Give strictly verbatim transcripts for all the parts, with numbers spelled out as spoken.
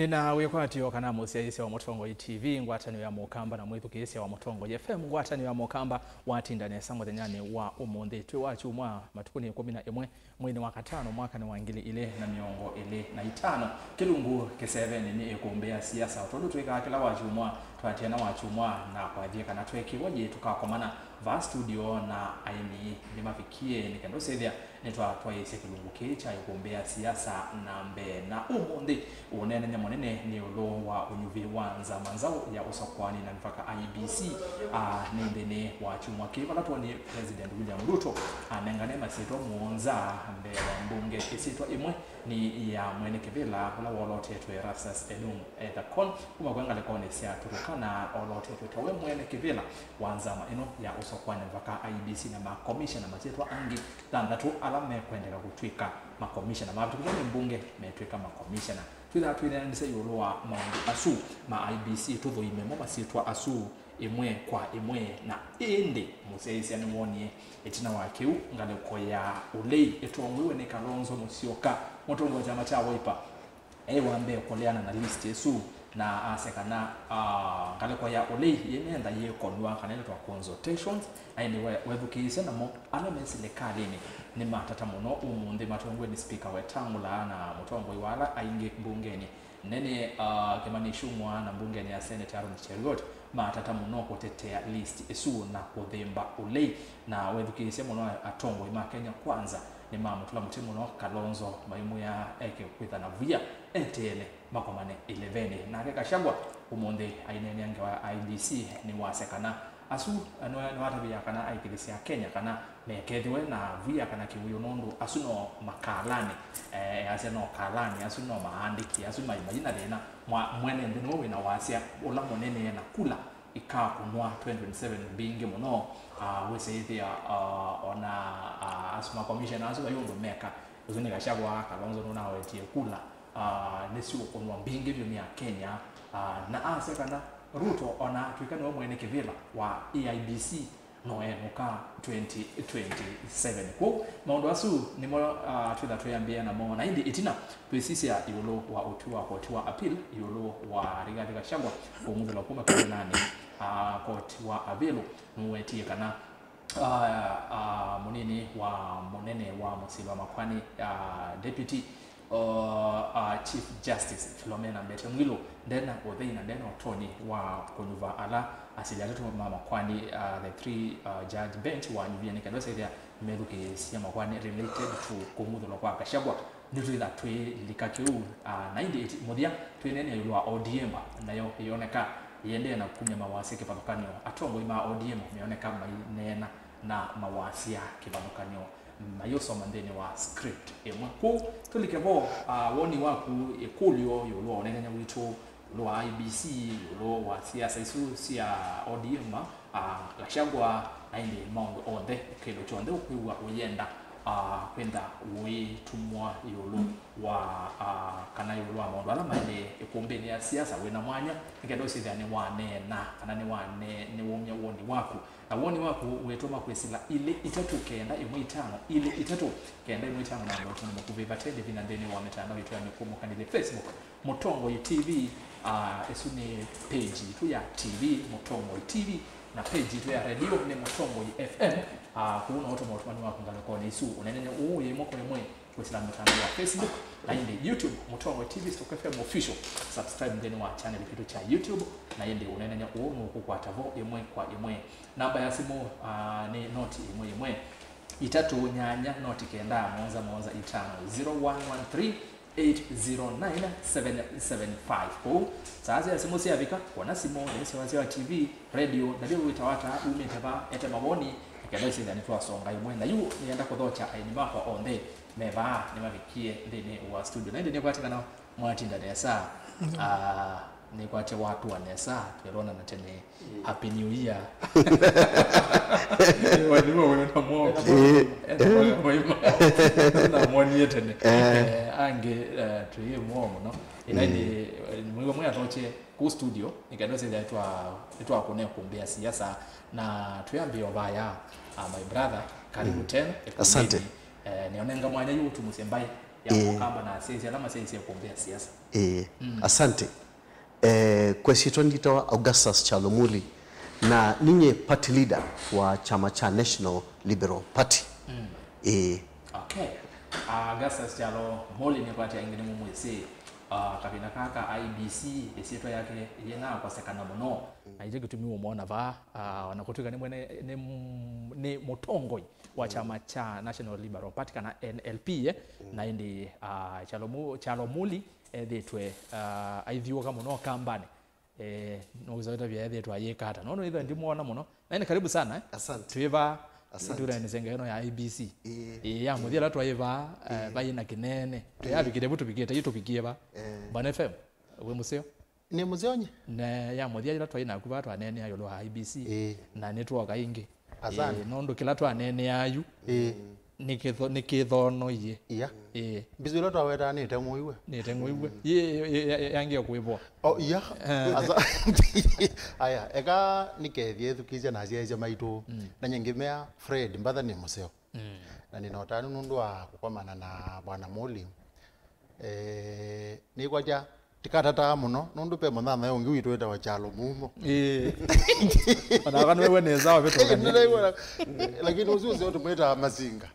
Na wĩkwatyo kana mũsyaĩĩsya wa Mũtongoi T V, ngwatanĩo ya Mũkamba, na mwĩthukĩĩsya wa Mũtongoi F M, ngwatanĩo ya Mũkamba, watinda nesa mũthenyanĩ wa ũmũnthĩ. Twĩ wa kyumwa, matukũ nĩ ĩkũmi na ĩmwe, mweinĩ wa katano, mwakanĩ wa ngili ilĩ na mĩongo ĩlĩ na itano. Kĩlungu kĩsevenĩ nĩ ĩkũmbĩ ya siasa. O tondũ twĩkaa kĩla wa kyumwa, twatiana wa kyumwa na kwathie kana twekĩwa yĩ tũkakomana vaa studio na aini nĩmavikie nĩ kenda ũsethĩa nĩtwatwaĩĩsya kĩlungu kĩĩ kya ĩkũmbĩ ya siasa na mbee. Na ũmũnthĩ ũneenany'a mũnene nĩ ĩũlũ wa ũnyuvi wa nzama nzaũ ya ũsakũani na mĩvaka, I E B C, a, nĩ nthĩnĩ wa kyumwa kĩĩ vala twonie President William Ruto anengane masyĩtwa mũonza mbee wa mbunge. Ĩsyĩtwa ĩmwe nĩ ya mwene kĩvĩla ũla wolotetwe, Erastus Edung Ethekon, kuma kwa ngalĩkonĩ sya Turkana, olotetwe ta we mwene kĩvĩla wa nzama ĩno ya ũsakũani na mĩvaka, I E B C, na makomishana masyĩtwa angĩ thanthatũ ala mekwendeka kũtw'ĩka makomishana. Mavĩtũkĩtwe nĩ mbunge metw'ĩka makomishana. Twĩthaa twĩneenanĩsya ĩũlũ wa maũndũ asu ma I E B C, tũthũime mo masyĩtwa asu ĩmwe kwa ĩmwe. Na ĩndĩ mũsyaĩĩsya nĩwonie ĩtina wa kĩu, ngalĩko ya ũlei ĩtongoew'e nĩ Kalonzo Musyoka, mũtongoi wa kyama kya Wiper, e wa mbee kũleana na list ĩsu, na asya kana, ah, ngalĩko ya ũlei yĩnenda yĩkonw'a kana ĩletwa consultations, na ĩndĩ we-, wethukĩĩsya namo ala me silikalĩnĩ nĩmatata mũno ũmũnthĩ matongoew'e nĩ Speaker Wetangula na mũtongoi wa ala aingĩ mbungenĩ. Nene, uh, Kimani Ichung'wa na mbungenĩ ya Senate Aaron Cheruiyot matata mũno kũtetea list ĩsu na kũthemba ũlei, na wethukĩĩsya mũno atongoi ma Kenya Kwanza nĩmamũtũla mũtĩ mũno Kalonzo, maimwĩa eke kwĩthana via eteele makomane ĩlevenĩ. Nake Gachagua ũmũnthĩ aineenea ngewa ya I E B C nĩwasya kana asu, nĩwa-, nĩwatavĩa kana aikĩlĩsya Kenya kana mekethĩwe na via kana kĩwĩũ, nũndũ asu no makalani, eh, asya no kalani, asu no maandĩki, asu mai, mai na thĩna. Mwa-, mwene nthĩ nĩwe wĩna wasya ũla mũnene na kula ikakũnwa twenty twenty-seven mbingĩ mũno. Ah, wĩsĩthĩa, ah, ona, ah, asu makomishena asu vai ũndũ meka. Ũsu nĩ Gachagua, Kalonzo nũnawetie kula, ah, nĩsiũkũnwa mbingĩ vyũ nĩ Akenya. Ah, na asya kana Ruto ona atw'ĩka nĩwe mwene kĩvĩla wa A I B C, no enũka twenty twenty-seven. Kwoou maũndũ asu nĩmo, ah, twĩtha twĩambĩĩa namo, na ĩndĩ ĩtina twĩsisya ĩũlũ wa ũtwi wa koti wa appeal ĩũlũ wa Rigathi Gachagua kũng'uthĩlwa kuma kĩvĩlanĩ. Ah, koti wa appeal nũwetie kana, ah, ah, mũnini wa mũnene wa mũsili wa makwani, ah, deputy, uh, uh, Chief Justice Philomena Mbete Mwilu ndena ũthei na ndena ũtonyi wa kũnyuva ala asili atatũ ma makwani, uh, the three, uh, judge bench wanyuvie nĩ kenda ũsethĩa methukĩĩsya makwani related to kũng'uthũlwa kwa Gachagua. Nĩtwĩtha twĩlika kĩu, uh, na ĩndĩ ĩti-, mũthya twĩneenea ĩũlũ wa O D M, nayo ĩyoneka yĩendee na kumya mawasya kĩvathũkany'o. Atongoi ma O D M meoneka maineena na mawasya kĩvathũkany'o mayĩũsoma nthĩnĩ wa script ĩmwe. Kwoou tũlike vo, ah, woni waku, ĩkũlyo ĩũlũ wa ũneenany'a witũ, ĩũlũ wa I E B C, ĩũlũ wa siasa isu sya O D M, ah, Gachagua, na ĩndĩ maũndũ onthe, kĩndũ kyonthe ũkwĩw'a ũyenda, ah, kwenda ũitumwa ĩũlũ wa, ah, kana ĩũlũ wa maũndũ ala maendee ĩkũmbĩnĩ ya siasa, wĩna mwanya nĩ kenda ũsĩthĩa nĩwaneena kana nĩwane-, nĩwaumya woni waku. Na woni waku wĩtũma kwĩsĩla ilĩ itatũ kenda ĩmwe itano ilĩ itatũ kenda ĩmwe itano, na maũtũnĩ makuvĩ vate ndĩvi na nthĩnĩ wa mĩtandao yitũ ya mĩkũmũkanĩlye, Facebook, Mũtongoi T V, ah, ĩsu nĩ page yitũ ya T V, Mũtongoi T V, na page yitũ ya redio nĩ Mũtongoi F M. Ah, kũu no ũtũma ũtũmani waku ngalĩkonĩ isu. Ũneenany'a ũũ wĩ ĩmwe kwa ĩmwe kwĩsĩla mũtandao wa Facebook, na ĩndĩ YouTube, Mũtongoi T V stroke F M Official. Subscribe nthĩnĩ wa channel kitũ kya YouTube, na ĩndĩ ũneenany'a ũũ nũkũkwata vo ĩmwe kwa ĩmwe. Namba ya simũ, ah, nĩ noti ĩmwe ĩmwe, itatũ nyanya noti kenda mũonza mũonza itano, zero one one three eight zero nine seven seven five. Kũu saa sya simũ syavika, kwona simũ, nĩsyo wasya wa T V, radio, na vyo wĩtawa ata, umĩte va, ete mawoni, na kenda ũsĩthĩa nĩtwasonga ĩmwe. Na yu nĩenda kũthokya aini makwa onthe me vaa, nĩmavikie nthĩnĩ wa studio. Na ĩndĩ nĩkwatĩkana mwatinda nesa. Ah, nĩkwatya watũa nesa, twelonana tene. Happy New Year. Wanyuma wena mwomo. Eh, eh. Na mwonie tene. Eh. Eh, ange, eh, tuye mwomo, no? Ina ni, eh, mwigo mwe atoche ku studio, nikendo sile twa, twa kone kumbia siasa, na tuyambie obaya, ah, my brother, karibu tena. Asante. Eh, nionenga mwanya yu tumusembai. ya Ĩĩ. Mũkamba na asyaĩĩsya ala masyaĩĩsya kũmbĩa siasa. Ĩĩ. Mm. Asante. Eh, kwa syĩtwa nĩtawa Augustus Kyalo Muli, na ninyie party leader wa kyama kya National Liberal Party. Mm. Ĩĩ. Okay. Ah, Augustus Kyalo Muli nĩkwatĩ aingĩ nĩmũmwĩsĩ, ah, kavĩnda kaa ka I E B C, ĩsyĩtwa yake yĩnakosekana mũno. Na ityo kĩtumi ũmwona vaa, ah, ona kũtw'ĩka nĩ mwene, nĩ m-, nĩ mũtongoi wa kyama kya National Liberal Party kana N L P, eh, na ĩndĩ, ah, Kyalo Mu-, Kyalo Muli ethĩtwe, ah, aithiũũka mũno kambanĩ. Eh, no wĩsa wĩtavya ethĩtwe ayĩka ata. Nono ĩtha ndimwona mũno. Na nĩ karibu sana, eh. Asante. Twĩ vaa, asante. Tũraenĩsya ngewa ĩno ya I E B C. Ĩĩ. Ĩĩ, ya mũthya ĩla twaĩ vaa, eh, ĩĩ, vaĩ na kĩnene. Ĩĩ. Tũyavikĩte vu tũvikĩte, yu tũvikie va. Eh. Bwana F M, wĩ mũseo? Nĩ mũseo nye? Na ya mũthya ĩla twaĩ naku vaa twaneenea ĩũlũ wa I E B C. Ĩĩ. Na nĩtwoka ĩngĩ. Asante. Ĩĩ, nũndũ kĩla twaneenea yu, ĩĩ, nĩkĩtho-, nĩkĩthonoie. Iya. Ĩĩ. Mbisu ĩla twawetaa nĩteng'ũiwe. Nĩteng'ũiwe. Mm. Yĩ, yĩ, yĩ, yangĩe kũĩvwa. Oh, iya. Eh. Asa-, aya, eka nĩkethie ethukĩĩsya na asyaĩĩsya maitũ. Mm. Na nyie ngĩmea, Fred, mbatha nĩ mũseo. Mm. Na nĩna ũtanu nũndũ wa kũkomana na Bwana Muli. Eh, nĩkwatya, tikatataa mũno, nũndũ pe mũnyanyae ũngĩ witũ wĩtawa Kyalo Mumo. Ĩĩ. Onakwa nĩwĩw'a nĩ sawa vĩtũkani. Nĩnaĩw'a, lakini ũsu ũseo tũmwĩtaa Masinga.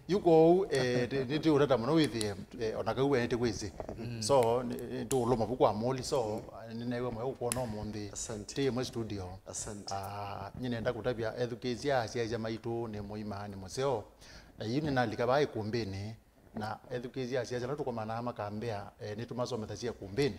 Yu kwoou, eh, ti-, nĩtũũtata mũno wĩthĩe, eh, ona kau we nĩtĩkwĩsĩ. Mm. So, nĩ-, nĩtũũlũma vu kwa Muli, so, nĩnaĩw'a mwe ũkwona ũmũnthĩ. Asante. Tĩ ĩmwe studio. Asante. Ah, nyie nenda kũtavya ethukĩĩsya asyaĩĩsya maitũ nĩ mũima, nĩ mũseo. Na yu nĩnalika vaa ĩkũmbĩnĩ, na ethukĩĩsya asyaĩĩsya ala tũkomanaa makambĩa, eh, nĩtũmasomethasya ĩkũmbĩnĩ.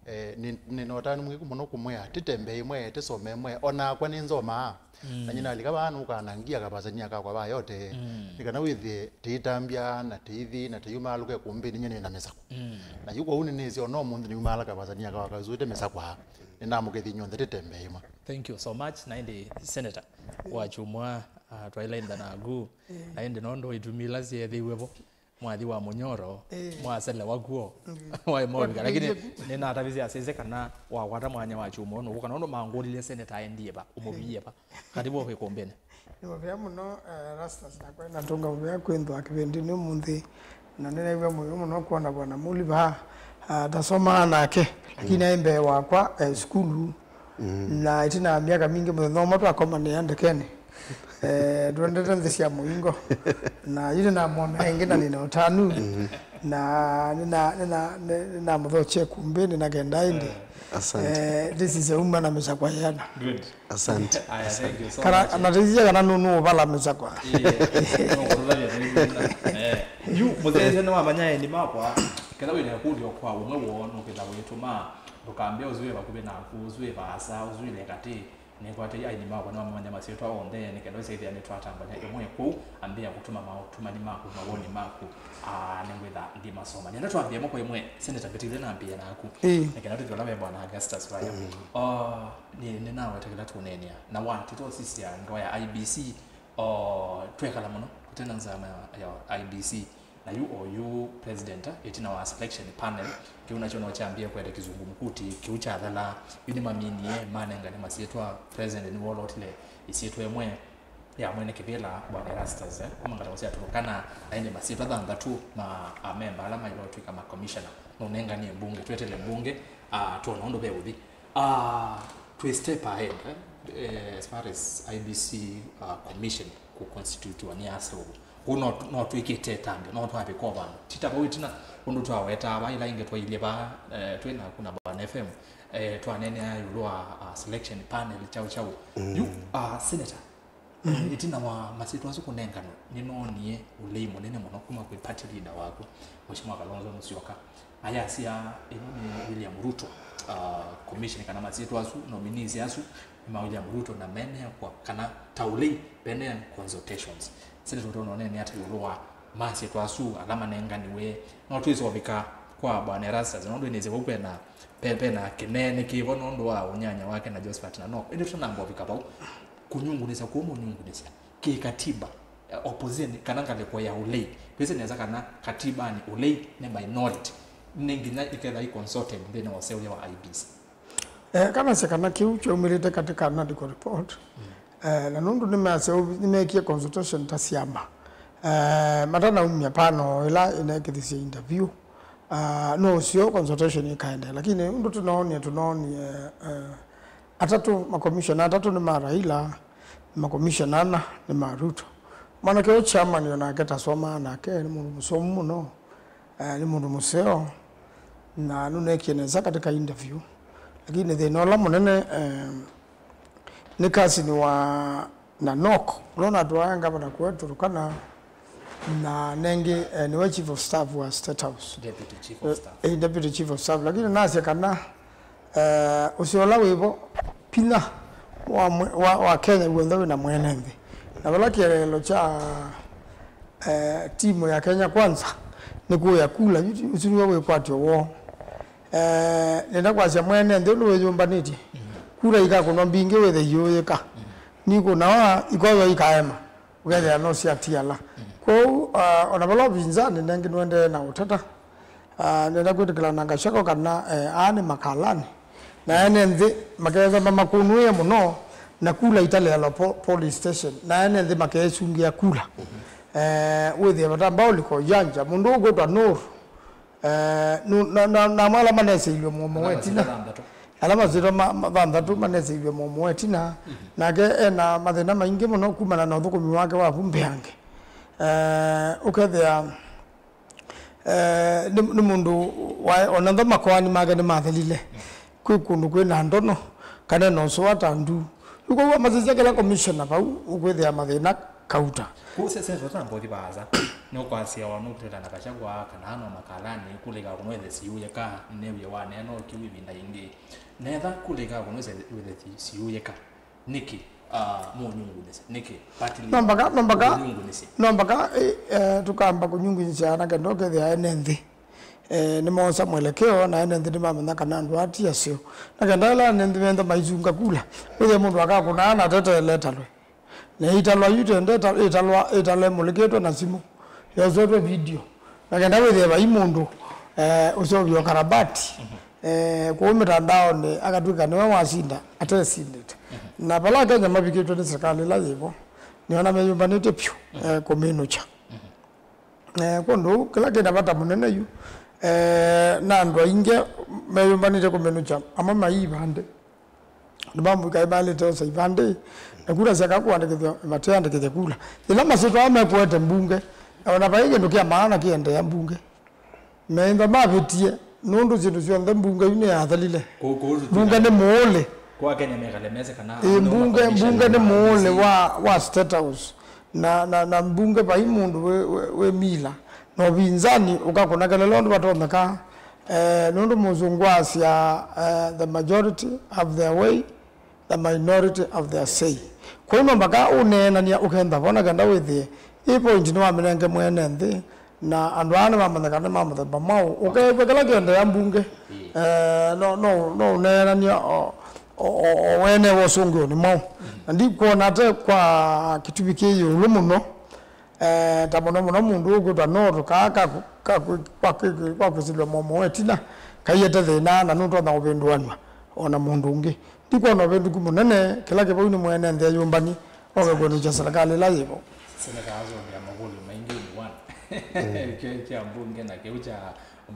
Eh, nĩ, nĩna ũtanu mwingĩ mũno kũmwĩa, tĩtembe ĩmwe, tĩsome ĩmwe, o nakwa nĩnzomaa. Mm. Na nyie nalika vaa nũkaa na ngia kavasania kakwa vaa yote. Mm. Nĩ kana wĩthĩe tĩitambya na tĩithi na tĩyumaalũka ĩkũmbĩnĩ nyie nĩna mĩsakwa. Mm. Na yu kwoou nĩnĩsĩ ona ũmũnthĩ nĩyumaala kavasania kakwa kausũĩte mĩsakwa. Nĩnamũkethya inyw'onthe tĩtembe ĩmwe. Thank you so much. Na ĩndĩ Senator wa Kyumwa, ah, twaĩle intha naku. Eh. Na ĩndĩ nũndũ itumi ila syeethĩiwe vo, mwathi wa mũnyoro, eh, mwaselewa kw'o, mm, waĩ movika. Lakini nĩnatavisye asese kana wakwata mwanya wa Kyumwa nũkũ, kana ũndũ mangũlilye seneta aendie va, ũmũviie va. Karibu ĩkũmbĩnĩ. Nĩ mũvea mũno, eh, Rastas, nakwa na tũnga mũvea kwĩnthwa kĩvĩndĩnĩ ũmũnthĩ. Na nĩnaĩw'a mũyo mũno kwona Bwana Muli vaa, ah, ndasomaa nake, lakini, mm, aĩ mbee wakwa, eh, sukulu. Mm. Na ĩtina wa myaka mingĩ mũthenya ũmwe twakomanĩa ndekenĩ. Eh, twendete nthĩ sya mũingo. Na yu nĩnamwona ĩngĩ na nĩna ũtanu. Mm. Na nĩna, nĩna, nĩ-, nĩnamũthokya ĩkũmbĩnĩ na kenda ĩndĩ. Asante. Eh, ndĩsisya uma na mĩsakwa yĩana. Good. Asante. Aya, thank you so much. Kana, na ndĩsisya kana nũ-, nũũvala mĩsakwa. Yeah. No kũtũtavya tũikwenda. Eh, yu, mũthesya nĩwamanya eni makwa, ketha wĩna ĩkũlyo kwa ũmwe woo, nũkĩtha wĩtũma, ndũkambĩa ũsu wĩ vakuvĩ naku, ũsu wĩ vaasa, ũsu wĩ katĩ. Nĩkwatei aini makwa nĩmamanya masyĩtwa onthe, nĩ kenda ũsyaĩthĩa nĩtwatambany'a ĩmwe kũu, ambĩa kũtũma maũtũmani maku, mawoni maku, aa, nĩngwĩtha ndimasoma. Nĩenda twambĩe ĩmwe kwa ĩmwe, Senator, mbĩtĩkĩlya nambĩe naku. Ĩĩ. Nĩ kenda tũthi vala ve Bwana Augustus vaya. Mm. O, nĩ, nĩnaweta kĩla tũneenea. Na wa, tũtosisya ngewa ya I E B C, o, twekala mũno, kũte na nzama ya, ya I E B C. Na yu oyu president, ĩtina wa selection panel, kĩu nakyo no kyambie kwete kĩzungu mkuti, kĩu kyathala, yu nĩmaminie, manengane masyĩtwa, president nĩwolotile ĩsyĩtwa ĩmwe ya mwene kĩvĩla, Bwana Erastus, eh, kuma ngalĩko sya Turkana, na ĩndĩ masyĩtwa thanthatũ ma amemba ala maĩle ũtw'ĩka ma commissioner, nũnenganie mbunge, twetele mbunge, ah, twona ũndũ veũthi. Ah, twĩ step ahead, eh, eh, as far as I E B C, ah, commission kũconstitutiwa nĩ aseũvũ. Kũu no, no twĩkĩte ĩtambya, no twavika o vandũ. Ti ta vau ĩtina, ũndũ twawetaa vaa, ĩla ĩngĩ twailyĩ vaa, eh, twĩ naku na Bwana F M, eh, twaneenea ĩũlũ wa, ah, selection panel, kyaũ kyaũ. Mm. Yu, ah, Senator, mm, ĩtina wa masyĩtwa asu kũnenganwa, nĩnoonie ũlei mũnene mũno kuma kwĩ party leader waku, Mheshimiwa Kalonzo Musyoka. Ayasya, ĩno nĩ William Ruto, ah, commission kana masyĩtwa asu, nominees asu, nĩ ma William Ruto, na meneekwa kana ta ũlei, pene consultations. Senator, ũtononene ata ĩũlũ wa masyĩtwa asu ala manenganiwe? No twĩsovika kwa Bwana Erastus, nũndũ nĩsĩ vau pena, pe-, pena kĩnene kĩvo nũndũ wa ũnyanya wake na Josephat Nanok. Ĩndĩ tũtanamba ũvika vau, kũnyungunĩsya kũu mũnyungunĩsya kĩkatiba, eh, opposition kana ngalĩko ya ũlei. Twĩsĩ nesa kana katibanĩ ũlei nĩ minority. Nĩ nginya iketha i consulted nthĩnĩ wa ũseũvya wa I E B C. Eh, kanasya kana kĩu kyaumĩlĩte katĩ ka Nadico report. Mm. Eh, na nũndũ nĩmeasya ũu, nĩmeekie consultation ta syama. Eh, matanaumya panel ĩla ĩneekĩthisye interview, ah, no ũseo consultation ĩkaendeea, lakini ũndũ tũnoonie, tũnoonie, eh, atatũ, makomishona atatũ nĩ ma Raila, makomishona ana nĩ ma Ruto. Mwanake ũũ chairman o nake tasomaa nake, nĩ mũndũ mũsomu mũno, eh, nĩ mũndũ mũseo, na nũneekie nesa katika interview. Lakini thĩna ũla mũnene, eh, nĩ cousin wa Nanok, ũla ũnatwae ngavana kũũ Turkana, na nengĩ, eh, nĩwe chief of staff wa State House. Deputy chief of staff. Eh, eh, deputy chief of staff. Lakini nasya kana, eh, ũseo ũla wĩvo, vinya wa mwe-, wa, wa Kenya w'onthe wĩ na mwene nthĩ. Na vala kĩeleelo kya, eh, timu ya Kenya Kwanza nĩ kũya kula, yu ti, ũsu nĩw'o wĩkwatyo woo. Eh, nenda kwasya mwene nthĩ ũndũ wĩyũmbanĩtye. Kula ikakũnwa mbingĩ wĩthe iũyĩka. Nikũnawa ikoyo ikaema. Ũkethĩa no syatiala. Kwoou, ah, ona vala ũvinzani nengĩ nũendee na ũtata. Ah, nenda kwĩtĩkĩla na Gachagua kana, eh, aa nĩ makalani. Na ene nthĩ makethema makũnwĩe mũno na kula italealwa po-, polling station. Na ene nthĩ makeesungĩa kula. Eh, wĩthĩe vata mbao liko yanja. Mũndũ ũkwĩtwa Nur, eh, nu-, na, na, na amwe ala maneseilwe mũomo wa ĩtina. Ala masyĩtwa ma-, ma-, thanthatũ maneseilwe mũomo wa ĩtina. Nake ena mathĩna maingĩ mũno kumana na ũthũkũmi wake wa vu mbeange. Eh, ũkethĩa, eh, nĩ, nĩ mũndũ wa, ona ntho makoani make nĩmathelile. Kwĩ kũndũ kwĩ na ndono, kana ena ũsũa ta ndu. Yu kwoou amasisya kĩla commissioner vau, ũkwĩthĩa mathĩna kauta. Kũu se-, senzo ta mbothi vaasa, nũkwasya wa nũkũteta na Gachagua kana ano makalani, kula ikakũnwa ĩthe siũyĩka, nĩnewie waneena o kĩu ĩvinda yĩngĩ. Netha kula ikakũnwa ĩthe siũyĩka, nĩkĩ, ah, mũnyungunĩsye? Nĩkĩ? Party leader, no mpaka, no mpaka, mũnyungunĩsye. No mpaka, eh, eh, tũkamba kũnyungunĩsya anake ndo kethĩa ene nthĩ. Eh, nĩmoosa mwelekeo, na ene nthĩ nĩmamanya kana andũ aa ti aseo. Na kenda ĩla ene nthĩ mentha maisunga kula, wĩthĩe mũndũ akakũnaa na ateteele ĩtalwe. Na ĩtalwa yu tende ĩta-, ĩtalwa, ĩtalwa ĩmũlĩkĩtwe na simũ, yosetwe video. Na kenda wĩthĩe vai mũndũ, eh, ũseũvya ũkarabati, eh, kũu mĩtandaonĩ akatw'ĩka nĩwe wasinda, atesindĩte. Na vala Akenya mavikĩtwe nĩ serikali ĩla yĩvo, nĩona meyũmbanĩtye vyũ, eh, kũmĩnũkya. Eh, kwondũ kĩla kĩna vata mũnene yu, eh, na andũ aingĩ meyũmbanĩte kũmĩnũkya, amwe mai ivandĩ. Andũ mamwĩka ĩmalĩte osa ivandĩ, na kura syaka kũandĩkĩthw'a, mateandĩkĩthya kula. Yĩla masyĩtwa ao mekũete mbunge, ona vai kĩndũ kya maana kĩendeea mbunge. Meĩntha mavĩtie, nũndũ syĩndũ syonthe mbunge yu nĩyathelile. Kũ-, kũ-, mbunge nĩ mũũlĩ. Kwa Kenya mekale mese kana ĩ, no mbunge, makomishana mbunge nĩ ma mũũlĩ M C A wa, wa State House. Na, na, na mbunge vai mũndũ wĩ, wĩ, wĩ mila. Na ũvinzani ũkakũna kelele ũndũ vatonyeka. Eh, nũndũ mũsũngũ asya, eh, the majority have their way, the minority have their say. Kwoou no mpaka ũneenany'a ũkentha vona kenda wĩthĩe ĩ point nĩwamĩnenge mwene nthĩ, na andũ aa nĩmamanyĩka nĩ ma mũthemba mwaũ. Ũkew'a kĩla kĩendeea mbunge, eh, no, no, no ũneenany'a o, o, o, o wene wa ũsũngĩonĩ mwaũ. Na ndikwona ate kwa kĩtumi kĩ ĩũlũ mũno, eh, ta mũno mũno mũndũ ũkwĩtwa Noro kaa ka, ka, kwa, kwa, kwa kwĩsĩlw'a mũomo wa ĩtina, kaiete thĩna na nũtonya ũvĩndũanw'a o na mũndũ ũngĩ. Ndikwona ũvĩndũku mũnene, kĩla kĩvau nĩ mwene nthĩ ayũmbani, oke kũenũkya serikali ĩla yĩvo. Seneta asũngĩa makũlyo maingĩ in one. Kĩ-, kya mbunge na kĩu kya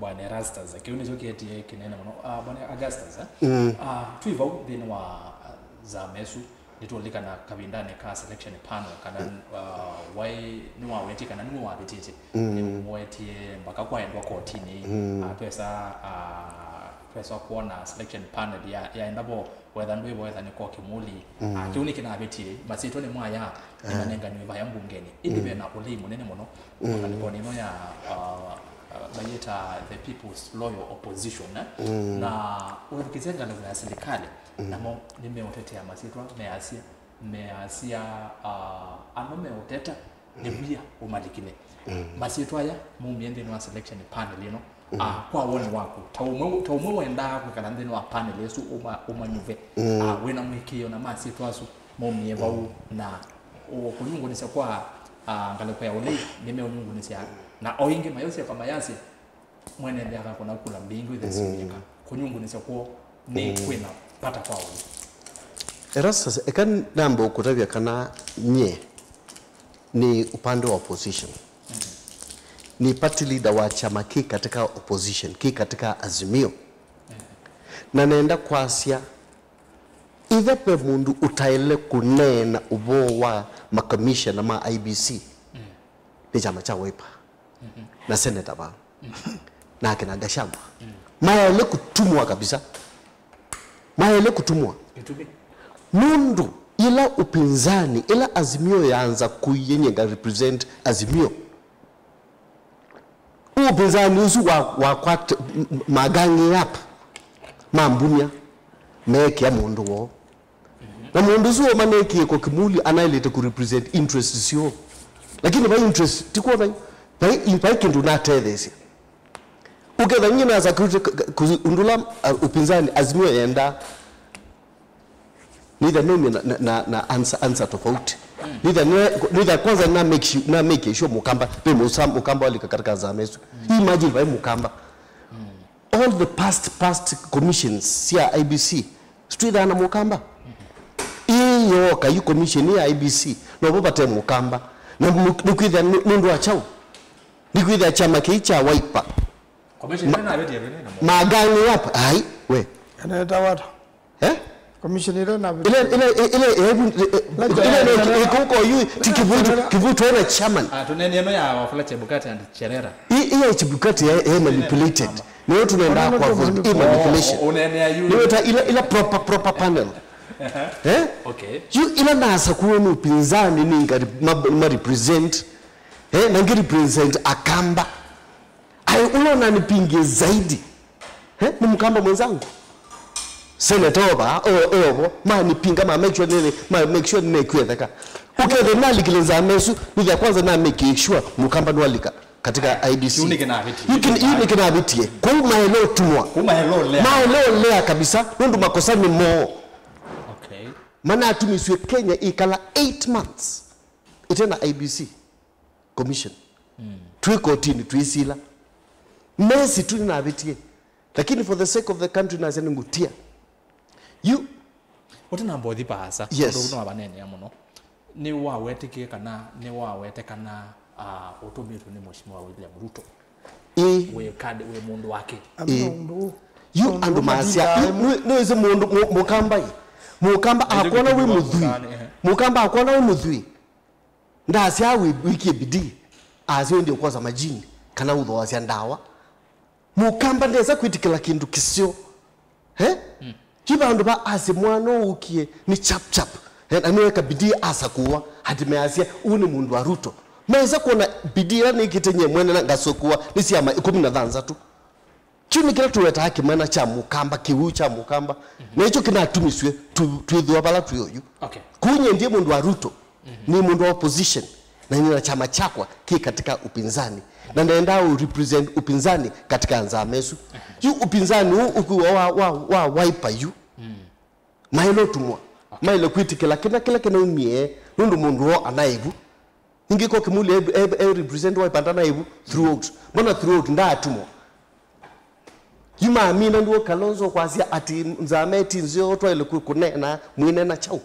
Bwana Erastus, kĩu nĩkyo kĩetie kĩnene mũno. Ah, Bwana Augustus, eh? Ah, twĩ vau nthĩnĩ wa, ah, zama ĩsu, nĩtũlikana kavindanĩ ka selection panel, kana, ah, waĩ nĩwawetie kana nĩwe wavĩtĩte. Nĩwetie mpaka kwaendwa kotinĩ, ah, twesa, ah, twesa kwona selection panel ya, yaenda vo. Wetha ndwĩvo, wetha nĩ kwa kĩmũli. Ah, kĩu nĩkĩnavĩtie, masyĩtwa nĩmwaya, nĩmanenganiwe vaya mbungenĩ. Ĩndĩ ve na ũlei mũnene mũno, ngalĩkonĩ ĩno ya, ah, ah, mayĩta the People's Loyal Opposition, eh? Na wethukĩsya ngalĩko ya silikalĩ, namo nĩmeũtetea masyĩtwa, measya, measya, ah, ano meũteta, nĩ wia ũmalikile. Masyĩtwa aya maumie nthĩnĩ wa selection panel ĩno. Ah, kwa woni waku, ta ũmwe, ta ũmwe wendaa kwĩkala nthĩnĩ wa panel ĩsu ũma-, ũmanyuve, ah, wĩna mũĩkĩĩo na masyĩtwa asu maumie vau, na ũ-, kũnyungunĩsya kwa, ah, ngalĩko ya ũlei nĩmeũnyungunĩsya, na o ĩngĩ mayosya kwa mayasya, mwene nthĩ akakũna kula mbingĩ ĩthe siũyĩka. Kũnyungunĩsya kwoo nĩ kwĩna vata kwa ũu. Erastus, eka nambe ũkũtavya kana nyie Ni upande wa opposition. Ni party leader wa chama ki katika opposition, ki katika Azimio. Na nenda kwasya, ithe ve mundu utaile kuneena uvoo wa makomishona ma I B C, ni chama cha Wiper na seneta vaa na akina Gachagua. Mayaile kutumwa kabisa. Mayaile kutumwa. Nundu ila upinzani, ila Azimio yaanza kuiye nye nga represent Azimio. Upinzani usu wa, wa kwat-, m-, m-, ma gang up, mambumya, meekĩa mũndũ woo. Na mũndũ ũsu ũmanĩkie kwa Kimuli anaĩlĩte ku represent interest syoo. Lakini vai interest, ti kwona, vai, vai kĩndũ natetheesya. Ũketha nyie nasa kũndũla, uh, upinzani Azimio yendaa. Nitha nĩumie na, na, na, na answer, answer tofauti. Nitha nĩ, nitha kwanza na make sure, na make sure Mukamba, pe musa Mukamba walika katika zama yesu. Imagine vai Mukamba. All the past, past commissions cia I B C, sitwithaa na Mukamba. Ii yoka yu commission ya I B C, novo vate Mukamba. Na mu-, nĩkwĩthĩa nĩ, nũndũ wa chau. Nĩkwĩthĩa chama kĩĩ cha Wiper. Commission ĩla navĩtie vene na mo. Magani Wiper. Ai, we. Anaita wata. Eh? Commission ĩla navĩtie. Ile, ile, ile, ile, ile, ile, ile, ikuko yu, ti Kivutu, Kivutu ena chairman. Ah, tunene ĩno ya Wafula Chebukati and Cherera. I, i ya Chebukati ya, ya manipulated. Nĩyo tunaenda kwa vote, i manipulation. Oh, unene ya yu. Nĩyo ta ila, ila proper, proper panel. Eh? Okay. Yu ila nasa kuwe ni upinzani ni ngari ma, ma represent. Eh, na ngi represent Akamba. Ai, unaona nipinge zaidi. Eh, ni Mkamba mwenzangu. Senator ova, o, ovo, manipinga, ma make sure nini, ma make sure nini kuetheka. Ukethe nalikile nzama isu, nitha kwanza na make sure Mkamba nwalika katika I B C. Yu nĩ kĩnavitie. Yu kĩn-, yu nĩ kĩnavitie. Kũu maeleo tumwa. Kũu maeleo lea. Maeleo lea kabisa, nũndũ makosa nĩ moo. Okay. Manatumiswe Kenya ikala eight months. Itena I B C commission. Twĩ kotini, twĩsila. Mesi tu nĩnavĩtie. Lakini for the sake of the country, nasya nĩngũtia. You Ũtanamba ũthi vaasa, yes, ũndũ ũno wavaneenea mũno. Nĩwawetĩkie kana nĩwawetekana, ah, ũtũmĩtwe nĩ Mheshimiwa William Ruto? Ĩĩ. Wĩ kandi, wĩ mũndũ wake. Ĩĩ. Yu andũ masya, nĩwĩsĩ mũndũ, mũ-, mũkamba ĩ. Mũkamba akwona wĩ mũthui. Mũkamba akwona wĩ mũthui. Ndasya wĩ-, wĩkie bidii. Asya ũndĩ ũkosa majini, kana ũthoasya ndawa. Mũkamba ndesa kwĩtĩkĩla kĩndũ kĩseo. Eh? Yu vandũ va asye mwana ũũ ũkie nĩ chap chap. Eh, na nĩweka bidii asakũwa. Hatimaye asya, ũũ nĩ mũndũ wa Ruto. Mesa kuona bidii ĩla nĩkĩte nyie mwene na ngasakũwa nĩ syama ĩkũmi na thanthatũ. Kyu nĩ kĩla tũwetaa kĩmena kya Mũkamba, kĩwĩu kya Mũkamba. Na ĩkyo kĩnatumisw'e tu-, twĩthĩwa vala twĩ oyu. Okay. Kũu nyie ndiĩ mũndũ wa Ruto. Ni mũndũ wa opposition, na nina chama chakwa ki katika upinzani, na naenda u represent upinzani katika nzama isu. Yu upinzani huu ukiwa wa, wa, wa Wiper yu, maile utumwa, maile kwitikila kila, kila kinaumie, nundu mũndũ wo anaivu. Ningi ko Kimuli e, e, e represent Wiper ndanaivu throughout. Mbona throughout ndaatumwa? Yu mamina nduo Kalonzo kwasya ati nzama ĩti nzeo twaile ku-, kunena, mwinena chau.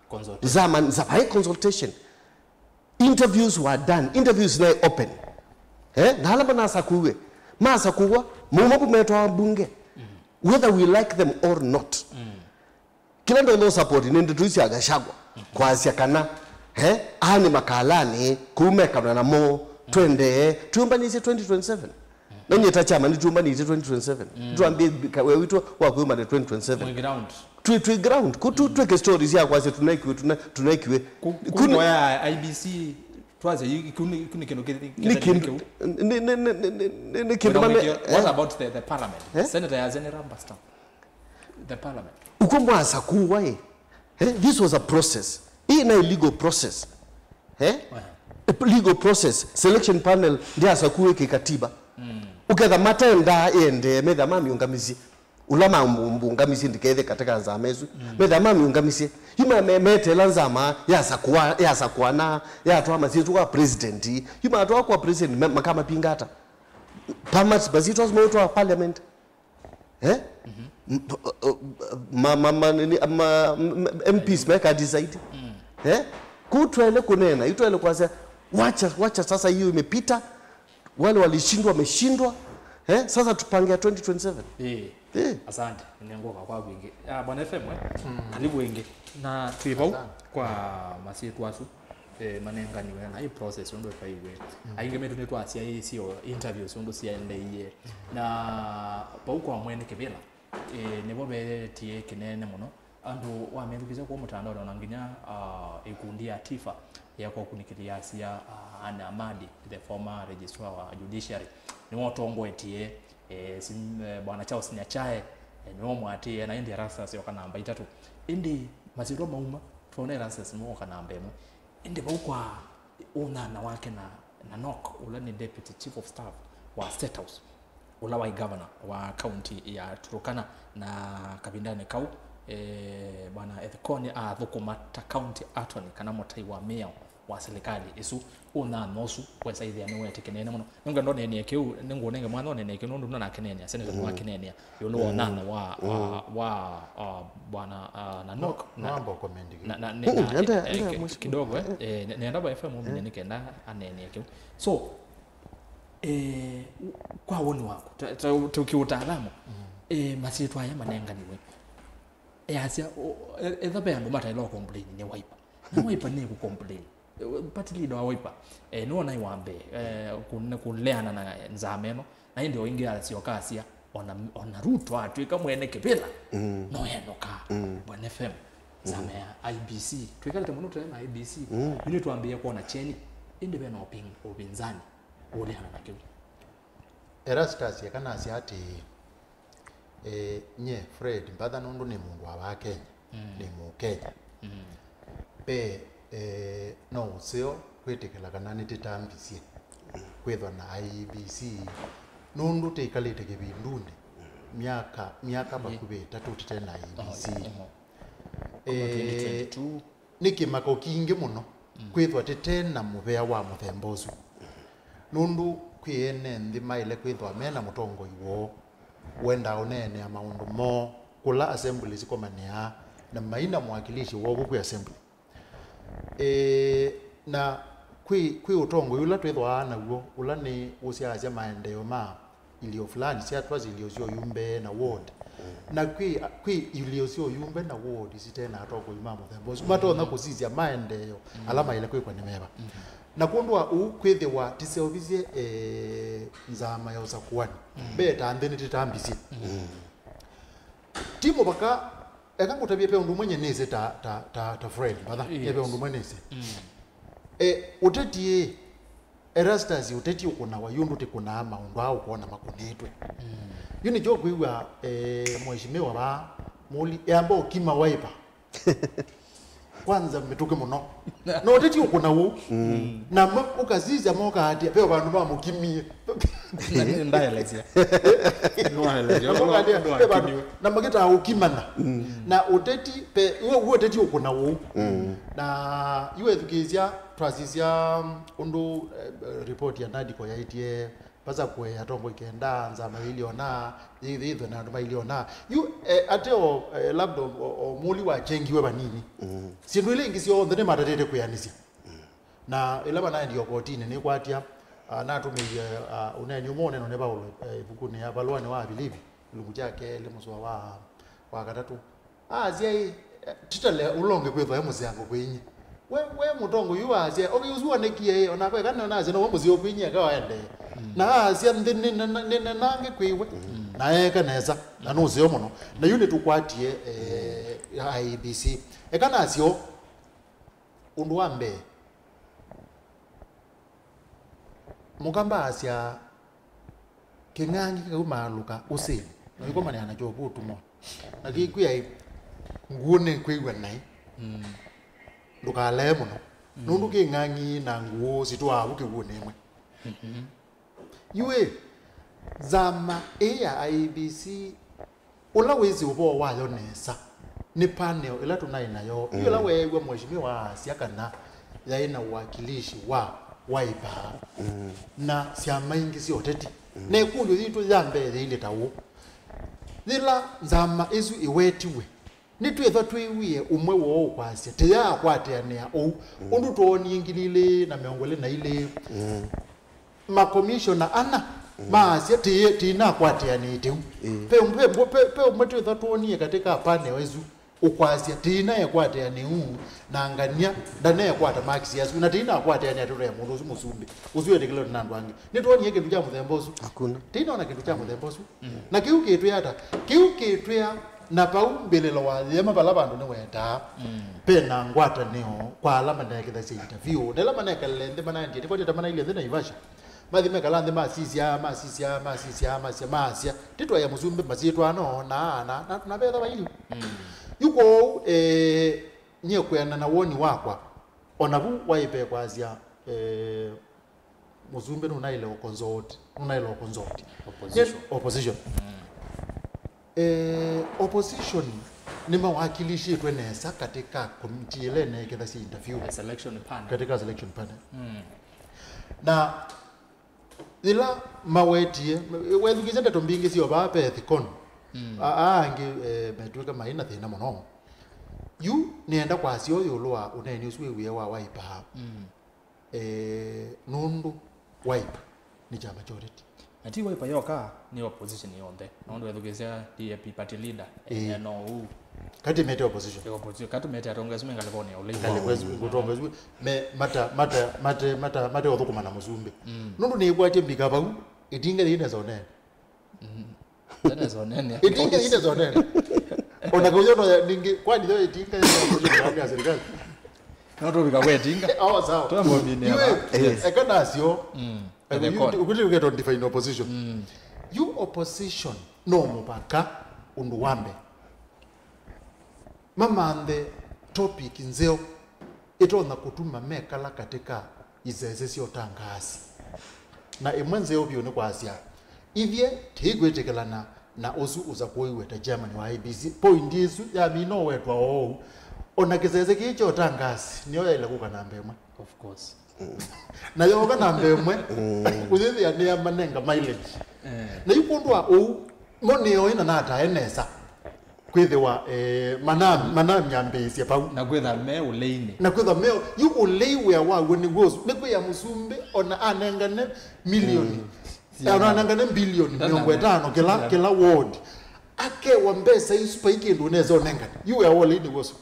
Consultation. Nzama, nzama, hai consultation. Interviews were done. Interviews nai open. Eh? Na ala manasakuwe. Masakuwa, maumavu metwa bunge. Whether we like them or not. Kila ndonya support nĩ ndeto isu sya Gachagua kwasya kana, eh, ani makalani kuu mekanwa namo twendee twĩũmbanĩsye twenty twenty-seven. Na nyie ta chama nĩtũũmbanĩsye twenty twenty-seven. Twambie ka-, we witũ wa kwĩũmbana twenty twenty-seven. Mwĩ ground. Twĩ, twĩ ground. Ku tu, twĩke stories ya kwasya tunekiwe, tuna-, tunekiwe. Ku, ku, kũu nĩ ya I B C, twasya yu, ku nĩ, ku nĩ kĩndũ kĩ-, nĩ kĩndũ, nĩ, nĩ kĩndũ mane, what about the, the parliament? Eh? Senator ya Zenera Mbasta. The parliament. Uko mwasa kuwa, eh? Eh, this was a process. Hii na illegal process. Eh? A legal process. Selection panel ndiasa kuwe kikatiba. Uketha matenda ende, metha mamiungamisie. Ula mambungamisie ndikethe katika nzama isu. Metha mamiungamisie. Yuma me-, metela nzama yasa kuwa, yasa kuwa na, yatwa masietu kwa president. Yuma atwa kwa president, me-, makama pingata. Permits basitwa zimewetwa parliament. Eh? M-, ma, ma, ma, nini, ma, m-, M Ps meka decide. Eh? Ku twele kunena, itwele kwasya, Wacha, wacha sasa, hiyo imepita. Wale walishindwa wameshindwa. Eh, sasa tupange ya twenty twenty-seven. Eh, Eh, asante. Nĩngũka kwaku ĩngĩ. Ah, Bwana F M, eh? Karibu ĩngĩ. Na twĩ vau kwa masyĩtwa asu, eh, manenganiwe na hii process ũndũ ĩkaiwe. Aingĩ metũ nĩtwasya hii sio interviews ũndũ syaendeie. Na vau kwa mwene kĩvĩla, eh, nĩvo veetie kĩnene mũno. Andũ wamethukĩsya kũu mũtandaonĩ, ona nginya, ah, ikundi ya Tifa yeka ũkunĩkĩli yasya, ah, Anne Amadi, the former registrar wa judiciary, nĩwe ũtongoetie, eh, sim-, eh, Bwana Charles Nyachae, eh, nĩwe ũmwatĩĩe, na ĩndĩ Erastus yoka namba itatũ. Ĩndĩ masyĩtwa mauma, twona Erastus nĩwe woka namba ĩmwe. Ĩndĩ vau kwa ũnyanya wake na, na Nok, ũla nĩ deputy chief of staff wa State House, ũla waĩ governor wa county ya Turkana, na kavindanĩ kau, eh, Bwana Ethekoni athũkũma ta county attorney kana mũtai wa mĩao wa silikalĩ ĩsu. Ũnyanya ũsu wesa ĩthĩa nĩwete kĩnene mũno. Nĩngwenda ũneenea kĩu, nĩngũnenge mwanya ũneenea kĩu nũndũ nũnakĩneenea, senator nĩwakĩneenea ĩũlũ wa ũnyanya wa, wa, wa, ah, Bwana, ah, Nanok. Na, Namba ũkomendiki. na, na, na, Mm, na, enda- eh, enda eh, mheshimiwa. Kidogo, eh, eh, ne- nenda by F M ũmenye nĩ kenda aneenea kĩu. So, eh, u- kwa woni waku, ta- ta- ta- kiũtaalamu, eh, masyĩtwa aya manenganiwe, easya, o- e- etha ve andũ mataĩla complain nĩ Wiper. Na Wiper nĩ kũ complain. Eh, party leader wa Wiper, eh, nĩwe naĩ wa mbee, eh, kũne- kũleana na nzama ĩno. Na ĩndĩ o ĩngĩ asyoka asya, ona, ona Ruto atw'ĩka mwene kĩvĩla, no enũkaa. Bwana F M, nzama ya I B C, twĩkalĩte mũno tũte na I B C, yu nĩtwambĩĩe kwona kyeni, ĩndĩ ve na ũpin- ũpinzani ũleana na kĩu. Erastus eka nasya atĩĩ, eh, nye Fred Mbatha nũndũ nĩ mũndũ wa vaa Kenya, nĩ Mũkenya. Ve, eh, no ũseo kwĩtĩkĩla kana nĩtĩtambisye kwĩthwa na I E B C nũndũ tĩkalĩte kĩvindunĩ myaka, myaka vakuvĩ ĩtatũ tũte na I E B C. Eh, nĩ kĩmako kingĩ mũno kwĩthwa tĩte na mũvea wa mũthemba ũsu, nũndũ kwĩ ene nthĩ maĩle kwĩthwa me na mũtongoi woo wendaa ũneenea maũndũ moo kũla assembly sikomanĩaa na maina mwakilishi woo kwĩ assembly. Ĩĩ, na kwĩ, kwĩ ũtongoi ũla twĩthwaa naw'o, ũla nĩ ũsyaasya maendeeo ma ilio fulani, syatwa ilio sya ũyumbe na ward. Na kwĩ, kwĩ ilio sya ũyumbe na ward site na atongoi ma mũthemba ũsu matonya kũsisya maendeeo ala maĩle kwĩkwa nĩ meva. Na kwondũ wa ũu, kwĩthĩwa tĩseũvisye, eh, nzama ya ũsakuani, mbee ta nthĩ nĩtĩtambisye. Ti mũvaka, eka ngũtavye, ve ũndũ ũmwe nye nĩsĩ ta, ta, ta, ta Fred Mbatha. Yes. Ve ũndũ ũmwe nĩsĩ. E, ũteti ĩ, Erastus, ũteti ũkũnawa yu ũndũ tĩkũnaa maũndũ aa ũkwona makũnĩtwe. Yu nĩkyo kwĩw'a, e, mheshimiwa vaa Mũli eamba ũkima Wiper. Kwanza mĩtũkĩ mũno. Na ũteti ũkũna ũu. Na mo- ũkasisya moka atia, ve vandũ mamũkimie. Ndaelesya. Ndaelesya. Moka atia, ve vandũ, na makĩtaa ũkimana. Na ũteti, pe, ũo ũteti ũkũna ũu. Na yu ethukĩĩsya, twasisya ũndũ, eh, report ya NADCO yaĩtye Vasa kũea atongoi kenda nzama iliona, yĩthwe na andũ mailiona. Yu, eh, ate o, eh, labda o, o, o mũli wa chengiwe vanini. Syĩndũ ila ingĩ syonthe nĩmatatĩte kwĩanĩsya. Na ĩla vanaendie o kotinĩ, nĩkwatya, ah, natũmĩie, ah, ũneeni ũmwe ũneno nĩ Vaulo, eh, ĩvukunĩ ya Valũanĩ wa Avilivi, ĩlungu kya kelĩ, mũsoa wa, wa katatũ. Asya ĩ, titale ũlonge kwĩthwa e mũseango kwĩ inye. We, we mũtongoi yu asya, oke ũsu wonekie ĩ, onakwa eka nĩona asya, nowe mũseo kwĩ inye, eka waendee. Na asya, nthĩ nĩ nena- nĩ nenange kwĩwe. Na eeka nesa, na nũseo mũno. Na yu nĩtũkwatie, eh, I E B C. Eka nasyo, ũndũ wa mbee, Mũkamba asya, kĩng'ang'i kĩkaumaalũka ũsĩnĩ, na ĩkomanĩa nakyo ũkũtũmwa. Na kĩkwĩa ĩ, nguũ nĩkwĩw'a naĩ, ndũkalae mũno, nũndũ kĩng'ang'i na nguũ sitũaa vu kĩw'ũnĩ ĩmwe. Yu ĩ, nzama ĩĩ ya I E B C, ũla wĩsĩ ũvoo wayo nesa nĩ panel ĩla tũnaĩ nayo, yu ĩla weew'a mheshimiwa aasya kana yaĩ na uwakilishi wa Wiper na syama ingĩ sya ũteti. Na ĩkũlyo yitũ ya mbee yĩilye ta ũũ, yĩla nzama ĩsu ĩwetiwe, Nĩtwĩthwa twĩw'ĩe ũmwe woo ũkwasya, "Tĩyaakwatĩanĩa ũu." Ũndũ twoonie ngili ilĩ na mĩongo ĩlĩ na ilĩ, makomishona ana maasya, "Tĩ-, tĩinakwatĩanĩte ũu." Ve, ve, ve, ve ũmwe twĩthwa twonie katĩ ka panel ĩsu ũkwasya, "Tĩinaekwatĩanĩa ũu, na ngania ndaneekwata makisi asu, na tĩinakwatĩanĩa tũtee mũndũ ũsu mũsumbĩ. Ũsu etĩkĩlwe nĩ andũ angĩ." Nĩtwonie kĩndũ kya mũthemba ũsu? Hakuna. Tĩinaona kĩndũ kya mũthemba ũsu. Na kĩu kĩtwĩa ata? Kĩu kĩtwĩa, na vau mbĩlĩlo wa yĩema vala vandũ nĩwetaa, ve na ngwatanĩo kwa ala maneekĩthasya interview, na ala manekalile nthĩ manaendie, nĩkwatĩte manailye nthĩ Naivasha. Mathi mekala nthĩ masisya, masisya, masisya, masisya, masya. Tĩtwaĩa mũsumbĩ masyĩtwa no, na, na, na, na vetha vailu. Yu kwoou, eh, nyie kwĩana na woni wakwa, o na vu Wiper kwasya, eh, mũsumbĩ nũnaĩle o consult, nũnaĩle o consult. Opposition. Opposition. Eh, opposition nĩmawakilishĩtwe nesa katika komiti ĩla ĩneekĩthasya interview. The selection panel. Katika selection panel. Na yĩla mawetie, wethukĩĩsya ndeto mbingĩ syovaa pe Ethicon. A-, aa angĩ, eh, metw'ĩka mai na thĩna mũno. Yu nĩenda kwasya ĩũlũ wa ũneeni ũsu wĩw'ĩe wa Wiper. Eh, nũndũ Wiper nĩ kyama kya ũteti. Na ti Wiper yoka, nĩ opposition yonthe. Nũndũ wethukĩĩsya D A P party leader, eh, no ũu. Katĩ mete opposition. Ĩ opposition, katĩ mete atongoesũ me ngalĩkonĩ ya ũlei. Ngalĩkonĩ, ngũtongoesũ me mata, mata, mate, mata, mate ũthũkũma na mũsumbĩ. Nũndũ nĩĩkwatye mbika vau, ĩtinga yĩnesa ũnene. Tene zonene. Ĩtinga yĩnesa ũnene. Ona kauyo no ya ningĩ, kwani yo ĩtinga ya opposition ya serikali? No tũvika kwa ĩtinga. Oh, sawa. Twambo mine. Eka nasyo. Ethicon. Ukutĩ uketo define opposition. Yu opposition no mũvaka ũndũ wa mbee mamanthe topic nzeo ĩtonya kũtuma mekala katĩ ka isese sya ũtangaasi. Na ĩmwe nzeo vyũ nĩ kwasya, ithyĩ tĩikwĩtĩkĩlana na ũsu ũsakũiwe ta chairman wa I E B C. Point ĩsu yamina ũwetwa oou. Ona kĩsese kĩĩ kya ũtangaasi nĩyo yaĩle kũka namba ĩmwe. Of course. Na yooka namba ĩmwe, ũyĩthĩa nĩyamanenga mileage. Na yu kwondũ wa ũu, mo nĩoĩ na natae nesa kwĩthĩwa, eh, mana-, mananyambĩĩsye vau. Na kwĩtha me ũleinĩ. Na kwĩtha me yu ũlei wĩa waw'o nĩ wũsu, nĩ kwĩa mũsumbĩ ona anengane milioni, ona anengane mbilioni mĩongo ĩtano kĩla, kĩla ward. Akewa mbesa isu vai kĩndũ nesa ũnengane. Yu wĩa wa ũlei nĩ wũsu.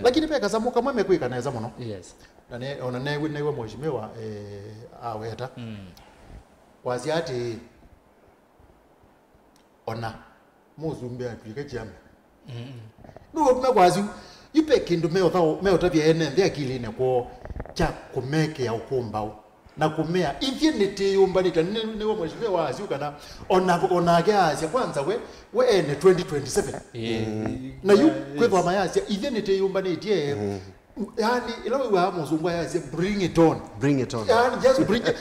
Lakini ve kasamũ kamwe mekwĩka nesa mũno. Yes. Na ne, ona newe, newe mheshimiwa, eh, aweta. Wasya atĩ, ona mũsumbĩ atw'ĩke chairman. Nũũtuma kwasyu, yu ve kĩndũ meũtha-, meũtavya ene nthĩ akilinĩ kwoo kya kũmekĩa ũkũmbaũ. Na kũmea, ithyĩ nĩtĩyũmbanĩte, nĩ, nĩwe mheshimiwa wasyu kana ona, onake asya kwanza we, we ene twenty twenty-seven. Na yu kwĩthwa mayasya, ithyĩ nĩtĩyũmbanĩtye. Yaani, ĩla wĩw'aa mũsũngũ ayasya, "Bring it on." Bring it on. Yaani, just bring it.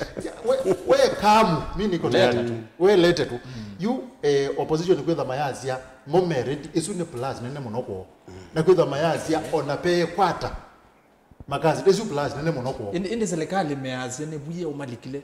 We, we kamu, mi niko tayari. We lete tu. Yu, eh, opposition kwĩtha mayasya, mo merit, ĩsu nĩ plus nene mũno kwoo. Na kwĩtha mayasya, ona pe kwata. Makasi, ĩsu plus nene mũno kwoo. Ĩndĩ, ĩndĩ serikali measya nĩ vũye ũmalikile.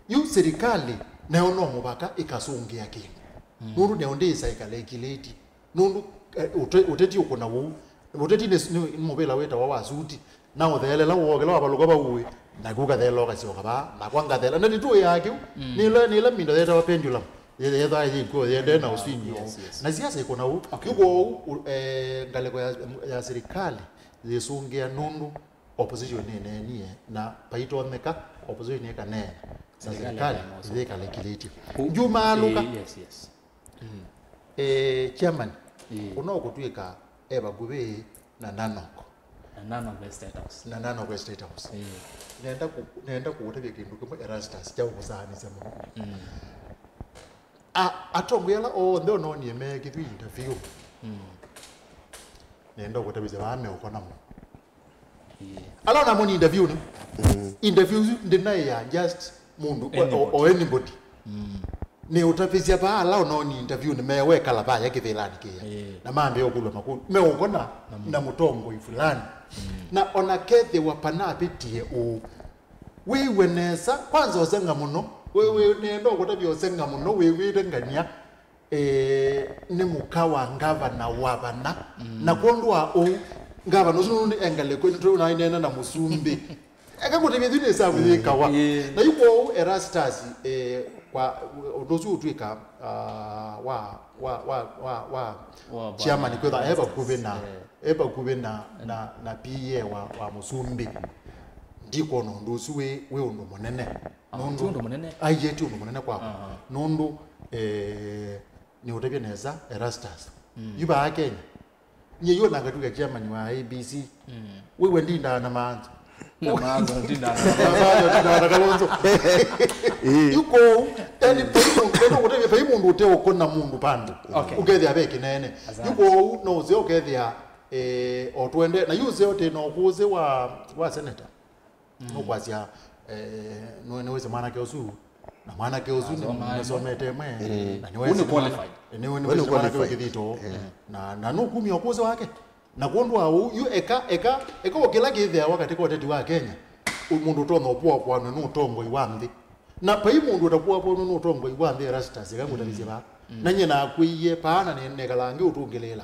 Yu serikali nayo no mũvaka ĩkasũngĩa kĩndũ. Nũndũ nayo ndĩĩsa ĩkalekilĩti. Nũndũ, eh, ũte-, ũteti ũkũna ũu. Ũteti nĩ, nĩ, nĩ mũvĩla wĩtawa wa suti. Na ũtheelela woo, kĩla wavalũka vau ũĩ, naku ũkatheela ũkasyoka vaa, nakwa ngatheela. Na nĩtũĩaa kĩu, nĩla, nĩla minda yetawa pendulum. Ye-, yethaa yĩkw'o, yendee na ũswingi ũu. Na siasa ĩkũna ũu. Yu kwoou, eh, ngalĩko ya, ya serikali yĩsũngĩa nũndũ opposition nĩneenie, na vaitonyeka opposition ĩkaneena, na serikali ĩkalekilĩtye. Njumaalũka. Eh, chairman, ũno ũkũtw'ĩka e vakuvĩ na Nanok. Na Nanok e State House. Na Nanok e State House. Nenda kũ-, nenda kũũtavya kĩndũ kĩmwe Erastus kya ũkũsaanĩsya mũno. A-, atongoi ala onthe ũnoonie meekĩthw'e interview, nenda ũkũtavĩsya vaa meũkona mo. Ala onamo ni interview nĩ. Interview isu ndinaĩ ya just mũndũ, o, o, o anybody. Nĩ ũtavĩsya vaa ala onao ni interview nĩ mewekala vaya kĩvĩlanĩ kĩya. Na mambĩĩa ũkũlw'a makũlyo. Meũkona na mũtongoi fulani. Na ona kethĩwa panavĩtie ũũ, wĩw'e nesa, kwanza ũsenga mũno. Wĩ, wĩ, nĩenda ũkũtavya ũsenga mũno, wĩw'ĩte ngania. Eh, nĩ mũka wa ngavana wa vana. Na kwondũ wa ũu, ngavana ũsu nũndũ engalĩko nĩtũnainena na mũsumbĩ. Eka kũtavya ĩthu nĩ savu yĩkawa. Na yu kwoou Erastus, eh, kwa ũndũ ũsu ũtwĩka, ah, wa, wa, wa, wa, wa Wa chairman bwana kwĩtha e Erastus, vakuvĩ na, eh. e vakuvĩ na, na, na P A wa, wa mũsumbĩ. Ndikwona ũndũ ũsu wĩ, wĩ ũndũ mũnene. Ah, ti ũndũ mũnene? Aiye, ti ũndũ mũnene kwakwa. Nũndũ, eh, nĩ ũtavye nesa Erastus. Yu vaa Kenya. Nye yu nakatuka chairman wa A B C. Wĩwe ndindaa na maanzo. Na maanzo ndindaa na maanzo ndindaa na Kalonzo. Yu kwoou, yani, vai mũndũ, vai mũndũ ũteũkona mũndũ pandũ. Okay. Ũkethĩa ve kĩnene. Asante. Yu kwoou, no ũseo ũkethĩa, eh, o twende, na yu ũseo tĩ na ũkũsĩ wa, wa senator. Nũkwasya, eh, nũ-, nĩwĩsĩ mwanake ũsu, na mwanake ũsu nĩ-, nĩsomete ĩmwe, na nĩwĩsĩ nĩ mwana-, qualified. Nĩ-, nĩwĩsĩ nĩ mwanake wĩ kĩthito. Na, na nũkumya ũkũsĩ wake. Na kwondũ wa ũu, yu eka, eka, eka o kĩla kĩthĩawa katĩ ka ũteti wa Kenya, ũ-, mũndũ ũtonya ũpũa kwanwe nĩ ũtongoi wa nthĩ. Na vai mũndũ ũtapũapũanwe nĩ ũtongoi wa nthĩ, Erastus, eka ngũtavĩsye vaa. Na nyie nakwĩie paa na nĩ-, nekalaa ngĩũtũngĩlĩĩla.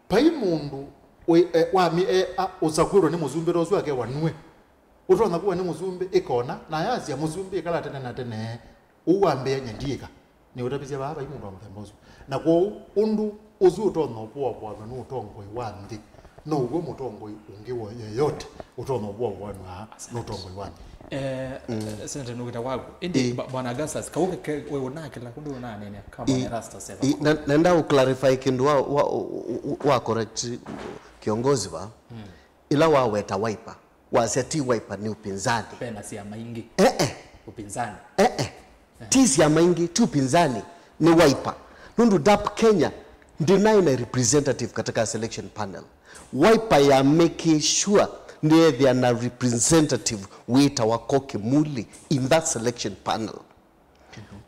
Vai mũndũ wĩ, eh, wami, eh, a-, ũsakwĩrwe nĩ mũsumbĩ ta ũsu akewa nue. Ũtonya kuwa nĩ mũsumbĩ, ĩkona, na yasya mũsumbĩ ĩkala tene na tene, ũu wambĩa nye ndiĩka. Nĩ ũtavisye vaa vai mũndũ wa mũthemba ũsu. Na kwoou, ũndũ ũsu ũtonya ũpũapũanw'a nĩ ũtongoi wa nthĩ, no ũw'o mũtongoi ũngĩ wo yeyote ũtonya ũpũapũanw'a nĩ ũtongoi wa nthĩ. Eh, Senator, nũkĩta waku. Ĩndĩ, Bwana Augustus, kau ke, we ũnakĩla, kũndũ ũnaneenea, ka Bwana Erastus eva. Ĩ, na, nenda ũclarify kĩndũ wa, wa, wa, wa correct kiongozi va. Ĩla waweta Wiper, wasya ti Wiper, nĩ upinzani. Vena syama ingĩ. Eh, eh. Upinzani. Eh, eh. Ti syama ingĩ, ti upinzani, nĩ Wiper. Nũndũ DAP Kenya ndĩnaĩ na representative katika selection panel. Wiper ya make sure nĩyethĩa na representative wĩtawa Ko Kimuli in that selection panel.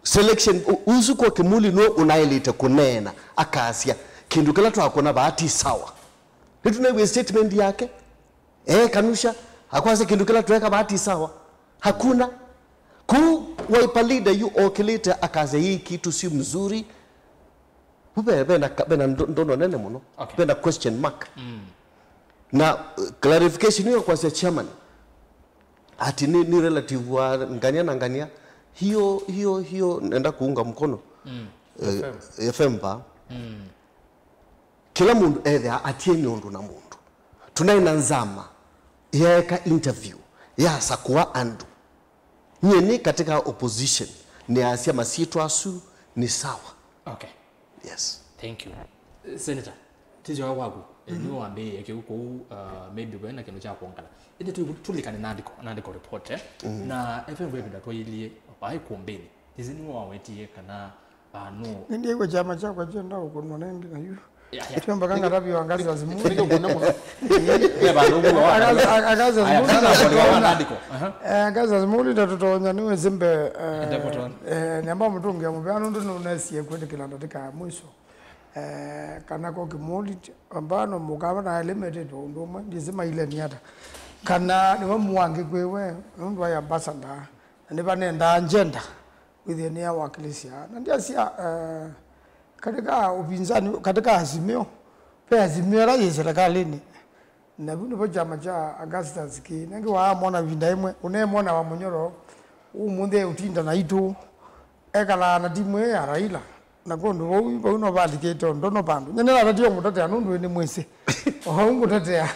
Selection, u-, ũsu Ko Kimuli nũũ ũnaĩlĩte kũneena, akasya, kĩndũ kĩla twakũna vaa ti sawa. Nĩtũnew'e statement yake. Eh, kanusha, akwasya kĩndũ kĩla tweka vaa ti sawa. Hakuna. Kuu Wiper leader yu okĩlĩte akasya hii kitu si mzuri. Vu ve-, vena ka-, vena ndo-, ndono nene mũno. Okay. Vena question mark. Na, uh, clarification ĩyo kwasya chairman ati nĩ, nĩ relative wa ngania na ngania. Hiyo, hiyo, hiyo nenda kuunga mkono. Eh, F M va. Kĩla mũndũ ethĩawa atie nĩ ũndũ na mũndũ. Tũnaĩ na nzama yaeka interview, yasakũa andũ. Nyie nĩ katika opposition, nĩasya masyĩtwa asu nĩ sawa. Okay. Yes. Thank you. Senator, tizyo waku, eh, nĩwe wambĩĩe kĩu kũu, uh, maybe kwena kĩndũ kya kwongela. Ĩndĩ tũ-, tũlikane na andĩko, na andĩko report, eh? Na F M V ĩvinda twailie, vai kũmbĩnĩ. Nĩsĩ nĩwe wawetie kana Ah, no. Nĩndĩew'a kyama kyakwa kyenda ũkũnwa nengĩ na yu. Ya, ya. Ĩtwe mpaka ngataviwa Augustus Muli. Nĩkĩ ũkũna mũno? Nĩ vandũ ũguo wa Augustus, Augustus Muli ndatũtonya. Aha. Eh, Augustus Muli ndatũtonya nĩwe simbe, eh, eh, nyamba mũtũngĩa mũvea nũndũ nũnesie kwĩtĩkĩla ndatĩka ya mwiso. Eh, kana Ko Kimuli, ambano mũkava na elemetetwe ũndũ ũmwe, ndĩsĩ maileni ata. Kana nĩwe mũange kwĩwe, nũndũ wa ambassador, na nĩvanendaa agenda. Wĩthĩe nĩyawakilisya. Na ndyasya, eh, katika upinzani, katika Azimio, ve Azimio ĩla yĩ serikalini. Na vu nĩvo kyama kya Augustus kĩ. Nengĩ waamwona ĩvinda ĩmwe, ũneemwona wa mũnyoro, ũmũnthĩ eũtinda naitũ, ekalaa na timu ĩĩ ya Raila. Na kũndũ vau, vau no vaandĩkĩte ũndũ no vandũ. Nyie nĩnatatie ũmũtetea nũndũ nĩ mwĩsĩ. O vau ngũtetea,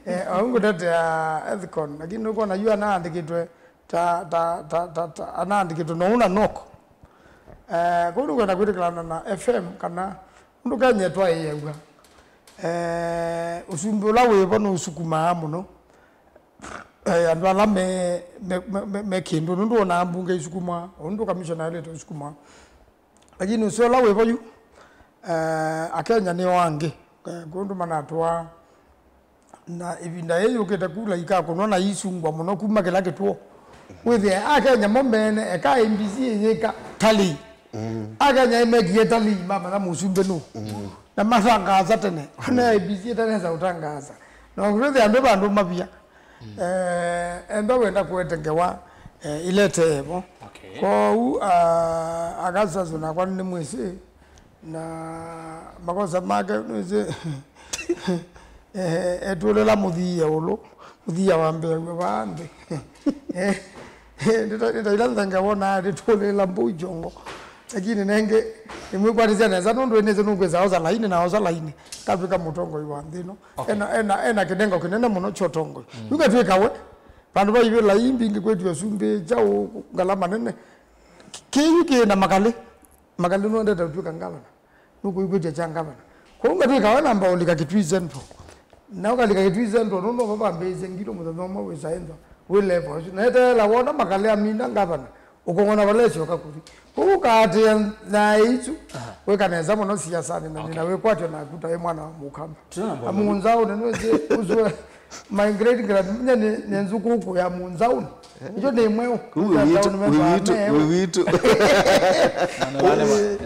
eh, o vau ngũtetea Ethcon. Lakini nũkwona yu anaandĩkĩtwe ta, ta, ta, ta, ta, anaandĩkĩtwe no ũna noko. Eh, kũu nĩkwenda kwĩtĩkĩlana na F M kana ũndũ Kenya twaĩaw'a. Eh, ũsumbĩ ũla wĩvo nũsukumaa mũno. Eh, andũ ala me, me, me, me, me kĩndũ, nũndũ wonaa mbunge isukumaa, ũndũ kamishona aĩlĩte ũsukumaa. Lakini ũseo ũla wĩvo yu, eh, Akenya nĩo angĩ, eh, kũndũ manatũaa. Na ĩvinda yĩĩ yũkĩte kula ikakũnwa na isungwa mũno kuma kĩla kĩtuo. Wĩthĩe Akenya mo mene, eka I E B C ĩyĩka talii. Akenya ĩmekie talii, mamanya mũsumbĩ nũ. Na matangaasa tene. Ona I E B C ĩtanesa ũtangaasa. Na ũkĩtwĩthĩa andũ vandũ mavia. Eh, enda wenda kũete ngewa, eh, ilete evo. Okay. Kwoou, ah, Augustus nakwa nĩ mwĩsĩ. Na makosa make, nĩsĩ, eh, etũlĩla mũthia ũlũ, mũthia wambĩaw'a vaa nthĩ. Eh, eh, nĩta, nĩta ila nthenge wonaa nĩtũlĩla mbũi kyongo. Lakini nengĩ, nĩmwĩkwatĩsya nesa nũndũ nĩsĩ nũkwĩsa osa laini na osa laini, katwĩka mũtongoi wa nthĩ ĩno. Okay. Ena, ena, ena kĩnengo kĩnene mũno kya ũtongoi. Mm. Yu katwĩka we, vandũ va ivĩla ii mbingĩ kwĩtw'a sumbĩ kyaũ ngalama nene. Kĩyu kĩ na makalĩ. Makalĩ nũendete kũtw'ĩka ngavana. Nũkũikwĩtya kya ngavana. Kwoou ngatw'ĩka we namba ũlika Kitui Central. Na ũkalika Kitui Central, nũndũ vo vambĩĩsye ngitũ mũthenya ũmwe wĩsa ĩnthwa wĩ level ĩsu. Na eteela wona makalĩ amina ngavana, ũkũng'ona vala ĩsyoka kũthi. Kwoou ũkaatĩĩa nyaĩ isu, aha, wĩka nesa mũno siasanĩ na nĩna, okay, wĩkwatyo naku ta wĩ mwana wa mũkamba. Tũnamba amu nzaũnĩ nĩwĩsĩ ũsu. My great grand, nye nĩ, nĩ nzukũkũ ya Mũnzaũnĩ. Nĩkyo nĩ mweũ. Ũyũ witũ, ũyũ witũ, ũyũ witũ.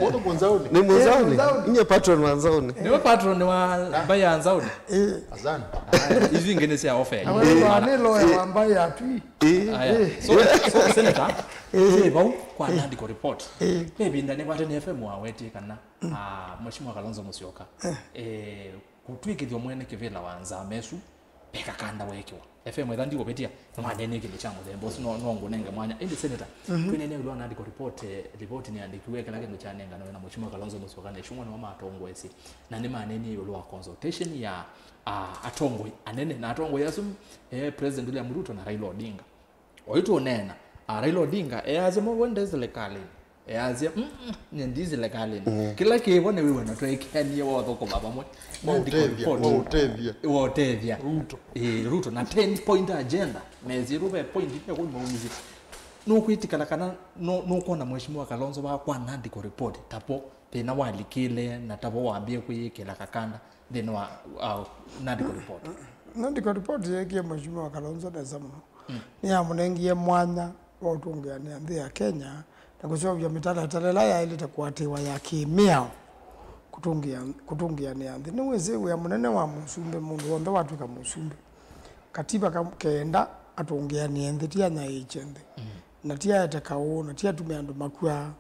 Wothe Mũnzaũnĩ. Nĩ Mũnzaũnĩ. Mũnzaũnĩ. Nye patron wa Nzaũnĩ. Nĩwe patron wa mbaĩ ya Nzaũnĩ. Eh. Azan. Aya, isu ingĩ nĩ sya ofeli. Awe nĩ loya wa mbaĩ ya Twi. Eh. Aya. So, so, Senator, eh, vau kwa Nandiko report. Eh. Ve ĩvinda nĩ Watani F M wawetie kana, ah, Mheshimiwa Kalonzo Musyoka, eh, kũtw'ĩkĩthya mwene kĩvĩla wa nzama ĩsu, ve kakanda weekĩwa. F M ĩtha ndikũvĩtya, nĩwaneenie kĩndũ kya mũthemba ũsu, no, no ngũnenge mwanya. Ĩndĩ Senator, mhm, twĩneenea ĩũlũ wa Nandiko report, eh, report nĩyandĩkiwe, kĩla kĩndũ kyanenganawe na Mheshimiwa Kalonzo Musyoka na ĩsu ũmwe nĩmo matongoesye, na nĩmaneenie ĩũlũ wa consultation ya, ah, atongoi anene na atongoi asu, eh, President William Ruto na Raila Odinga. Oyu tũneena, ah, Raila Odinga easya mo wende silikalini. Easya, "Mm, mm, nye ndi silikalini." Mm. Kĩla kĩvo nĩ wĩw'e na tweekĩanie wa ũthũkũma vamwe. Wa Nandiko ũtethya, report. Wa ũtethya. Wa ũtethya. Ruto. Ĩĩ, Ruto. Na ten point agenda. Mezi ruve point ya kũi maumisye. Nũkwĩtĩkana kana nũ-, nũkwona Mheshimiwa Kalonzo wa kwa Nandiko report tapo thĩna walikĩle na tapo wambie kwĩyĩkĩla kakanda nthĩnĩ wa, uh, Nandiko report. Nandiko report yeekie Mheshimiwa Kalonzo nesa mũno. Mm. Nĩyamũnengie mwanya wa ũtũngĩanĩa nthĩ ya Kenya na kũseũvya mĩtalatala ĩla yaĩlĩte kũatĩĩwa ya kĩ-mĩao kũtũngĩa-, kũtũngĩanĩa nthĩ. Nĩwĩsĩ wĩa mũnene wa mũsumbĩ, mũndũ w'onthe watw'ĩka mũsumbĩ, katiba ka-, kenda atũngĩanĩe nthĩ, ti anyaĩĩkye nthĩ. Mm. Na ti aete kaũ, na ti atume andũ makw'a,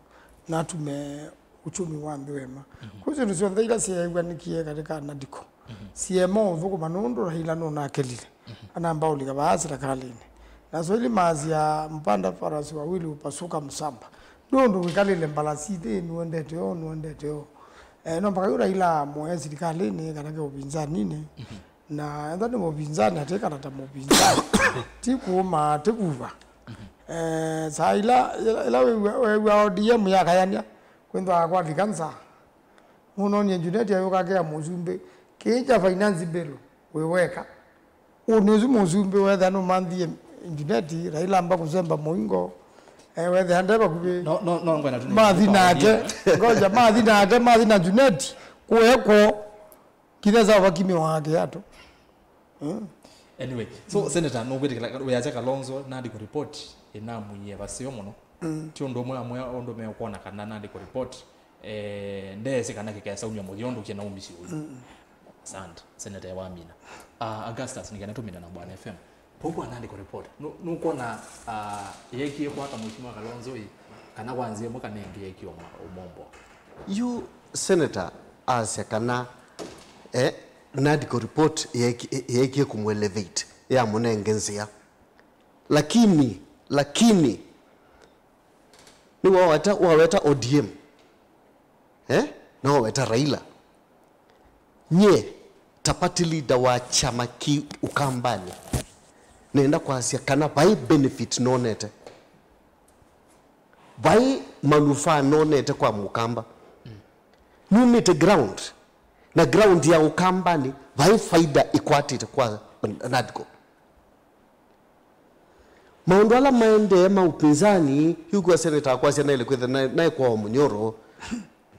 na atume uchumi wa nthĩ wema. Mhm. Kwĩ syĩndũ syonthe ila syeew'anĩkie katĩ ka Nandiko, mhm, syeema ũthũkũma nũndũ Raila nũnakelile. Mhm. Anamba ũlika vaa silikalĩnĩ. Na Swahili maasya, "Mpanda farasi wawili hupasuka msamba." Nũndũ wĩkalĩle mbalasi ithĩ, nũendete o, nũendete o. Eh, no mpaka yu Raila amũe silikalĩnĩ kana ke ũvinzaninĩ. Mhm. Na ethwa nĩ mũvinzani, atĩkana ta mũvinzani. Ti kũũma, ti kuva. Mhm. Eh, saa ila, ila, ila wĩw'a, wĩw'a O D M yakayania, kwĩthwa kwavika nza. Mũnonie Junet ayũka akea mũsumbĩ, kĩĩ kya finance bill wĩ weka. Ũnĩ ũsu mũsumbĩ wetha nũmanthie Junet, Raila amba kũsemba mũingo. Eh, wethĩa nde vakuvĩ. No, no, no, ngwenda tu mathi nake, ngoja, mathi nake, mathi na Junet, kũekwo. Kĩthesa vakimĩ wake ato. Mm. Anyway, so, Senator, nũkwĩtĩkĩla wĩasya Kalonzo Nandiko report ĩnamwie vaseo mũno. Mm. Ti ũndũ ũmwe amwe ũndũ meũkwona kana Nandiko report, eh, ndeesĩ kana kĩkesaumya mũthya ũndũ kĩnaumisye ũyu. Mm. Asante, Senator Wamina. Ah, Augustus, nĩ kana tũmina na Bwana F M. Vau kwa Nandiko report, nũ-, nũkwona, ah, yeekie kwaka Mheshimiwa Kalonzo ĩ, kana kwa nzĩa ĩmwe kana ĩngĩ yeekie ũma-, ũmombo? Yu Senator asya kana, eh, Nandiko report yeeki-, yeekie kũmũelevate, yamũnenge nzĩa. Lakini, lakini, nĩwaweta, waweta O D M. Eh? Na waweta Raila. Nye, ta party leader wa kyama kĩ Ũkambanĩ, nenda kwasya kana vai benefit nonete. Vai manufaa nonete kwa Mũkamba. Numĩte ground. Na ground ya Ũkambanĩ, vai faida ĩkwatĩte kwa Nandiko. Maũndũ ala maendee ma upinzani, yu kwa seneta akwasya naĩle kwĩthĩa naĩ, naĩ kwa Mũnyoro.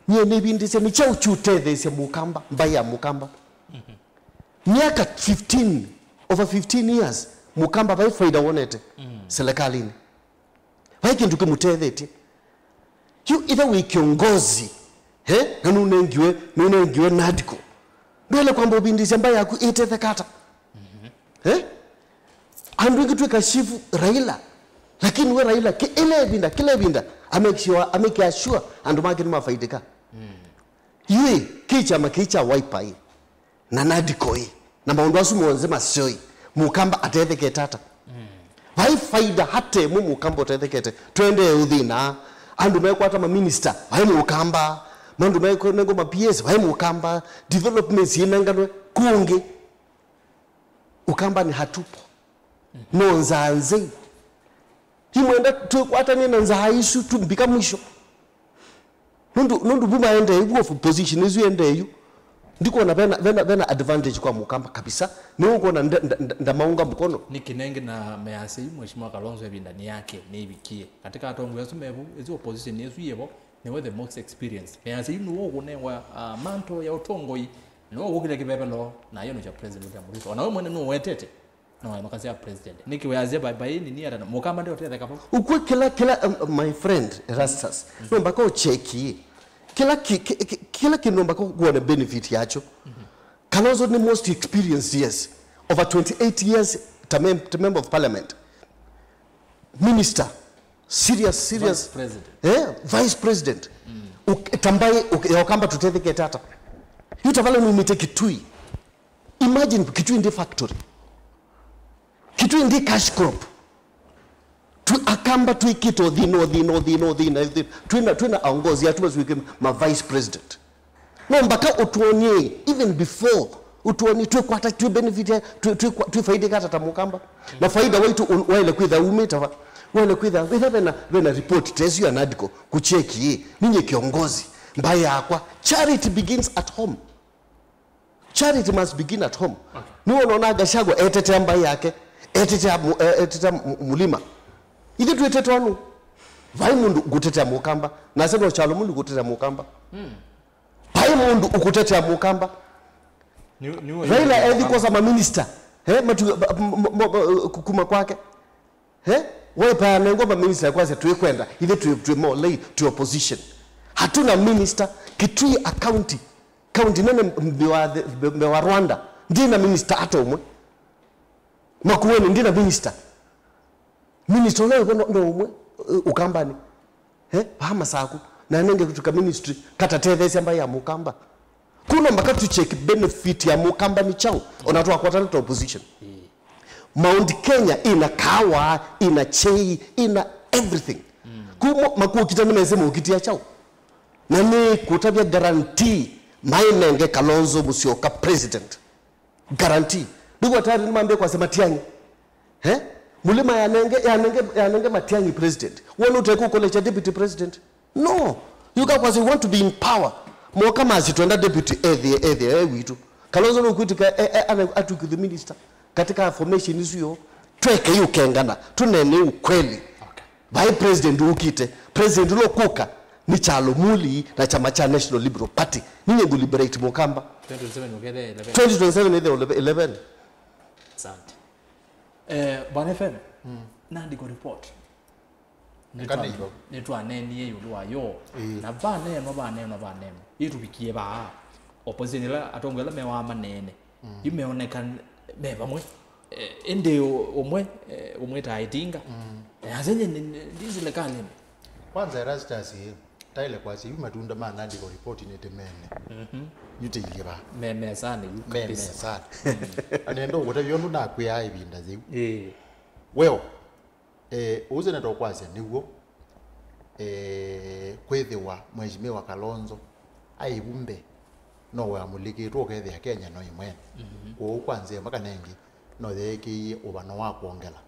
Nyie nĩvindĩsya nĩ kyaũ kyũtetheesya Mũkamba, mbaĩ ya Mũkamba. Myaka fifteen, over fifteen years, Mũkamba vai faida wonete serikalini. Vai kĩndũ kĩmũtethetye. Yu ĩthe wĩ kĩongozi, eh, na nũnengiwe, nũnengiwe Nandiko. Ndwele kwamba ũvindĩsya mbaĩ yaku ĩtetheka ata? Eh? Andũ aingĩ twĩka chief Raila, lakini we Raila, kĩ-, ĩla ĩvinda, kĩla ĩvinda, amake sure, amake sure andũ make nĩmafaidĩka. Mm. Yu ĩ, kĩ kyama kĩĩ kya Wiper ĩ, na NADCO ĩ, na maũndũ asu monthe maseo ĩ, Mũkamba atethekete ata? Vai faida hata ĩmwe Mũkamba ũtethekete. Tũendee ũthĩnaa. Andũ mekwata maminista, vai Mũkamba. Andũ menengwa ma P S, vai Mũkamba. Developments inenganwe kũngĩ. Ũkamba nĩ hatupo. No nzaa nzei. Imwenda twĩkwatanie na nzaa isu tu mpika mwisho. Nũndũ, nũndũ vu maendee vu, position isu endee yu. Ndikwona vena, vena, vena advantage kwa Mũkamba kabisa. Nĩũkwona nda-, nda-, nda-, ndamaunga mkono. Nĩ kĩnenge na measya yu Mheshimiwa Kalonzo ĩvindanĩ yake nĩivikie. Katika atongoi asu mevo, ĩsu opposition ĩsu yĩvo, nĩwe the most experienced. Measya yu nĩwe ũkũnengwa, ah, mantle ya ũtongoi, nĩwe ũkũkĩlya kĩvevelo, na yo nĩkyo President William Ruto. Ona we mwene nũwetete. No, makasya president. Nĩkĩ weasya by, by nini ata Mũkamba ndio tetheka vau? Ukwe kila, kila, um, my friend Erastus. No mpaka ucheki. Kila ki, ki, ki, kila kindu mpaka kuone benefit yacho. Kalonzo ni most experienced, yes. Over twenty-eight years, ta mem-, ta member of parliament. Minister, serious, serious. Vice president. Eh, vice president. Uk-, tambai, uk-, ya Ũkamba tutethekete ata. Yu tavale numite Kitui. Imagine Kitui ndi factory. Kitui ndi cash crop. Tu Akamba twĩkĩte ũthĩna, ũthĩna, ũthĩna, ũthĩna, ũthĩna. Twĩna, twĩna aongozi atu masuĩke ma vice president. No mpaka ũtuonie, even before, ũtuonie, twĩkwata, twĩ benefit, twĩ, twĩ, twĩfaidĩka ata ta Mũkamba. Na faida waitũ un-, waile kwĩtha umĩte va. Waile kwĩtha, wĩtha vena, vena report, tesu ya NADCO, kucheki, ninye kiongozi, mbaĩ yakwa. Charity begins at home. Charity must begin at home. Okay. Nĩwona ona Gachagua etetea mbaĩ yake, etetea mu-, e-, etetea mu-, Mulima. Ithe twĩtetwa nũ? Vai mũndũ ngũtetea Mũkamba. Nase no Kyalo Muli ngũtetea Mũkamba. Vai mũndũ ũkũtetea Mũkamba. Ni, ni Raila ethi kwosa maminista. He, matu, ba, m-, m-, m-, m-, kuma kwake. He? Wiper yanengwa maminista kwasya twĩkwenda, ithe twĩ, twĩ molei, twĩ opposition. Hatuna minister. Kitui a county. County nene mbee wa the, mbee wa Rwanda. Ndina minister hata ũmwe. Makueni ndina minister. Minister ũla wĩvo no, no ũmwe, uh, Ũkambani. Eh, vaa Masaku. Na nenge kutuka ministry, katatetheesya mbaĩ ya Mũkamba. Kuno mpaka tu check benefit ya Mũkamba ni chao, ona twakwatana ta opposition. Mount Kenya ina kawa, ina chai, ina everything. Kumo makuokita ni mese mokiti ya chao. Na ni kutavya guarantee, mainenge Kalonzo Musyoka president. Guarantee. Nĩguo tayari nĩmambie kwasya Matiang'i. Eh? Mulima yanenge, yanenge, yanenge Matiang'i president. Wona ũtekukolecha deputy president? No. You guys, you want to be in power. Moka masi twenda deputy ethie, ethie, eh, witu. Kalonzo no kwitika, eh, eh, ana atukithi minister. Katika formation isu yo. Tweke yu kengana. Tunene ukweli. Okay. Vai president ukite, president ũla ũkũka nĩ Kyalo Muli na kyama kya National Liberal Party. Ninye ngũ liberate Mũkamba. Twenty twenty-seven ũkethĩa eleven. Twenty twenty-seven ĩthĩe eleven. Asante. Eh, Bwana F M, NADCO report. Eka nĩtwa-, nĩtwa. Nĩtwanenie ĩũlũ wa yo. Ĩĩ. Na vaneenwa, vaneenwa, vaneenwa. Ĩtũvikie vaa. Opposition ĩla, atongoi ala mewaa maneene. Yu meoneka me vamwe. Eh, ĩndĩ ũ-, ũmwe, eh, ũmwĩtaa Ĩtinga. Eh, asya nye nĩ, nĩ, ndi silikalĩnĩ. Kwanza Erastus, ĩ, taile kwasya yu matunda ma NADCO report nĩ tĩmene. Yu tĩilyĩ va. Me mesanĩ yu. Me kabisa. Mesanĩ. Anenda ũkũtavya ũndũ nakwĩaa ĩvinda yĩu. Ĩĩ. Weo, Eh, ũu seneta ũkwasya nĩw'o, eh, kwĩthĩwa Mheshimiwa Kalonzo aĩ vumbe, no weamũlĩkĩtwe ũkethĩa Kenya no ĩmwene. Kwoou kwa nzĩa ĩmwe kana ĩngĩ, no yeekĩie ũvano wa kwongela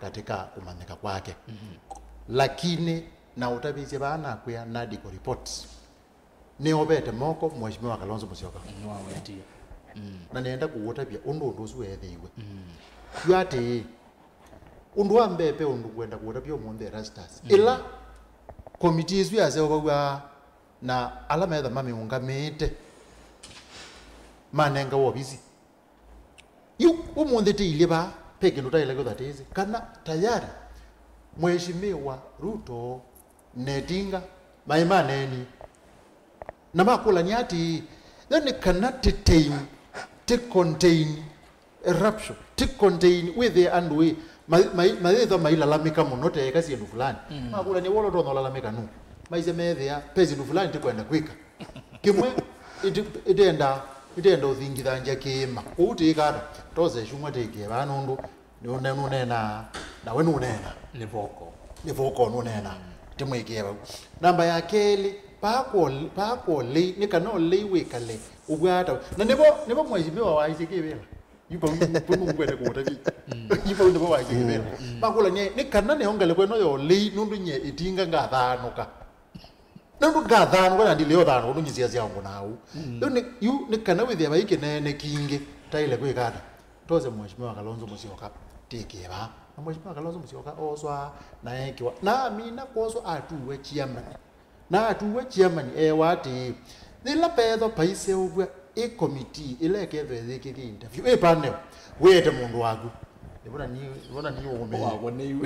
katika kũmanyĩka kwake. Lakini na ũtavĩsye vaa nakwĩa NADCO reports, nĩovete moko Mheshimiwa Kalonzo Musyoka. Nĩwawetie. Na nĩenda kũũtavya ũndũ ũndũ ũsu weethĩiwe. Yu atĩĩ, ũndũ wa mbee ve ũndũ ngwenda kũũtavya ũmũnthĩ Erastus. Ĩla komiti ĩsu yaseũvaw'a na ala metha mamĩũngamĩte manengawa ovisi. Yu ũmũnthĩ tĩilyĩ vaa, ve kĩndũ taĩle kwĩthwa tĩsĩ kana tayari Mheshimiwa Ruto na Ĩtinga maĩ maneeni na makũlany'a atĩĩ, yo nĩ kana tĩ tame, tĩ contain eruption, tĩ contain wĩthĩe andũ ĩ, ma-, ma-, mayĩthwa mailalamĩka mũno teeka syĩndũ fulani. Makũlany'a, "Wolo ũtonya ũlalamĩka nũũ?" Maisye meethĩa ve syĩndũ fulani tĩkwenda kwĩka. Kĩmwe, Ĩtenda, ĩtenda ũthingithangya kĩĩma. Kũu tĩĩka ata? Tose ĩcung'wa tĩkĩe vaa nũndũ nũne-, nũneenaa, nawe nũneena. Nĩ voko. Nĩ voko nũneenaa. Tĩmwĩkĩe vau. Namba ya kelĩ, paa kwa ũle-, paa kwa ũlei, nĩ kana ũlei wĩkale ũvwata. Na nĩvo, nĩvo mheshimiwa waisye kĩvĩla. Yu vau, vau nũngwenda kũũtavya. Yu vau nĩvo waisye kĩvĩla. Makũlany'a, nĩ kana nĩyo ngalĩko ĩno ya ũlei, nũndũ nyie ĩtinga ngathaanũka. Nũndũ ngathaanũka na ndilĩ ũthaanũka nũndũ nyie sya sya ũngũ na au. Yu nĩ, yu nĩ kana wĩthĩa vai kĩneene kingĩ taĩle kwĩka ata? Tose Mheshimiwa Kalonzo Musyoka tĩkĩe vaa. Na Mheshimiwa Kalonzo Musyoka ooswa na eekĩwa. Na amina kwoswa atuwe chairman. Na atuwe chairman eewa atĩĩ, yĩla vethwa vaiseũvw'a ĩ committee ĩla ĩkethwa ĩyĩkĩthye interview, ĩ panel, wĩete mũndũ waku. Nĩvona ni, nĩvona ni ũũmĩie. Nĩvo wakũnĩiwe.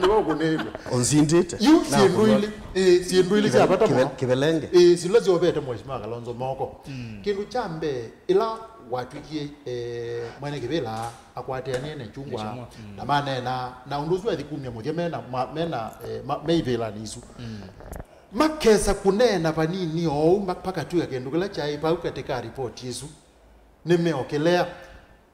Nĩvo wakũnĩiwe. Ũnzindĩte. Yu syĩndũ ilĩ, ĩĩ, syĩndũ ilĩ sya vata mũno. Kĩvelenge. Ĩĩ, sila syovete Mheshimiwa Kalonzo moko. Kĩndũ kya mbee, ĩla watwĩkie, eh, mwene kĩvĩla akwatĩanie na ĩkyungwa, na maneena, na ũndũ ũsu athi kumya mũthya mena, ma-, mena, eh, ma-, me ivĩlanĩ isu. Makesa kũneena vanini oou ma-, pakatw'ĩka kĩndũ kĩla kyaĩ vau katĩ ka ripoti ĩsu. Nĩmeokĩlea,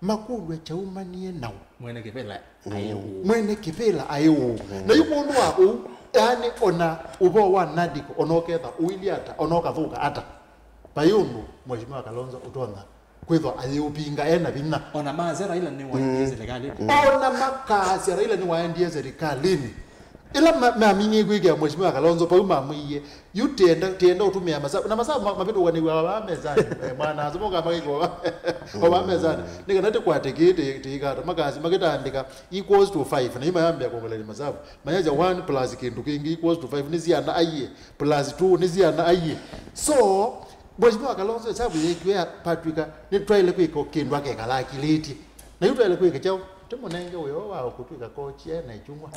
makũlw'a kyaumanie naũ? Mwene kĩvĩla aĩ ũũ. Mwene kĩvĩla aĩ ũũ. Na yu kwondũ wa ũu, yaani ona ũvoo wa NADCO, ona ũketha ũilyĩ ata, ona ũkathũka ata, vai ũndũ Mheshimiwa Kalonzo ũtonya kwĩthwa ayĩũvinga e na vinya. Ona maasya Raila nĩwaendie serikalini. Ona makaasya Raila nĩwaendie serikalini. Ĩla ma-, maminie kwĩkĩa Mheshimiwa Kalonzo vau mamwĩie, yu tienda, tienda ũtũmĩa masavu. Na masavu ma-, mavĩtũkanĩw'a vaa mesanĩ. Eh, mwana asu moka magĩkwa vaa mesanĩ. Nĩ kana tĩkwate kĩĩ tĩ-, tĩikata. Makasi makĩtandĩka equals to five. Na yu mayambĩa kuongelelya masavu. Mayasya one plus kĩndũ kĩngĩ equals to five. Nĩ syana aiye. Plus two nĩ syana aiye. So, Mheshimiwa Kalonzo ĩsavu yĩkiwe ya Patrick, nĩtwaĩle kwĩka kĩndũ akekala akilĩtye. Na yu twaĩle kwĩka kyaũ? Tũmũnenge wĩoo wa kũtw'ĩka kochi e na ĩkyungwa.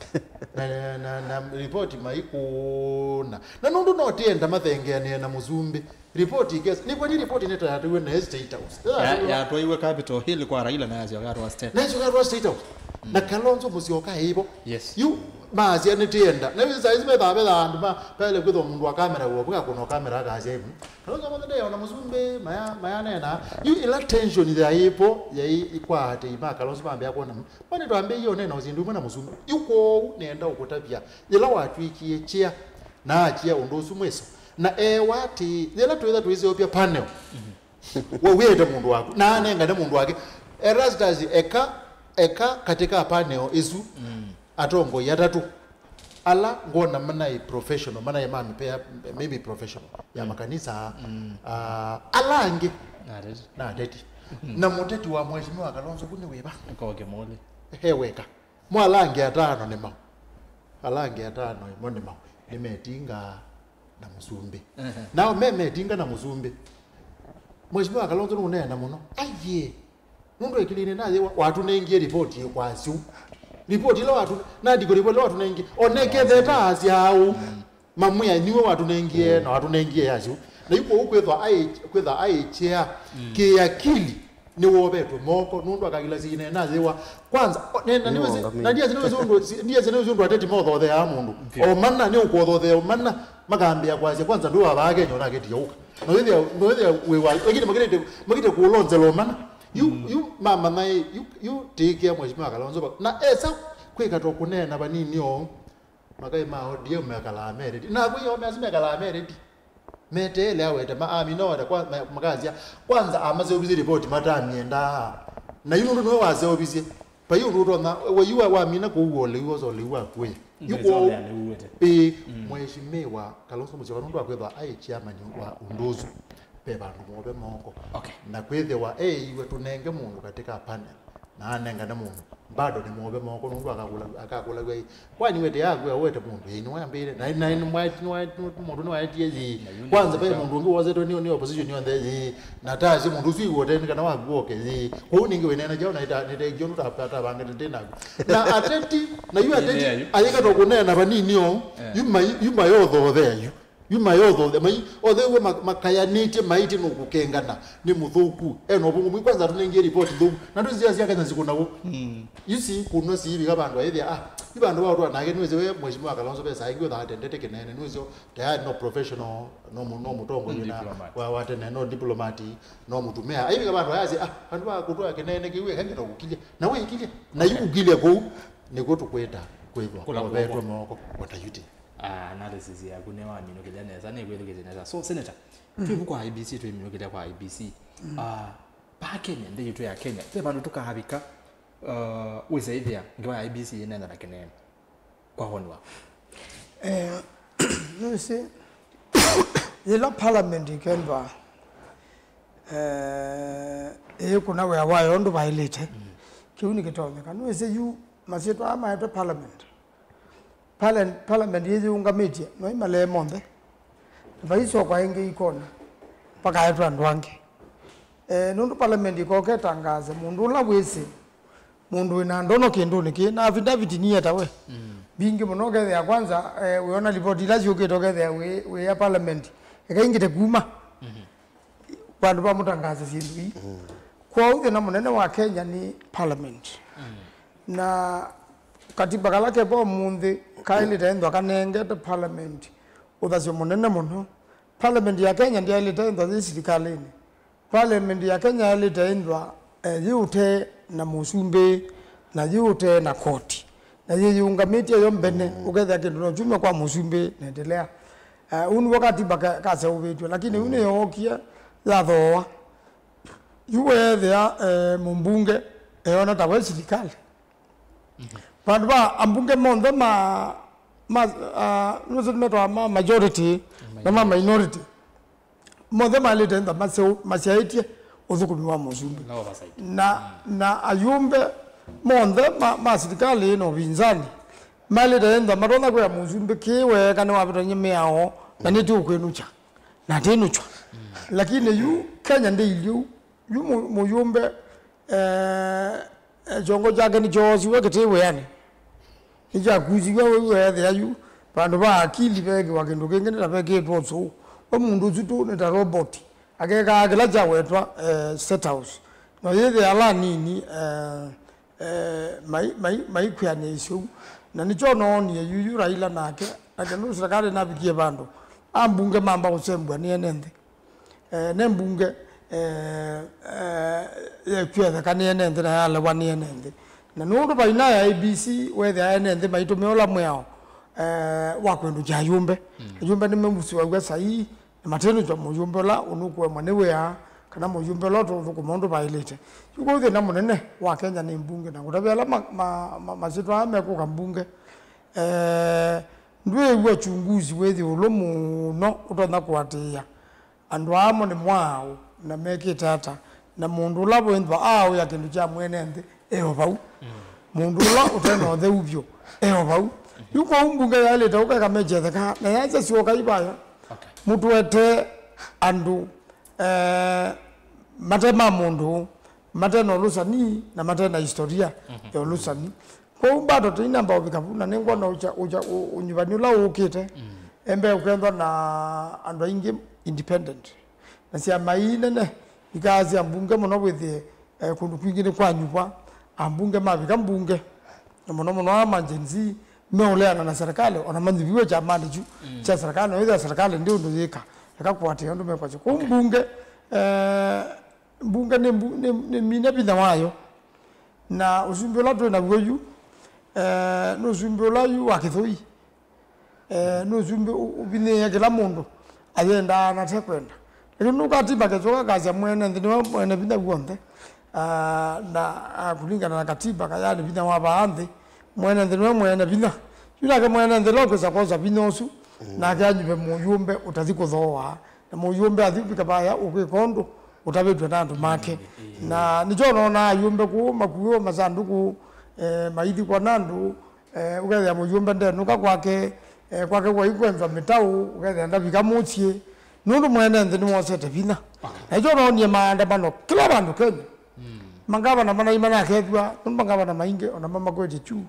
Na, na, na, na ripoti maikũna. Na nũndũ no tienda mathengeanĩe na mũsumbĩ. Ripoti ikesa. Nĩkwani ripoti nĩtayatwiwe na State House. Ya-, yatwaiwe Capitol Hill kwa Raila na yasyoka atwa State. Na yasyoka atwa State House. Na Kalonzo Musyoka ĩvo. Yes. Yu, maasya nĩtienda. Na yu saa ici methaa vethaa andũ ma, pele kwĩthwa mũndũ wa kamera w'o, vũka kũna kamera akasya ĩvu. Kalonzo mothe ndeona mũsumbĩ, maya, maya nena. Yu ĩla tension yaĩvo, yaĩ kwa atei ma Kalonzo mambĩa kwona. Mani twambĩie ũnena o syĩndũ imwe na mũsumbĩ. Yu kwoou nenda ũkũtavya. Yĩla watwĩkie chair, na achia ũndũ ũsu mwĩso. Na ewa atĩ, yĩla twĩtha twĩseũvya panel, we wĩete mũndũ waku, na anengane mũndũ wake. Erastus eka, eka katĩ ka panel ĩsu, atongoi atatũ. Ala ngwona manaĩ professional, manaĩ ma mĩvĩa, maybe professional, ya makanisa, ah, ala angĩ, na ateti. Na mũteti wa Mheshimiwa Kalonzo, ku nĩ wĩva? Koke mũlĩ. He weka. Mo ala angĩ atano nĩ maũ? Ala angĩ atano mo nĩ maũ? Nĩ Metinga na Mũsumbĩ. Nao me Metinga na Mũsumbĩ. Mheshimiwa Kalonzo nũneena mũno. Aiye. Nũndũ ĩkilini nathĩ wa-, watũnengie ripoti kwasyu. Ripoti ĩla watu-, nandiko ripoti ĩla watũnengie. Oneketheta asya au. Mamwĩa, "Niwe watũnengie, na watũnengie yasyo." Na yu kwoou kwĩthwa aĩ-, kwĩtha aikyea kĩakili, nĩwovetwe moko, nũndũ akagila sinena yĩwa. Kwanza, o, ne-, na ndiwezi, na ndiwezi nĩwezi ũndũ, si-, ndiwezi nĩwezi ũndũ ateti mothotheaa mũndũ. O mana, nĩ ũkũthothea o mana, makambĩa kwasya, "Kwanza ndũ wa vaa Kenya ũnakĩtie ũka." Na wĩthĩa, na wĩthĩa wĩ wa, lakini makĩte, makĩte kũlonzela o mana. Yu, yu, mama naĩ, yu, yu tĩkĩa Mheshimiwa Kalonzo ba-, na esa kwĩka to kũneena vanini o. Makai ma O D M mekalaa merĩti. Na kwĩ o measu mekalaa merĩti. Meteele awete ma amina wete kwa ma-, makasya. Kwanza amaseũvisye ripoti matamĩendaa. Na yu nũndũ nĩwe waseũvisye. Vai ũndũ ũtonya, we yu wa-, wamina kũua ũlĩu, osa ũlĩu waku ĩ. Yu kwoou, ĩ, Mheshimiwa Kalonzo Musyoka nũndũ wa kwĩthwa aĩ chairman wa ũndũ ũsu. Ve vandũ move moko. Okay. Na kwĩthĩwa eĩiwe tũnenge mũndũ katĩ ka panel, na anengane mũndũ, bado nĩ move moko, nũndũ akakũla-, akakũlaw'a ĩ, "Kwani wete yaku ya wete mũndũ, ĩ, nĩwambĩĩre? Na, na, nĩwa-, nĩwa-, mũndũ nĩwaetie yĩ? Kwanza ve mũndũ ũngĩ wosetwe nĩ, nĩ opposition yonthe yĩ? Na ta asyo mũndũ ũsu ĩw'ote nĩ kana waku woke yĩ? Kwoou nĩngĩ wĩneena kyaũ na ĩta-, nĩtekio nũtavangĩte ndĩ naku?" Na ateti, na yu ateti, ayĩkatwa kũneena vanini o, yu mai-, yu mayothothea yu. Yu mayotho, mai, othe we ma-, makayanĩtye maĩtye nũkũkengana, nĩ mũthũku, e na ũvũngũ mwingĩ, kwanza atũnengie ripoti nthũku. Na ndũĩ nzĩa sya Kenya sikũna wũ. Mm. Yu si kũnwa siivika vandũ aĩthĩa, ah, yu vandũ wa ũtwa nake, nĩwĩsĩ we, Mheshimiwa Kalonzo ve saa ingĩ ũthaa atendete kĩnene, nĩwĩsĩ tayari no professional, no mu-, no mũtongoi na diplomat. Wa, wa tene, no diplomat, no mũtumĩa. Aivika vandũ ayasya, ah, vandũ va kũtwa kĩnene kĩu, eka ngĩta kũkilya. Na wĩkilya. Na yu kũkilya kũu, nĩkuo tũkwĩta kwĩthwa. Kũla kũvetwe moko. What are you doing? Ah, analysis yaku nĩ waminũkĩlya nesa, nĩ kwĩthukĩsya nesa. So, Senator, mm, twĩ vu kwa I E B C, twĩminũkĩlya kwa I E B C. Mm. Ah, pa Kenya, nthĩ yitũ ya Kenya, ve vandũ tũkaavika, uh, wĩsa ĩthĩa ngewa ya I E B C yĩneenana kĩnene. Kwa woni waku? Eh, nũsĩ, yĩla parliament ĩkendwa, eh, ĩkũna wĩa wayo ũndũ vaĩlĩte, mm, kĩu nĩkĩtonyeka. Nũsĩ yu masyĩtwa aa maetwe parliament. Parliament, parliament yĩyĩũngamĩtye, no ĩmalee monthe. Na vaisokwa ĩngĩ ikona, vakaetwe andũ angĩ. Eh, nũndũ parliament ĩkoka ĩtangaase mũndũ ũla wĩsĩ, mũndũ wĩ na ndono kĩndũnĩ kĩĩ, na affidavit niyetawe. Mm. Mbingĩ mũno ũkethĩa kwanza, eh, wĩona ripoti ila syũkĩte ũkethĩa wĩ, wĩ ya parliament, eka ingĩte kuma. Mhm. Vandũ va mũtangaase syĩndũ ii. Mm. Kwoou thĩna mũnene wa Kenya nĩ parliament. Mm. Na katiba kala kevo ũmũnthĩ kaĩlĩte ĩnthwa kanengete parliament ũthasyo mũnene mũno. Parliament ya Kenya ndyaĩlĩte ĩnthwa yĩ silikalĩnĩ. Parliament ya Kenya yaĩlĩte ĩnthwa, eh, yĩ ũtee na mũsumbĩ, na yĩ ũtee na koti, na yĩyĩũngamĩtye yo mbene, mm, ũkethĩa kĩndũ no kyume kwa mũsumbĩ na endelea. Eh, ũu nĩw'o katiba ka-, kaseũvĩtw'e, lakini yu, mm, nĩyookie yathooa. Yu weethĩa, eh, mũmbunge eona ta we silikalĩ. Mhm. Vandũ va ambunge monthe ma, ma, ah, nũsĩ nĩmetwa ma majority na ma minority. Monthe maĩlĩte ĩntha maseũ-, masyaĩtye ũthũkũmi wa mũsumbĩ. Na oversight. Na, mm, na ayumbe monthe ma, ma silikalĩ na ũvinzani maĩlĩte ĩntha matonya kwĩa mũsumbĩ kĩĩ weeka nĩwavĩtany'e mĩao na, mm, nĩtĩũkwĩnũkya na atĩnũkya. Mm. Lakini yu Kenya ndĩilyĩ ũu. Yu mũ-, mũyumbe, eh, eh, kyongo kyake nĩkyoosiwe kĩtĩ wĩanĩ. Nĩkyakusiw'e wĩu weethĩa yu vandũ va akili veekĩwa kĩndũ kĩngĩ nĩ ta vekĩĩtwe ũsũũ. We mũndũ ũsu tũ nĩ ta robot. Akekaa kĩla kyawetwa, eh, State House. No yĩthĩa ala anini, eh, eh, mai-, mai-, maikwĩanĩsya ũu. Na nĩkyo noonie yuyu Raila nake, nake nũ serikali navikie vandũ ambunge mamba kũsembwa nĩ ene nthĩ. Eh, ne mbunge, eh, eh, yekwetheka nĩ ene nthĩ na yalewa nĩ ene nthĩ. Na nũndũ vaina ya I E B C wethĩa ene nthĩ maitũmĩa ũla mwĩao, eh, wa kwĩndũkya ayumbe. Mm. Ayumbe nĩmemusiwaw'a saii, na matenũkya mũyumbe ũla ũnũkũemwa nĩ wĩa, kana mũyumbe ũla ũtũthũkũma ũndũ vaĩlĩte. Yu kũu thĩna mũnene wa Kenya nĩ mbunge, na ngũtavya ala ma-, ma-, ma-, masyĩtwa aa mekũka mbunge. Eh, ndwĩĩw'a uchunguzi wĩthĩ ũlũ mũno ũtonya kũatĩĩa. Andũ aa mo nĩ mwaũ, na mekĩte ata? Na mũndũ ũla wĩnthwa aaũya kĩndũ kya mwene nthĩ, e o vau. Mm. Mũndũ ũla ũte na ũtheu vyũ, e o vau. Yu kwoou mbunge yaĩlĩte ũka ĩkameketheka, na yasya syoka ivaya. Okay. Mũtũetee andũ, eh, mate ma mũndũ, mate na ũlũsani, na mate na historia, mhm, ya ũlũsani. Kwoou mbato tũinamba ũvika vu, na nĩngwona ũkya, ũkya, ũ-, ũnyuvani ũla ũũkĩte, mm, embee ũkethwa na andũ aingĩ independent. Na syama ii nene ikaasya mbunge mũno wĩthĩe, eh, kũndũ kwingĩ nĩkwanyuvwa, ambunge mavika mbunge, na mũno mũno aa ma Gen Z meũleana na serikali, ona manyuviwe kyamanĩ kyu, mm, kya serikali, na wĩthĩa serikali ndĩ ũndũ yĩka, eka kũatĩĩa ũndũ mekwasya. Kwoou, okay, mbunge, eh, mbunge nĩ mbu-, nĩ, nĩ mine vinya wayo. Na ũsumbĩ ũla twĩ naw'o yu, eh, nĩ ũsumbĩ ũla yu wa kĩthũi. Eh, nĩ ũsumbĩ ũ-, ũvinyĩĩe kĩla mũndũ ayendaa na te kwenda. Lakini nũkatimba kĩsũka kasya mwene nthĩ nĩwe mwene vinya w'onthe. Ah, na, ah, kũlingana na katiba, yani vinya wa vaa nthĩ, mwene nthĩ nĩwe mwene vinya. Yu nake mwene nthĩ ũla ũkwĩsa kwosa vinya ũsu, mm, nake anyuve mũyũmbe ũtathi kũthooa. Na mũyũmbe athi ũvika vaya ũkwĩka ũndũ ũtavĩtw'e na andũ make. Mm, mm. Na nĩkyo ũnoonaa ayũmbe kũu makuĩwe masandũkũ, eh, maithikwa na andũ, eh, ũkethĩa mũyũmbe ndenũka kwake, eh, kwake kwai kwenzwa mĩtaũ, ũkethĩa ndavika mũsyĩ, nũndũ mwene nthĩ nĩwosete vinya. Okay. Na nĩkyo noonie maandamano kĩla vandũ Kenya. Mm. Mangavana manai manakethw'a, nũndũ mangavana maingĩ, ona mamakwetye kyu.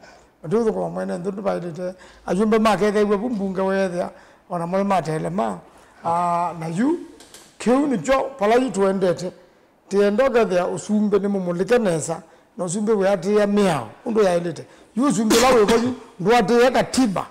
Matiũthũkũma mwene nthĩ ũndũ vaĩlĩte. Ayũmbe maketheew'a vu mbunge weethĩa, Ona mo nĩmatelema. Ah, na yu, kĩu nĩkyo vala yu tũendete. Tĩenda ũkethĩa ũsumbĩ nĩmũmũlĩke nesa, na ũsumbĩ wĩatĩĩa mĩao ũndũ yaĩlĩte. Yu ũsumbĩ ũla wĩvo yu ndũatĩĩe katiba,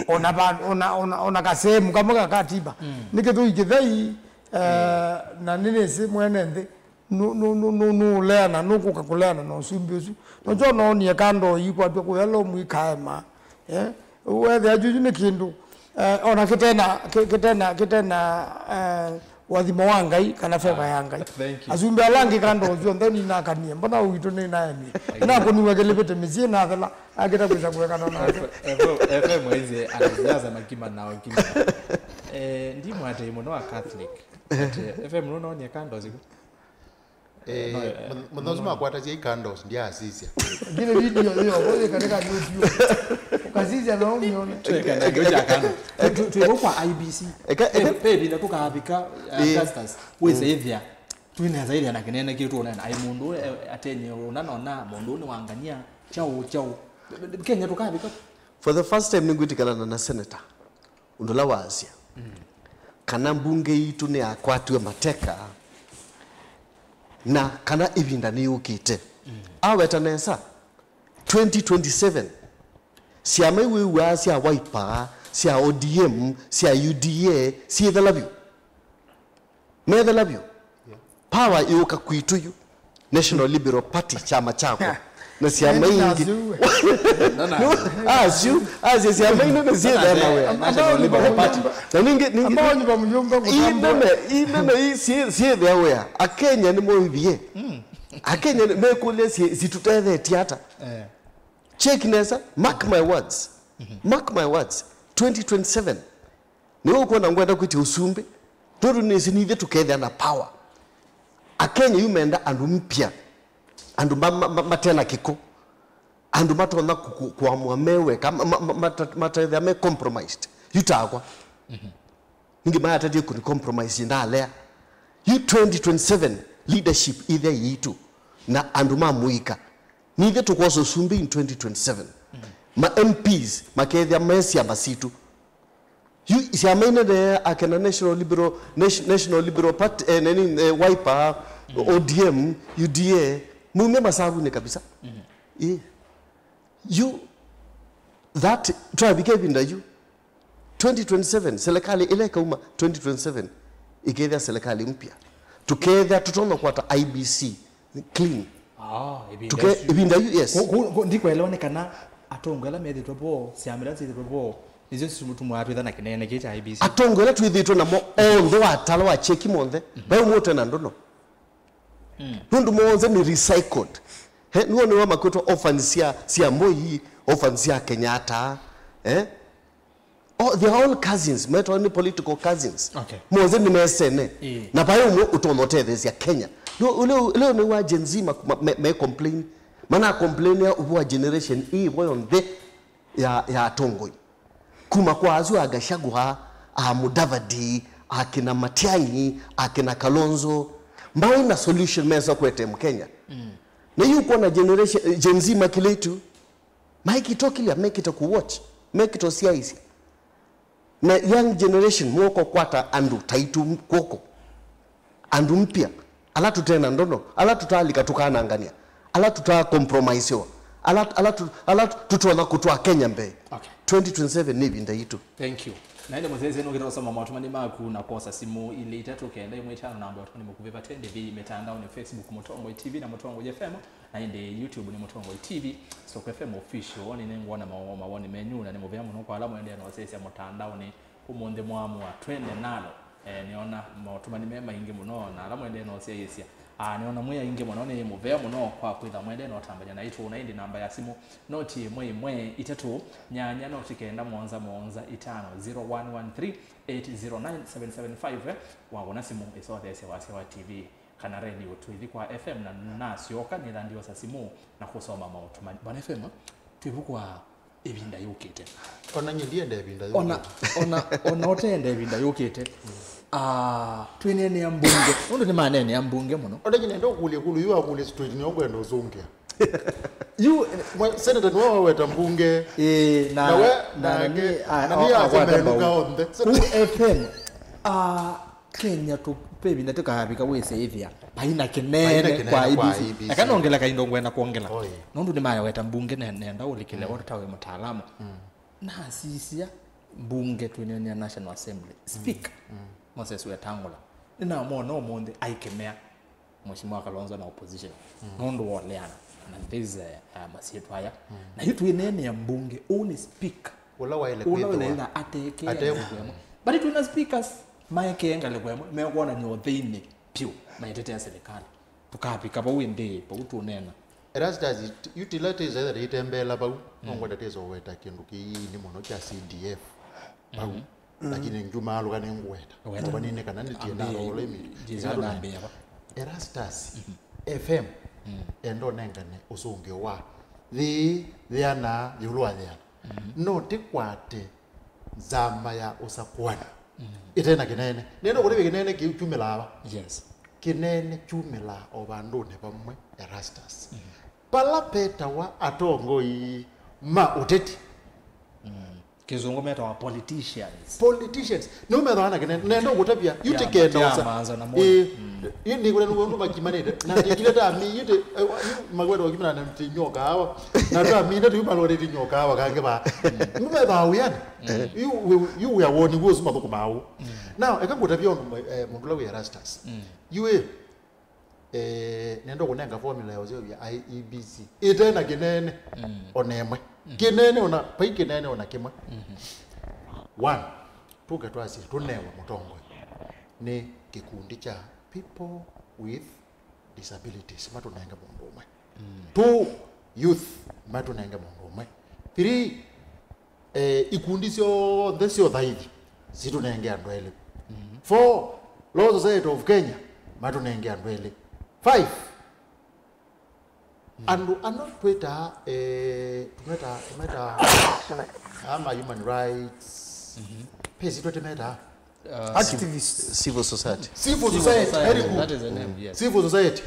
ona va-, ona, ona, ona kasehemu kamwe ka katiba. Nĩ kĩthũi kĩthei, eh, na nĩnĩsĩ mwene nthĩ nũ-, nũ-, nũ-, nũ-, nũũleana, nũkũka kũleana na ũsumbĩ ũsu. Nokyo noonie kando ikwatw'a kũya lomu ikaema. Eh? Wethĩa yu, yu nĩ kĩndũ, eh, ona kĩtena, kĩ-, kĩtena, kĩtena, eh, ũathimo wa Ngai kana favor ya Ngai. Thank you. Asumbĩ ala angĩ kando ũsu onthe ninakanie, mbona witũ nĩnaemie? Nĩnakũniw'a kĩlĩvĩtĩ mĩsyĩ nathela, akĩta kwĩsa kũekana nake. F M, F M waize anasiasa makima nao kima. Eh, ndi mwatei mũno wa Catholic. But, eh, F M nũnoonie kando siku. Eh, no, eh, mũthosi no, no. Makwatasya i candles, ndiasisya. Ngine video ĩyo, ũyĩka nĩ ka YouTube. Ũkasisya no ũmĩone. Twĩka na kĩo kya kando. Twĩ, twĩ, twĩ kwa I B C. Eka, eka. Pe, pe, vinda tũkavika, uh, eh. Augustus, wĩse ĩthĩa. Twĩnesa ĩthĩa na kĩnene kĩu tũnena. Ai mũndũ, eh, atenye ũna nona, mũndũ nĩ wangania, chau, chau. Kenya tũkavika. For the first time, nĩngwĩtĩkana na, na senator. Ũndũ ũla waasya kana mbunge yitũ nĩyakwatiwe mateka na kana ĩvinda nĩyũkĩte. Aweta nesa, twenty twenty-seven, syama iwĩw'aa sya Wiper, sya O D M, sya U D A, syĩthela vyũ. Methela vyũ. Power yũka kwitũ yu. National Liberal Party, kyama kyakwa. Na syama ingĩ. Asyu, asya syama inene syĩthea na wĩa. National Liberal Party. Na ningĩ, ningĩ, ambao ni bamuyumba kutambua. Inene, inene i syĩ-, syĩthea wĩa. Akenya nĩ moivie. Akenya nĩ mekũlya syĩ-, situtethetye ata. Eh. Check nesa, mark my words. Mark my words. Twenty twenty-seven. Nĩwe ũkwona ngwenda kwĩtya ũsumbĩ, tondũ nĩsĩ nithyĩ tũkethĩa na power. Akenya yu menda andũ mpya, andũ ma, ma, ma, matena kĩko, andũ matonya kũ-, kũ-, kũamũa me weka, ma, ma, ma, mata-, matethĩa me compromised. Yu takwa. Ningĩ mayatatie kũni compromise ndalea. Yu twenty twenty-seven leadership ĩthĩa yitũ na andũ ma mũika. Nithyĩ tũkwosa ũsumbĩ in twenty twenty-seven. Ma M Ps makethĩa me syama sitũ. Yu syama inene akena National Liberal, Nation-, National Liberal Party, eh, nini, eh, Wiper, O D M, U D A, mumye masavunĩ kabisa. Ĩ. Yu, that, twavika ĩvinda yu, twenty twenty-seven, serikali ĩla ĩkauma twenty twenty-seven, ĩkethĩa serikali mpya. Tũkethĩa tũtonya kwata I B C clean. Ah, ĩvinda Tuke-, ĩsu. Ĩvinda yu, yes. Ku-, ku-, ku-, ndikwelewa nĩ kana atongoi ala methĩtwe vo, syama ila syĩthĩtwe vo, nĩsyo situmũaa twĩtha na kĩnene kĩĩ kya I B C. Atongoi ala twĩthĩtwe namo onthe watala wa cheki monthe, vai ũmwe ũtena ndono. Nũndũ monthe nĩ recycled. He, nĩwonĩwa makwĩtwa orphans sya, sya Moi, orphans sya Kenyatta, eh? Oh, they are all cousins, metwa nĩ political cousins. Okay. Monthe nĩmesene. Ĩĩ. Na vai ũmwe ũtonya ũtetheesya Kenya. Leo, leo, leo nĩ wa Gen Z ma, ma, me, me complain. Mana complain ya ũvũ wa generation ĩĩ vo yonthe ya, ya atongoi. Kuma kwa asu a Gachagua, a Mudavadi, akina Matiang'i, akina Kalonzo. Mai na solution mesa kwete Mkenya. Na yu kuona generation, Gen Z makilĩtu. Maikĩtokĩlya, mekĩte kũ watch, mekĩte ũsyaĩĩsya. Na young generation, mwoka ũkwata andũ taitũ kw'oko. Andũ mpya, ala tũtena ndono, ala tũtaalika tũkanangania, ala tũtaa compromisewa, ala, ala, tũ-, ala tũ-, tũtonya kũtwaa Kenya mbee. Okay. Twenty twenty-seven nĩ ĩvinda yitũ. Thank you. Na ĩndĩ mũsyaĩĩsya nũkĩte ũsoma motũmani maku na kwosa simũ ilĩ itatũ kenda ĩmwe itano namba ya ũtũmani mũkuvĩ vate ndĩvi mitandaoni, Facebook Mũtongoi T V na Mũtongoi F M. Na ĩndĩ YouTube nĩ Mũtongoi T V, Soko F M Official. Nĩnĩngwona mawoni menyu, na nĩ mũvea mũno kwa ala mũendee na ũsyaĩĩsya mũtandaonĩ ũmũnthĩ mwaamũa twende nalo. Eh, nĩona motũmani me maingĩ mũno, na ala mũendee na ũsyaĩĩsya. Ah, nĩona mwĩ aingĩ mũno, nĩ mũvea mũno kwa kwĩtha mũendee na ũtambany'a naitũ. Na ĩndĩ namba ya simũ noti ĩmwe ĩmwe itatũ nyanya noti kenda mũonza mũonza itano, zero one one three, eight zero nine, seven seven five, eh, wawona simũ ĩsotheesya wasya wa T V kana redio twĩthi kwa F M, na nasyoka nĩtha ndiosa simũ na kũsoma maũtũmani. Bwana F M, twĩvu kwa ĩvinda yũkĩte. Ona nyie ndienda ĩvinda yũkĩte. Ona, ona, ona ũteenda ĩvinda yũkĩte. Ah, twĩneenea mbunge. Nũndũ nĩmaneenea mbunge mũno. Ona nyie nenda ũkũlye kũlũ yu akũlye straight nĩyo ngwenda ũsũngĩa. Yu, mwe- senator nĩwe waweta mbunge. Ĩĩ, na, Na we, na, na nake, ni, a- na a- ni akwata asemenũka mbau. Onthe. Kũu F M, ah, Kenya tũ- ve ĩvinda tũkavika wĩsĩ ĩthĩa. Vaina kĩnene. Vaina kĩnene kwa kwa I E B C. I E B C. Na kana ongela kaindo ngwenda kuongela. Oh, yeah. Nũndũ nĩmayaweta mbunge ne- nenda ũlikile watu tawe mtaalamu. Nasisya mbunge twĩneenea National Assembly. Speaker Moses Wetangula. Nĩnamwona ũmũnthĩ aikemea Mheshimiwa Kalonzo na opposition. Nũndũ woleana na these uh, masyĩtwa aya. Na yu twĩneenea mbunge, ũũ nĩ speaker. Ũla waĩle Ũla kwĩthĩwa ũla atekea ate- ngalĩko ĩmwe. But twĩna speakers maekee ngalĩko ĩmwe, mekwonany'a ũthĩinĩ pyũ, maitetea serikali. Tũkavika vau ĩndĩ, vau tũneena. Erastus, yu tila tĩsa etha tĩitembeela vau, no ngwenda tĩsa ũweta kĩndũ kĩini mũno kya C D F vau. Lakini ngyumaalũka nĩngũweta. Ũweta. Nũvanine kana nĩtie Ambĩĩa, nalola imi. Jesi Ĩla tũna- anambĩĩa va? Erastus, F M, enda ũnengane ũsũngĩo wa thĩ, thĩana, yĩũlũ wa thĩana. No tĩkwate nzama ya ũsakũani ĩte na kĩnene. Nenda kũtavya kĩnene kĩu kyumĩlaa va? Yes. Kĩnene kyumĩlaa o vandũnĩ vamwe, Erastus. Vala vetawa atongoi ma ũteti. Kĩsũngũ metawa politicians. Politicians. Nĩu methawa na kĩnene. Nenda ũkũtavya, yu Ya, tĩkenda ya ũsa- manza na mũndũ. Ĩĩ. Yu nĩkũlea nũndũ makimanĩte. Na ndikile ta mi, yu tĩ- eh, yu makwenda ũkimana na tĩnyoka awa. Na ta mi ndetu yu malwa tĩnyoka awa kange ba. Nĩu methawa wĩanĩ. Yu, yu, yu wĩa woni guo ũsu mathũkũmaa ũu. Now, eka ngũtavya ũndũ mwe- eh, mũndũ ũla wĩ Erastus. Yu ĩ, eh, nenda kũnenga formula ya ũseũvya I E B C. Ĩte na kĩnene ona ĩmwe. Kĩnene ona, vai kĩnene ona kĩmwe. One, tũke twasye tũnewa mũtongoi nĩ kĩkundi kya people with disabilities, matũnenge mũndũ ũmwe. Two, youth, matũnenge mũndũ ũmwe. Three, eh, ikundi syonthe sya ũthaithi sitũnenge andũ elĩ. Four, Law Society of Kenya, matũnenge andũ elĩ. Five, andũ ano twĩtaa, eh, tũmetaa, tũmetaa ama human rights, pesi tũtimetaa. Activists. Civil society. Civil society, very good. That is the name, yes. Civil society.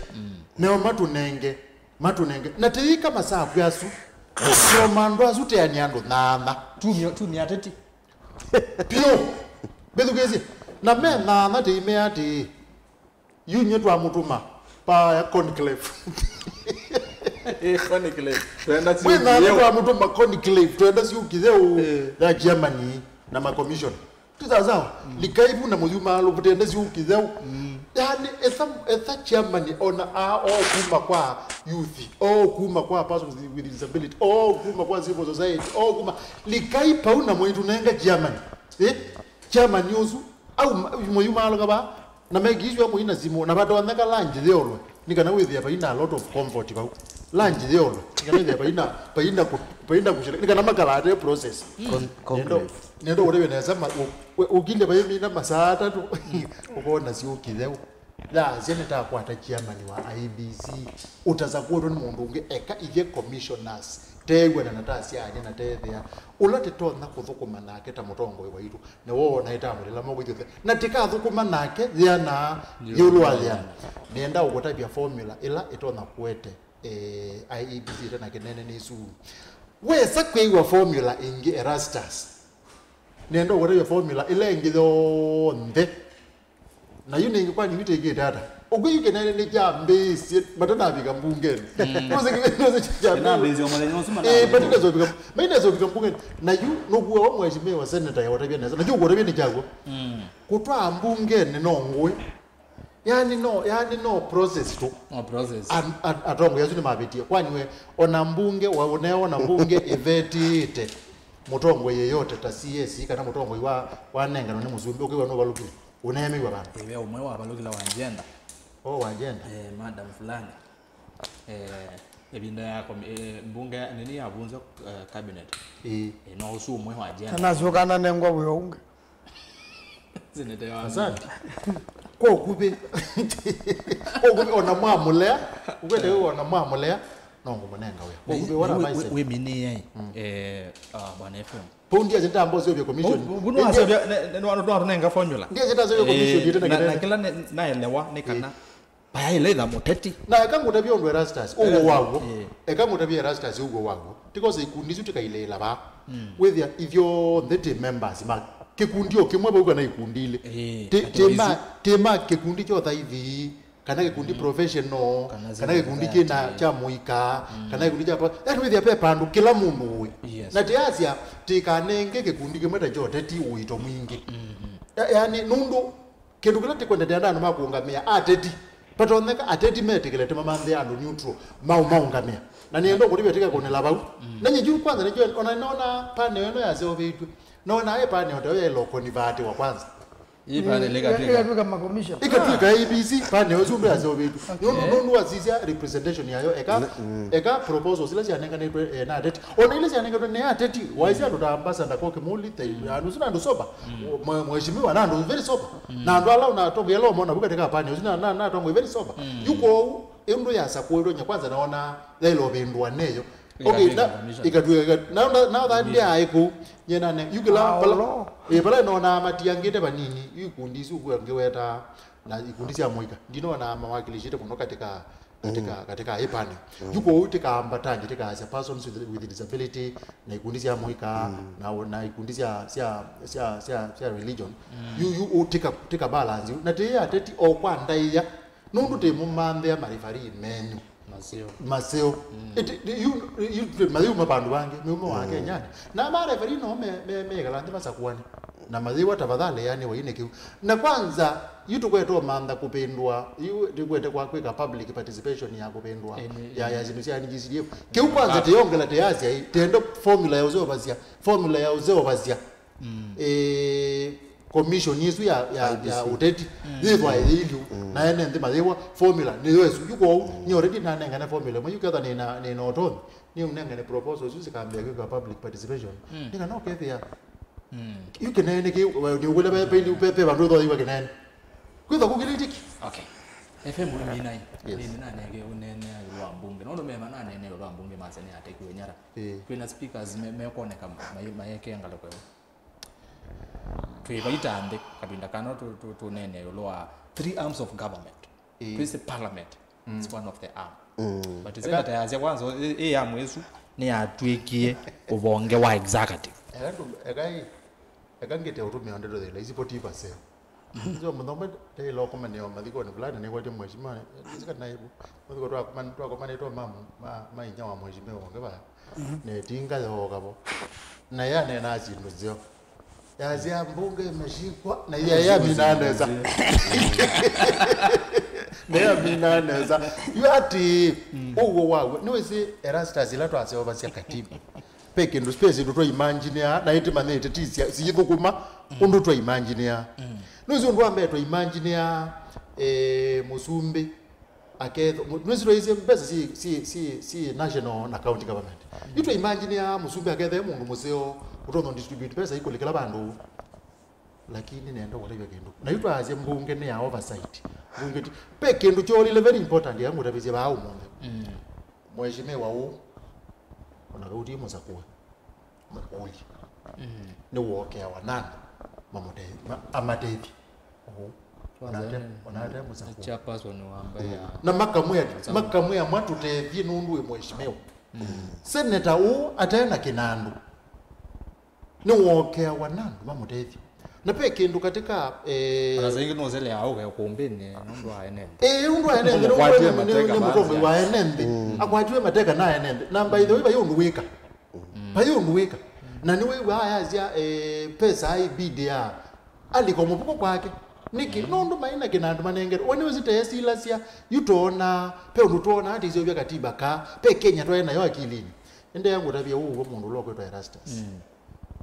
Nao matũnenge, matũnenge. Na tĩika masaku asu, soma andũ asu teani andũ nana. Tumia, tumia ateti. Pio. Mbĩthukĩĩsye. Na me nana tĩimea atĩĩ, yu nye twamũtũma paya conclave. Eh, conclave. Twenda mwĩ nana syũkie. Twamũtũma conclave, twenda syũkithe ũ Eh. ya Germany na ma commission. Ti sawa sawa. Likai vu na mũyumaalũ, vutende syũkithe ũ. Yani, etha, etha chairman ona a o kuma kwa youth, o kuma kwa persons with disability, o kuma kwa civil society, o kuma. Likai pau na mũitũnenga chairman. Eh? Chairman ũsu, au ma- mũyumaalũka va, na make sure mũina simũ, na vatonyeka lunch theolwe, nĩ kana wĩthĩa vaina a lot of comfort vau. Lunch theolwe, nĩ kana wĩthĩa vaina, vaina kũ- vaina kũshira, nĩ kana makalate process. Con- Nendo, conclave. Nendo ũtavye nesa ma- ũ- ũ- ũkilye vaimina masaa atatũ, ũkona syũkithe ũ. Thasya nĩtakwata chairman wa I E B C, ũtasakũtwe nĩ mũndũ ũngĩ, eka ithyĩ commissioners, teew'ana na tasyaany'a na tethĩa. Ũla tĩtonya kũthũkũma nake ta mũtongoi waitũ, nĩwe woona ĩtamũlĩla moko ithyothe. Na tĩkathũkũma nake yĩana yĩũlũ wa yĩana. Nĩenda ũkũtavya formula ĩla ĩtonya kũete, eh, I E B C ĩte na kĩnene nĩ ĩsu. Wesa kwĩw'a formula ĩngĩ, Erastus. Nĩenda ũkũtavya formula ĩla ĩngĩ yonthe. Na yu nĩngĩ kwani yu tĩkĩte ata? Ũkwĩ yu kĩnene nĩkyambĩĩsye matanavika mbungenĩ. Nũsĩ kĩ- nũsĩ kyambĩĩsye. Kĩnambĩĩsye o mũthenya ũsu. Eh, matanavika. But ndesovika, mainesovika mbungenĩ. Na yu nũkuwa wa mheshimiwa senator ya ũtavya nesa. Na yu ũkũtavya nĩ kyaw'o. Kũtwaa mbungenĩ no ngũĩ. Yani no, yani no process tu. No process. An- an- atongoi asu nĩmavĩtie. Kwani we, ona mbunge, wa- ũneona mbunge ĩvetĩĩte mũtongoi yeyote ta C A C kana mũtongoi wa- wanenganwa nĩ mũsumbĩ, ũkĩw'a nũvalũkile. Ũneemĩw'a vandũ. Ĩve ũmwe wavalũkĩla wa agenda. O wa agenda. Eh, madam fulani. Eh, ĩvinda ya komi- eh, mbunge nini yavunzwa, eh, cabinet. Ĩĩ. Eh, no ũsu ũmwe wa agenda. Anasyoka ananengwa wĩo ũngĩ. Seneta wa Asante. Kwa ũkuvĩ. Kwa ũkuvĩ, ona mwamũlea. Ũkwete wĩ ona mwamũlea. No ngũmũnenga wĩa. Kwa ũkuvĩ, what am I saying? Wĩminĩe, eh, ah, Bwana F M. Paundi ya zita ambazo sio vya commission. Ndio zita sio vya commission, ndio tena na kila naelewa nĩ kana Vayaĩle ĩtha mũteti. Na eka ngũtavye ũndũ Erastus, ũw'o waw'o. Ĩĩ. Eka ngũtavye Erastus ũw'o waw'o. Tikosa ikundi isu tikaileela vaa. Wĩthĩa ithyonthe ti members ma kĩkundi o kĩmwe vau kana ikundi ilĩ. Ĩĩ, ti, ati ti ma, isu. Ti ma kĩkundi kya ũthaithi, kana kĩkundi professional, kana kĩkundi kĩna kya mũika, kana kĩkundi kya pa-, yani wĩthĩa pe pandũ kĩla mũndũ ũĩ. Yes. Na tiasya tikanenge kĩkundi kĩmwe ta kya ũteti ũito mwingĩ. Ya-, yani nũndũ kĩndũ kĩla tĩkwendete andũ makũũngamĩa ateti. Patonyeka ateti metĩkĩlĩte mamanthĩa andũ neutral, mau maũngamĩa. Na nĩenda ũkũtĩvya tĩkakũnĩla vau. Na nyie yu kwanza nĩkyo, ona nona panel ĩno yaseũvĩtw'e. Nona ĩ panel ta ĩyo yaĩlwa kũnivatĩwa kwanza. Ĩ panel ĩkatw'ĩka. Ĩkatw'ĩka makomishoni. Ĩkatw'ĩka A B C, panel ĩsu ndũ yaseũvĩtw'e. Nũndũ, nũndũ wasisya representation yayo, eka, eka proposals ila syanenganĩtwe, eh, na ateti. Ona ila syanenganĩtwe nĩ ateti, waisya andũ ta ambassador kwa Kimuli, te, andũ suna andũ sober. Mwe-, mheshimiwa na andũ very sober. Na andũ ala unatongea leo mona buka teka pani, usina na, na tongwe very sober. Yuko u, ĩndũ ya sakuĩrwo nya kwanza naona yailo vindwa neyo. Okay, na ikatuika, na, na, na that day aiku, nyena ne, yukila pala, e pala naona matiangite vanini, ikundi isu kwa ngeweta, na ikundi sya mũika. Ndinona mawakilishite mũno katika, katika, katika ĩ panel. Yuko u tikaambatangi, tikaasya persons with, with disability, na ikundi sya mũika, na, na ikundi sya, sya, sya, sya, sya religion. Yu, yu, u tika, tika balance. Na ti ateti o kwa ndaia, nũndũ ti mũmanthĩa marifari menyu. Maseo. Maseo. Ĩti, yu, yu, mayuma vandũ vangĩ, meuma wa Kenyani. Na marefari no me, me, mekala nthĩ masakuani. Na mayĩwa tafadhali yani waine kĩu. Na kwanza, yu tũkwete ũmantha kũvĩndũa, yu tũkwete kwa kwĩka public participation ya kũvĩndũa, ya, ya syĩndũ sya N G C D F. Kĩu kwanza tĩyongela tĩyasya ĩ, tende formula ya ũseũvasya, formula ya ũseũvasya. Eh, commission ĩsu ya, ya, ya ũteti, yĩthwa yĩilyu, na ene nthĩ mayĩwa, formula, nĩyo ĩsu. Yu kwoou, nĩ already nanengane formula, mwe yu ketha nĩna, nĩna ũtonyi, nĩ ũnengane proposal, ĩsu sikambĩa kwĩka public participation. Nĩ kana ũkethĩa, yu kĩnene kĩ, nĩ ũkũlya pe, pe, pe, pe vandũ ũthoiwa kĩnene. Kwĩtha kũkĩlĩtiki. Okay. F M nĩ minai. Yes. Nĩ nanenge ũnene wa mbunge. Nũndũ mema nanene wa mbunge mase nĩ atekiwe nyara. Eh. Kwĩna speakers me, mekoneka ma, mayeke ngalĩko ĩyo. Twĩ vaita nthĩ, kavinda kana tũ, tũ, tũnene ĩũlũ wa three arms of government. Ĩĩ. Twĩsĩ parliament is one of the arm. But ĩsĩ ndata yasya kwanza, ĩ, ĩ arm ĩsu nĩyatw'ĩkie ũvonge wa executive. Eka ndũ, eka ĩ, eka ngĩte ũtũmĩa ndeto thĩla isi poti ipaseo. Ndio mũthomba teila ũkomanĩo mathikonĩ fulani nĩkwatya mheshimiwa, ĩsĩ kana ĩvu. Mathiko twakomanĩtwe ma, ma, ma inya wa mheshimiwa wonge vaya. Na ĩtinga yooka vo. Na yaneenaa syĩndũ nzeo. Yasya mbunge imeshikwa, na iya yamina nesa. Na yamina nesa. Yu ati, ũw'o waw'o, nĩwĩsĩ Erastus ila twaseũvasya katiba. Pe kĩndũ space ĩndũ twa imagine-a, na ĩtĩmanyĩte ti sya, siyĩthũkũma, ũndũ twa imagine-a. Nĩwĩsĩ ũndũ wa mbee twa imagine-a, eh, mũsumbĩ, aketho, mu-, nĩsĩ twaisye mbesa si, si, si, si national na county government. Yu twa imagine ya mũsumbĩ akethe mũndũ mũseo, ũtonya distribute pesa ikũlĩkĩla vandũ. Lakini nenda kũtavya kĩndũ. Na yu twaasya mbunge nĩ ya oversight. Mbunge ti, pe kĩndũ kyolile very important ya ngũtavisye vaa ũmũnthĩ. Mheshimiwa ũũ, ona kauti mũsakũe. Mũkũlye. Nĩwokeawa na andũ mamũte-, ma-, amatethye. Ũũ. Onate, onate mũsakũe. Chairperson wa mbee ya na makamwĩa, makamwĩa matũtethye nũndũ wĩ mheshimiwa. Seneta ũũ ate na kĩnandũ. Nĩwokeawa na andũ mamũtethye. Na pe kĩndũ katika, eh, ona saa ingĩ nũseleaa ũke ũkũmbĩnĩ nũndũ wa ene nthĩ. Eh, nũndũ wa ene nthĩ, nũndũ nĩ mũtongoi wa ene nthĩ. Akwatiwe mateka na ene nthĩ. Na by the way, vai ũndũ wĩka. Vai ũndũ wĩka. Na nĩwĩw'aa ayasya, eh, pesa ai bidi ya alika mũvuko kwake. Nĩkĩ? Nũndũ maĩ na kĩnandũ manengete. We nĩwĩsĩ teesilasya, yu twoona, pe ũndũ twoona atĩ iseũvya katiba ka, pe Kenya twaĩ nayo akilinĩ. Ĩndĩ ngũtavya ũũ we mũndũ ũla ũkwĩtwa Erastus.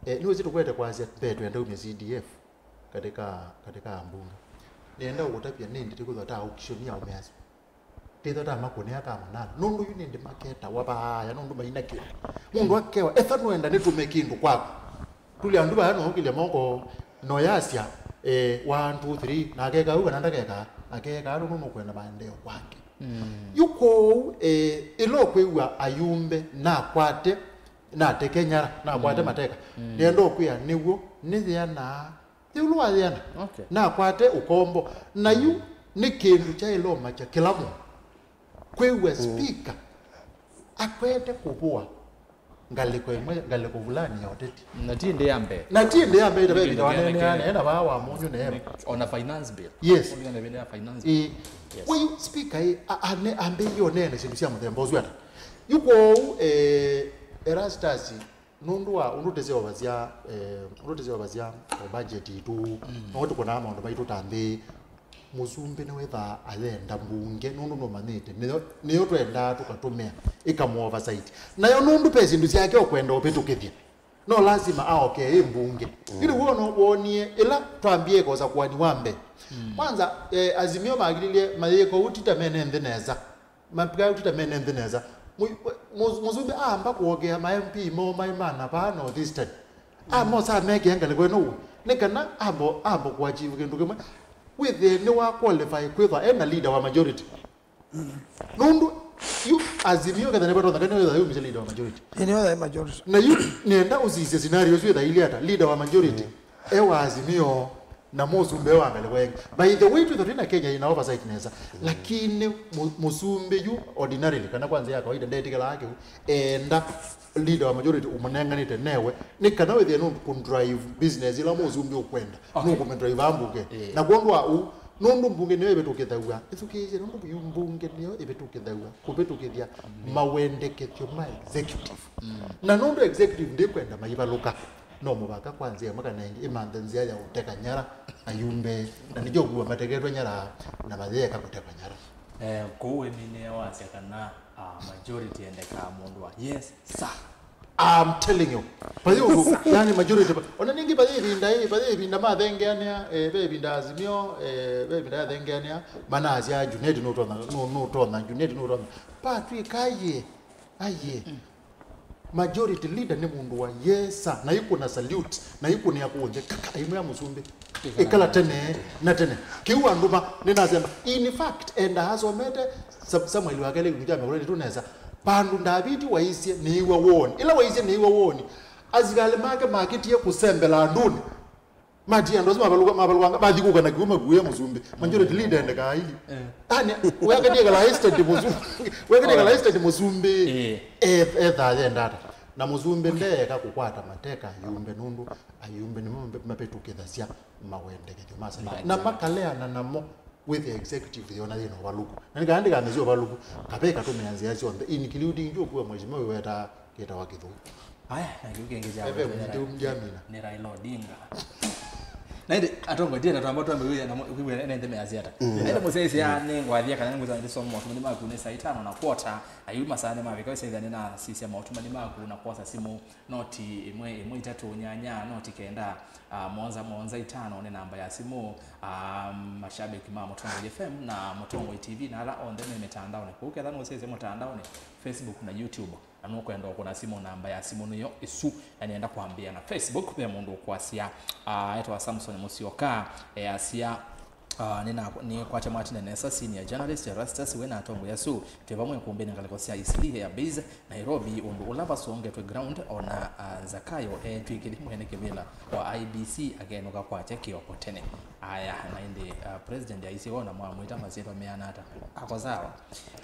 Eh, nĩwĩsĩ tũkwete kwasya, mbee twenda umya C D F katika, katika mbunge. Nĩenda ũkũtavya nĩ ndĩtĩ kwĩthwa ta auction ya ũmeasya. Tĩtha ta makũnĩa ka manana. Nũndũ yu nĩndĩ maketawa vaaya, nũndũ maina kĩndũ. Mũndũ akewa, etha nũenda nĩtũme kĩndũ kwaku. Tũlĩ andũ vaya nookĩlya moko, noyasya, eh, one, two, three, na akeka ũu kana ndakeka, akeka nũndũ nũkwenda maendeeo kwake. Yu kwoou, eh, ĩla ũkwĩw'a ayumbe, nakwate, nateke nyara, nakwate mateka. Nĩenda ũkwĩa nĩw'o, nĩyĩanaa. Ĩũlũ wa yĩana. Okay. Nakwate ũkombo. Na yu, Nĩ kĩndũ kyaĩle ũmakya kĩla mũndũ kwĩw'a speaker akwete kũvũa ngalĩko ĩmwe, ngalĩko vulani ya ũteti. Na ti ĩndĩ ya mbee. Na ti ĩndĩ ya mbee, ĩtavya ĩvinda waneeneana ena vaa wa mũnyũ neema. Ona finance bill. Yes. Ũndũ ĩvinda ya finance bill. Ĩĩ. Yes. Kwa yu speaker ĩ, a- ane- ambĩie ũneene syĩndũ sya mũthemba ũsu ata? Yu kwoou, eh, Erastus, nũndũ wa ũndũ tũseũvasya, eh, ũndũ tũseũvasya o budget itũ, no tũkonaa maũndũ maitũ ta nthĩ, mũsumbĩ nĩwĩthaa ayenda mbunge, nũndũ nũmanyĩte nĩyo, nĩyo twendaa tũkatũmĩa ĩkamũ oversight. Nayo nũndũ ve syĩndũ syake ũkwenda ũvĩtũkĩthya, no lasima aokee ĩ mbunge. Ĩndĩ wona wonie ĩla twambie kosa kwani wa mbee. Kwanza, eh, Azimio makililye mayĩko ũtita mene nthĩ nesa. Mapika ũtita mene nthĩ nesa. Mu- mu- Mũsumbĩ aamba kũokea ma M P moo maĩ mana vaa North Eastern. Amosa amekĩa ngalĩko ĩno ũu. Nĩ kana ambo, ambo kũachieve kĩndũ kĩmwe. Wĩthĩe nĩ wa qualify kwĩthwa ena leader wa majority. Nũndũ yu Azimio ketha nĩvatonyeka nĩwĩtha yumisye leader wa majority. Ĩĩ, nĩyo yaĩ majority. Na yu nĩenda ũsisye scenario ĩsu ĩthailye ata leader wa majority e wa Azimio na mũsumbĩ e wa ngalĩko ĩngĩ. By the way, twĩtha twĩna Kenya ĩna oversight nesa, lakini mu- mũsumbĩ yu ordinarily kana kwa nzĩa ya kawaida ndetĩkĩlaa kĩu, enda leader wa majority ũmũnenganĩte newe nĩ kana wĩthĩe nũndũ kũdrive business ĩla mũsumbĩ ũkwenda. Okay. Nũkũmĩdrive mbunge. Ĩĩ. Na kwondũ wa ũu, nũndũ mbunge nĩyo ĩvĩtũkĩthaw'a, ĩthukĩĩsye, nũndũ yu mbunge nĩyo ĩvĩtũkĩthaw'a kũvĩtũkĩthya mawendekethyo ma executive. Na nũndũ executive ndĩkwenda maivalũka, no mũvaka kwa nzĩa ĩmwe kana ĩngĩ ĩmanthe nzĩa ya ũteka nyara ayumbe, na nĩkyo ũkwĩw'a mateketwe nyara na mayĩeka kũtekwa nyara. Eh, kũu wĩminĩe wasya kana, ah, majority endekaa mũndũ wa yes sir. I'm telling you. Vathi ũndũ, yani majority, va- ona ningĩ vathi ĩvinda ĩ, vathi ĩvinda mathengeanĩa, eh, ve ĩvinda Azimio, eh, ve ĩvinda yathengeanĩa, manasya Junet nũtonya, nũ- nũtonya, Junet nũtonya. Patwĩka aye, aye. Majority leader nĩ mũndũ wa yes sir, na ĩkũna salute, na ĩkũnĩa kũnthĩ, kaka aimwĩa mũsumbĩ. Ĩkala tene na tene. Kĩu andũ ma nĩnasema, in fact, enda asomete Sa- Samuel wa kelĩ kĩkunja mĩkũleni tu nesa. Vandũ Ndaviti waisye nĩiwa woni. Ĩla waisye nĩiwa woni, asikalĩ make makĩtie kũsembela andũnĩ. Matie andũ asu mavalũka, mavalũkanga, mathi kũka na kĩu makuĩa mũsumbĩ. Majority leader endekaa ili. Eh. Ani, wekanie kala estate mũsumbĩ. Wekanie kala estate mũsumbĩ. Eh. Eh, ethaa yenda ata. Na mũsumbĩ ndeeka kũkwata mateka ayumbe nũndũ ayumbe nĩmo mavĩtũkĩthasya mawendekethyo ma serikali. Na makaleana namo with the executive yona yĩna ũvalũku. Na nĩ kana ndĩkamesya ũvalũku, kaveka tũmĩa nzĩa syonthe, including kyo kuwa mheshimiwa wĩweta kĩtawa kĩthũu. Aya, na kĩu kĩngĩ kya F M nĩ kĩu ndiamina. Nĩ Raila Odinga. Na ĩndĩ atongotie na twamba twambe wĩa na kwĩw'a ene nthĩ measya ata. Na ĩndĩ mũsyaisya nĩ ngwathia kana nĩ ngwĩsa ndĩsoma maũtũmani maku nĩ saa itano na quarter, ayu masaa nĩ mavika, wĩsaitha nĩ nasisya maũtũmani maku na kwosa simũ noti ĩmwe ĩmwe itatũ nyanya noti kenda, ah, mũonza mũonza itano nĩ namba ya simũ. Ah, mashabiki ma Mũtongoi F M na Mũtongoi T V na ala onthe me mĩtandaonĩ kũu, ketha nũsyaisye mũtandaonĩ, Facebook na YouTube, na nũkwenda ũkũna simũ, namba ya simũ nĩyo ĩsu. Na nĩenda kwambĩa na Facebook, ve mũndũ ũkwasya, ah, etwa Samson Mũsyoka, easya, ah, nĩna- nĩkwate Martin Nesa, senior journalist, Erastus, we na atongoi asu, twĩ vamwe ĩkũmbĩnĩ ngalĩko sya Eastleigh Air Base, Nairobi, ũndũ ũla vasongetwe ground, ona, ah, Zakayo etw'ĩkĩthye mwene kĩvĩla wa I E B C akenũka kwakya kĩoko tene. Aya, na ĩndĩ, ah, president aisye wona mwamwĩta masyĩtwa meana ata? Ako sawa.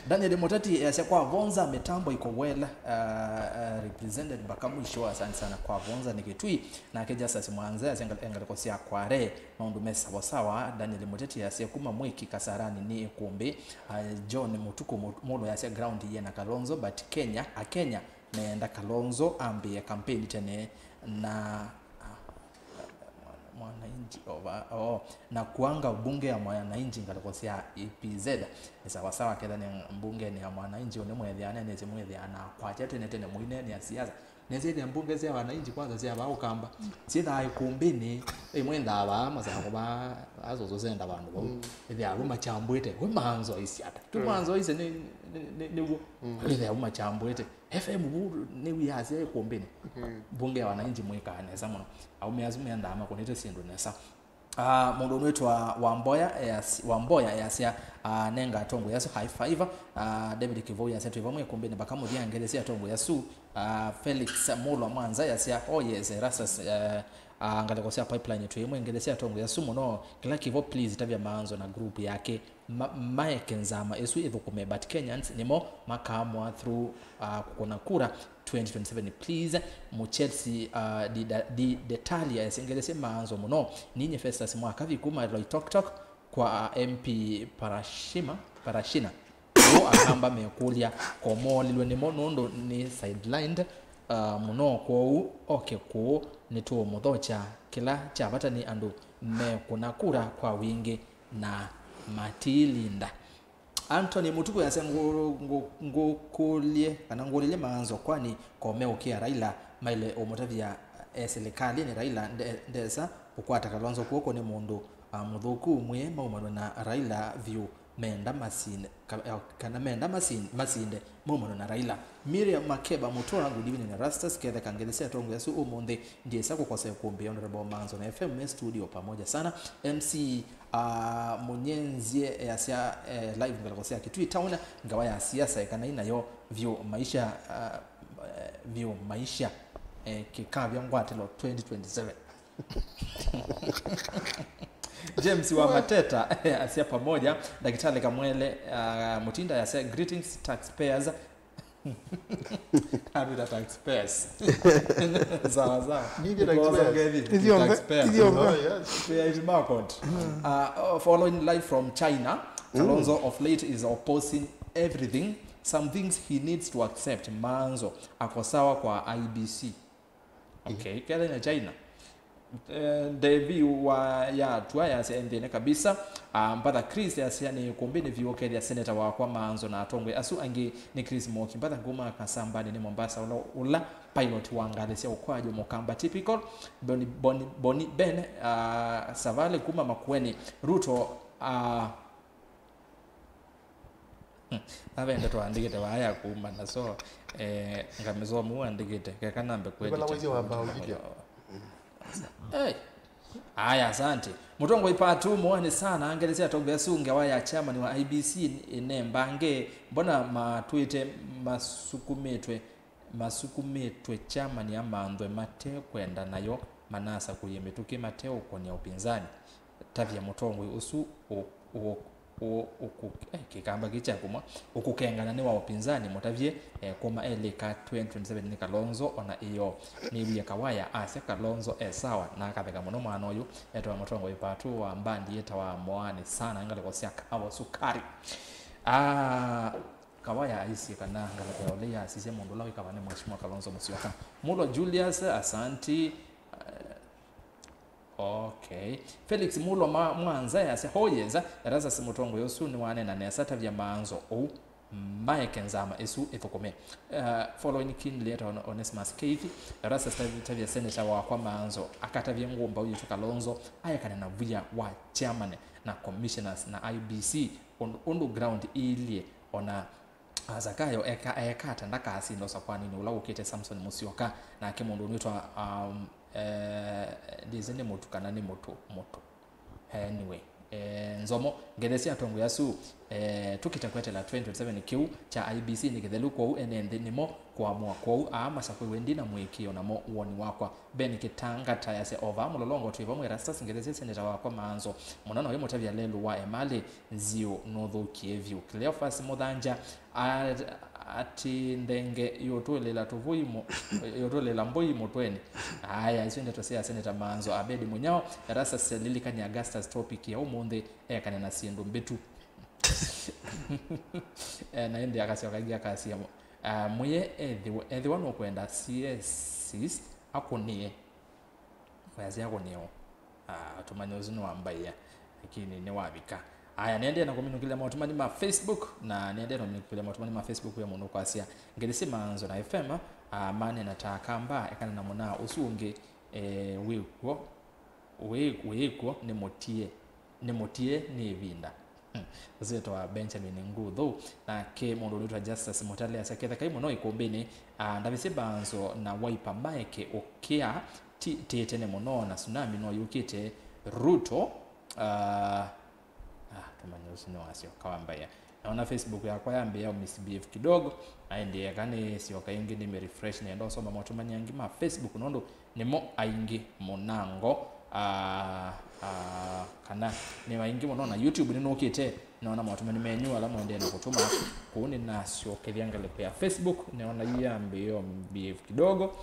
Daniel Mũteti easya kwa Vonza mĩtambo iko well, ah, ah, represented mpaka mwisho, asante sana kwa Vonza. Nĩ Kĩtui, nake Justus Mwanza easya ngal- ngalĩko sya Kware, maũndũ me sawa sawa. Daniel Mũteti easya kuma Mwĩki Kasarani nĩ ĩkũmbĩ. Ah, John Mũtuku Mũ- Mũlũ easya ground yĩena Kalonzo, but Kenya, Akenya meenda Kalonzo ambĩĩe kampeni tene na, ah, mwana- mwananchi ova- oh, na kuanga mbunge ya mwananchi ngalĩko sya E P Z. Nĩ sawasawa ketha nĩ mbungenĩ ya mwananchi, ũnĩ mwethĩa nenĩsye mwĩthĩa na kwakya tene tene mũineenea siasa. Nĩsĩthĩa mbunge sya wananchi kwanza sya vaa Ũkamba syĩthaa ĩkũmbĩnĩ, ĩmwe ĩthaa vaa Masako vaa, vaa Sosũ Center vandũ vau. Ĩthĩaa vu machambwĩte, we manzoisye ata? Tu manzoisye nĩ- nĩ- nĩ- nĩw'o. Ĩthĩaa vu machambwĩte. F M vu nĩw'o yasya ĩkũmbĩnĩ. Mbunge ya wananchi mwĩkaa nesa mũno. Aũme asu mendaa makũnĩte syĩndũ nesa. Ah, mũndũ ũnwĩtwa Wamboya eas- Wamboya easya, ah, nenga atongoi asu high five. Ah, David Kivou easya twĩ vamwe ĩkũmbĩnĩ mpaka mũthya, ngelesya atongoi asu. Ah, Felix Mulwa Mwanza easya, oh yes, Erastus, eh, Ah, ngalĩko sya pipeline twĩ ĩmwe ngelesya atongoi asu mũno, kĩla kĩvo please tavya Maanzo na group yake ma, maeke nzama ĩsu ĩthũkũme, but Kenyans nĩmo makaamũa through, ah, kũkũna kura twenty twenty-seven please. Mũchelsi, ah, Dida- Di- Detalia esĩ ngelesya Maanzo mũno, ninye Festus Mwakavi kuma Loitoktok kwa M P Parashima, Parashina. Ũũ Akamba mekũlya, komoolilwe nĩmo nũndũ nĩ sidelined, uh, mũno, kwoou oke kũũ nĩtũũmũthokya. Kĩla kya vata nĩ andũ mekũna kura kwa wingĩ na matiilinda. Anthony Mũtuku yasya ngũ- ngũ- ngũkũlye kana ngũlĩlye Maanzo, kwani ko meũkĩa Raila maile ũmũtavya e silikalĩnĩ? Raila nde- ndesa kũkwata Kalonzo kw'oko, nĩ mũndũ, uh, mũthũku. Mwĩe maumanwe na Raila vyũ, menda masinde, ka- eh, kana menda masin- masinde maumano na Raila. Miriam Makeba Mutua, good evening Erastus, ketheka ngethi sya atongoi asu ũmũnthĩ, ndyĩsa kũkosa ĩkũmbĩ. Honorable Maanzo na F M me studio pamoja sana. M C, ah, Mũnyenzie easya, eh, live ngalĩko sya Kitui Town, ngawa ya siasa ĩkanai nayo vyũ maisha, ah, eh, vyũ maisha, eh, kĩkavya ngwatĩlo twenty twenty-seven. James wa Mateta asya pamoja. Ndakitali Kamwele, uh, Mutinda yasya greetings taxpayers. Abira taxpayers. Sawa sawa. Nini taxpayers? Nikoza ngethi. Ithionga, taxpayers. Ithionga. Oh, yes. Pay it market. Uh, following live from China. Kalonzo of late is opposing everything. Some things he needs to accept. Maanzo ako sawa kwa I B C. Okay, kethĩwa nĩ China. Eh, Devi wa ya tua yasya enthĩne kabisa. Ah, Mbatha Chris yasya nĩ kũmbĩnĩ vyũ kethĩa seneta wakwa Maanzo na atongoi asu angĩ nĩ Chris Mwoki. Mbatha nguma Kasambani nĩ Mombasa, ũla, ũla pilot wa ngalĩ sya ũkwaju mũkamba typical. Boni, Boni, Boni Ben, ah, Savale kuma Makueni. Ruto, ah, Hmm. Nave ndeto andĩkĩte vaa ya kuuma na so, eh, ngamĩsoma ũu andĩkĩte, keka nambe kwĩdita. Nĩvala wĩsĩ wamba ũkitya. Hey. Aya, asante. Mũtongoi Patu, mũani sana, ngelesya atongoi asu ngewa ya chairman wa I B C ĩnembange, mbona matwĩte masukumĩtwe masukumĩtwe chairman amanthwe mate kwenda nayo, manasakũie mĩtũkĩ mate ũkũnĩa ũpinzani. Tavya mũtongoi ũsu ũ- ũ- ũ- ũkũ- eh, kĩkamba kĩ kya kũmwa, ũkũkengana nĩ wa ũpinzani, mũtavye, eh, kũma elĩka twenty twenty-seven nĩ Kalonzo, ona ĩyo nĩwie Kawaya asya Kalonzo e sawa, na akatheka mũno mwana ũyũ. Etawa mũtongoi Patu wa mbandi yĩtawa Moani sana, ngalĩko sya Kawa Sukari. Ah, Kawaya aisye kana ngalĩko ya ũlei yasisya mũndũ ũla wĩkawa nĩ Mheshimiwa Kalonzo Musyoka. Mulo Julius, asanti. Eh, okay. Felix Mulo ma, Mwanza yasya, oh yes, Erastus mũtongoi ũsu nĩwaneena nesa, tavya Maanzo ũu, maeke nzama ĩsu ĩthũkũme. Eh, following keenly at On- Onesimus Keith, Erastus tav- tavya senator wakwa Maanzo akatavye ngũmbaũ yitũ Kalonzo aekane na via wa chairman na commissioners na I B C, ũndũ, ũndũ ground ĩilyĩ. Ona, ah, Zakayo eka, eka ata ndakasinda ũsakwaninĩ ũla wũkĩte Samson Musyoka, nake mũndũ ũnĩtwa, um, eh, ndĩsĩ nĩ mũtu kana nĩ mũtũ, mũtũ. Anyway, eh, Nzomo, ngethe sya atongoi asu, eh, tũkĩte kwetela twenty twenty-seven kĩu kya I B C nĩ kĩthelu, kwoou ene nthĩ nĩmo kũamũa. Kwoou aa masakũiwe ndi na mũĩkĩĩo namo woni wakwa. Ben Kitangata yasya, o vaa Mũlolongo twĩ vamwe Erastus, ngethe sya seneta wakwa Maanzo. Mũno noyo mũtavya lelũ wa emalĩ, nziũ nũthũkie vyũ. Cleophas Mũthanja, a- ati ndenge yũtũlĩla tũvũi mũ- yũtũlĩla mbũi mũtwenĩ. Aya, isu ndeto sya seneta Maanzo. Abedi Mũnyao, Erastus lilikany'a Augustus topic ya ũmũnthĩ, ekane na syĩndũ mbĩtu. Eh, na ĩndĩ akasyoka ĩngĩ akasya, ah, mwĩe ethĩwa, ethĩwa nũkwenda C S Cs akũnĩe, wĩasya akũnĩe o. Ah, tũmanye ũsu nĩwambaĩa, lakini nĩwavika. Aya, nĩendee na kũminũkĩlya maũtũmani ma Facebook, na nĩendee na kũminũkĩlya maũtũmani ma Facebook, wĩ mũndũ kwasya, ngethi sya Maanzo na F M, ah, manena ta Akamba, ekana na mũnaa ũsu ũngĩ, eh, wĩkw'o. Wĩ- wĩkw'o nĩ mũtie, nĩ mũtie nĩ ĩvinda. Hmm. Ũsyĩtwa Benjamin Nguthu, nake mũndũ ũnĩtwa Justus Mũtale asya, kethekai mũno ĩkũmbĩnĩ, ah, ndavisye Maanzo na Wiper maeke ũkĩa, ti- ti tene mũno, na tsunami no yũkĩte. Ruto, ah, ah, tũmanye ũsu nĩ wasyo kawambaĩa. Naona Facebook yakwa yambĩĩa misbehave kidogo, na ĩndĩ eka nĩsyoka ĩngĩ nĩmĩ refresh nĩenda ũsoma motũmani angĩ ma Facebook nũndũ nĩmo aingĩ mũnango, ah, ah, kana nĩ aingĩ mũno, na YouTube nĩnũkĩte, nĩona motũmani menyu ala mũendee na kũtũma kũu. Nĩnasyokethya ngalĩko ya Facebook, nĩona yu yambĩĩa misbehave kidogo.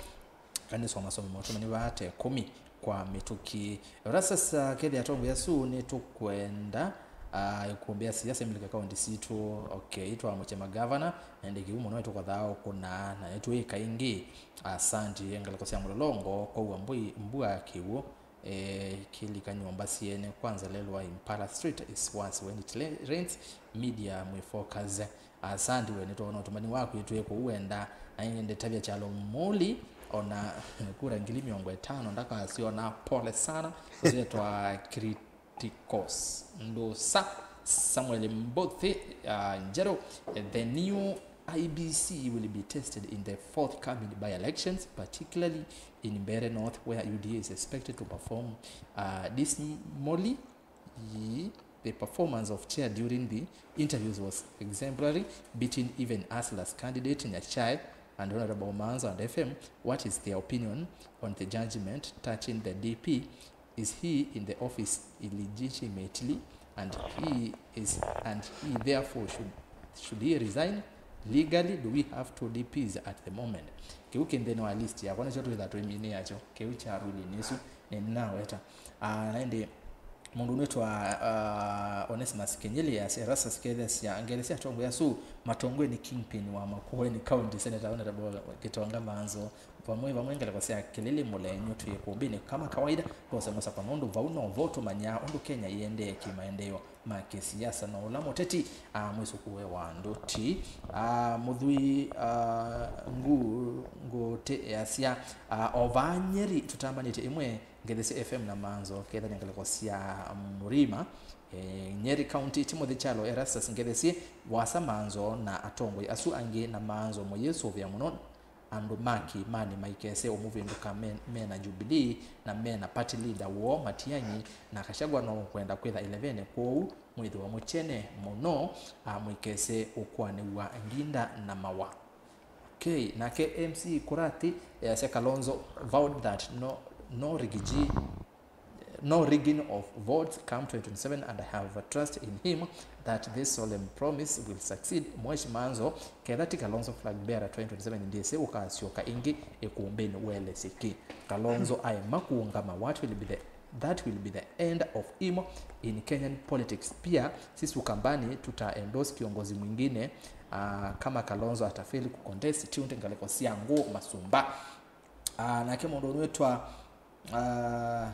Kanĩsomasome motũmani vaa ta ĩkũmi kwa mĩtũkĩ. Ora sasa kethĩa atongoi asu nĩtũkwenda, ah, ĩkũmbĩ ya siasa imilike kaunti sitũ. Okay, twamũkye magavana, na ĩndĩ kĩu mũno nĩtũkothaa ũkũna, na nĩtwĩka ĩngĩ. Asanti, ngalĩko sya mũlolongo, kwaua mbui, mbua kĩw'ũ, eh, kĩlika nyũmba syene, kwanza lelwa Impala Street is worse when it le-, rains, media mwĩ focus. Asante we nĩtwona ũtũmani waku ĩtwĩe kũu wenda, na ĩndĩ tavya kyalo Muli, ona kura ngili mĩongo ĩtano ndakasyona, pole sana. Ũsyetwa Kritikos Ndusa, Samuel Mbothi, uh, Njero, the new I B C will be tested in the forthcoming by-elections, particularly in Mbeere North, where U D A is expected to perform, uh, dismally. Yii, the performance of chair during the interviews was exemplary, beating even Hustlers candidate Nyachae and Honorable Manzo and F M. What is their opinion on the judgment touching the D P? Is he in the office illegitimately and he is, and he therefore should, should he resign? Legally, do we have two D Ps at the moment? Kĩu kĩ nthĩnĩ wa list yakwa, nĩkyo twĩtha twĩminĩe yakyo. Kĩu kya ruling ĩsu nĩnaweta. Ah, na ĩndĩ mũndũ ũnĩtwa, ah, Onesimus Kinyili asya, Erastus kethesya ngelesya atongoi asu matongoi nĩ kingpin wa Makueni County, Senator Honorable Gitonga Manzo, vamwe vamwe ngeleko sya Kilili Mũlenyu twĩ kũmbĩnĩ kama kawaida, twose mũsako nũndũ vau novo tũmanyaa ũndũ Kenya ĩendee kĩmaendeeo ma kĩsiasa na ũla mũteti, ah, mwĩsũkũe wa andũ ti, ah, mũthwii, ah, Ngu-, Ngũtĩ easya, ah, o vaa Nyeri tũtambanĩtye ĩmwe Ngethesye F M na Manzo, kethania ngalĩko sya Mũrima, eh, Nyeri County, Timothy Kyalo, Erastus Ngethesye, Wasa Manzo na atongoi asu angĩ na Manzo mũyĩsũvĩa mũno andũ ma kĩĩmanĩ maikese ũmũvĩndũka me, me na Jubilee na me na party leader woo Matiang'i, na Gachagua no ũkwenda kwĩtha ĩlevenĩ, kwoou mwĩthĩwe mũkyene mũno, ah, mũikese ũkũanĩw'a nginda na mawa. Okay, nake M C Kurathi easya Kalonzo vowed that no, no rigging, no rigging of votes come twenty twenty-seven and I have trust in him that this solemn promise will succeed. Mweshi Manzo, ketha ti Kalonzo flag bearer twenty twenty-seven ndĩsĩ ũkasyoka ĩngĩ ĩkũmbĩnĩ welesye kĩ. Kalonzo aema kũũngama, what will be the That will be the end of him in Kenyan politics. Pia sisi Ukambani tuta endorse kiongozi mwingine, ah, kama Kalonzo atafeli kucontest. Tunde ngalĩko sya ngũ masumba. Ah, nake mũndũ ũnĩtwa, ah,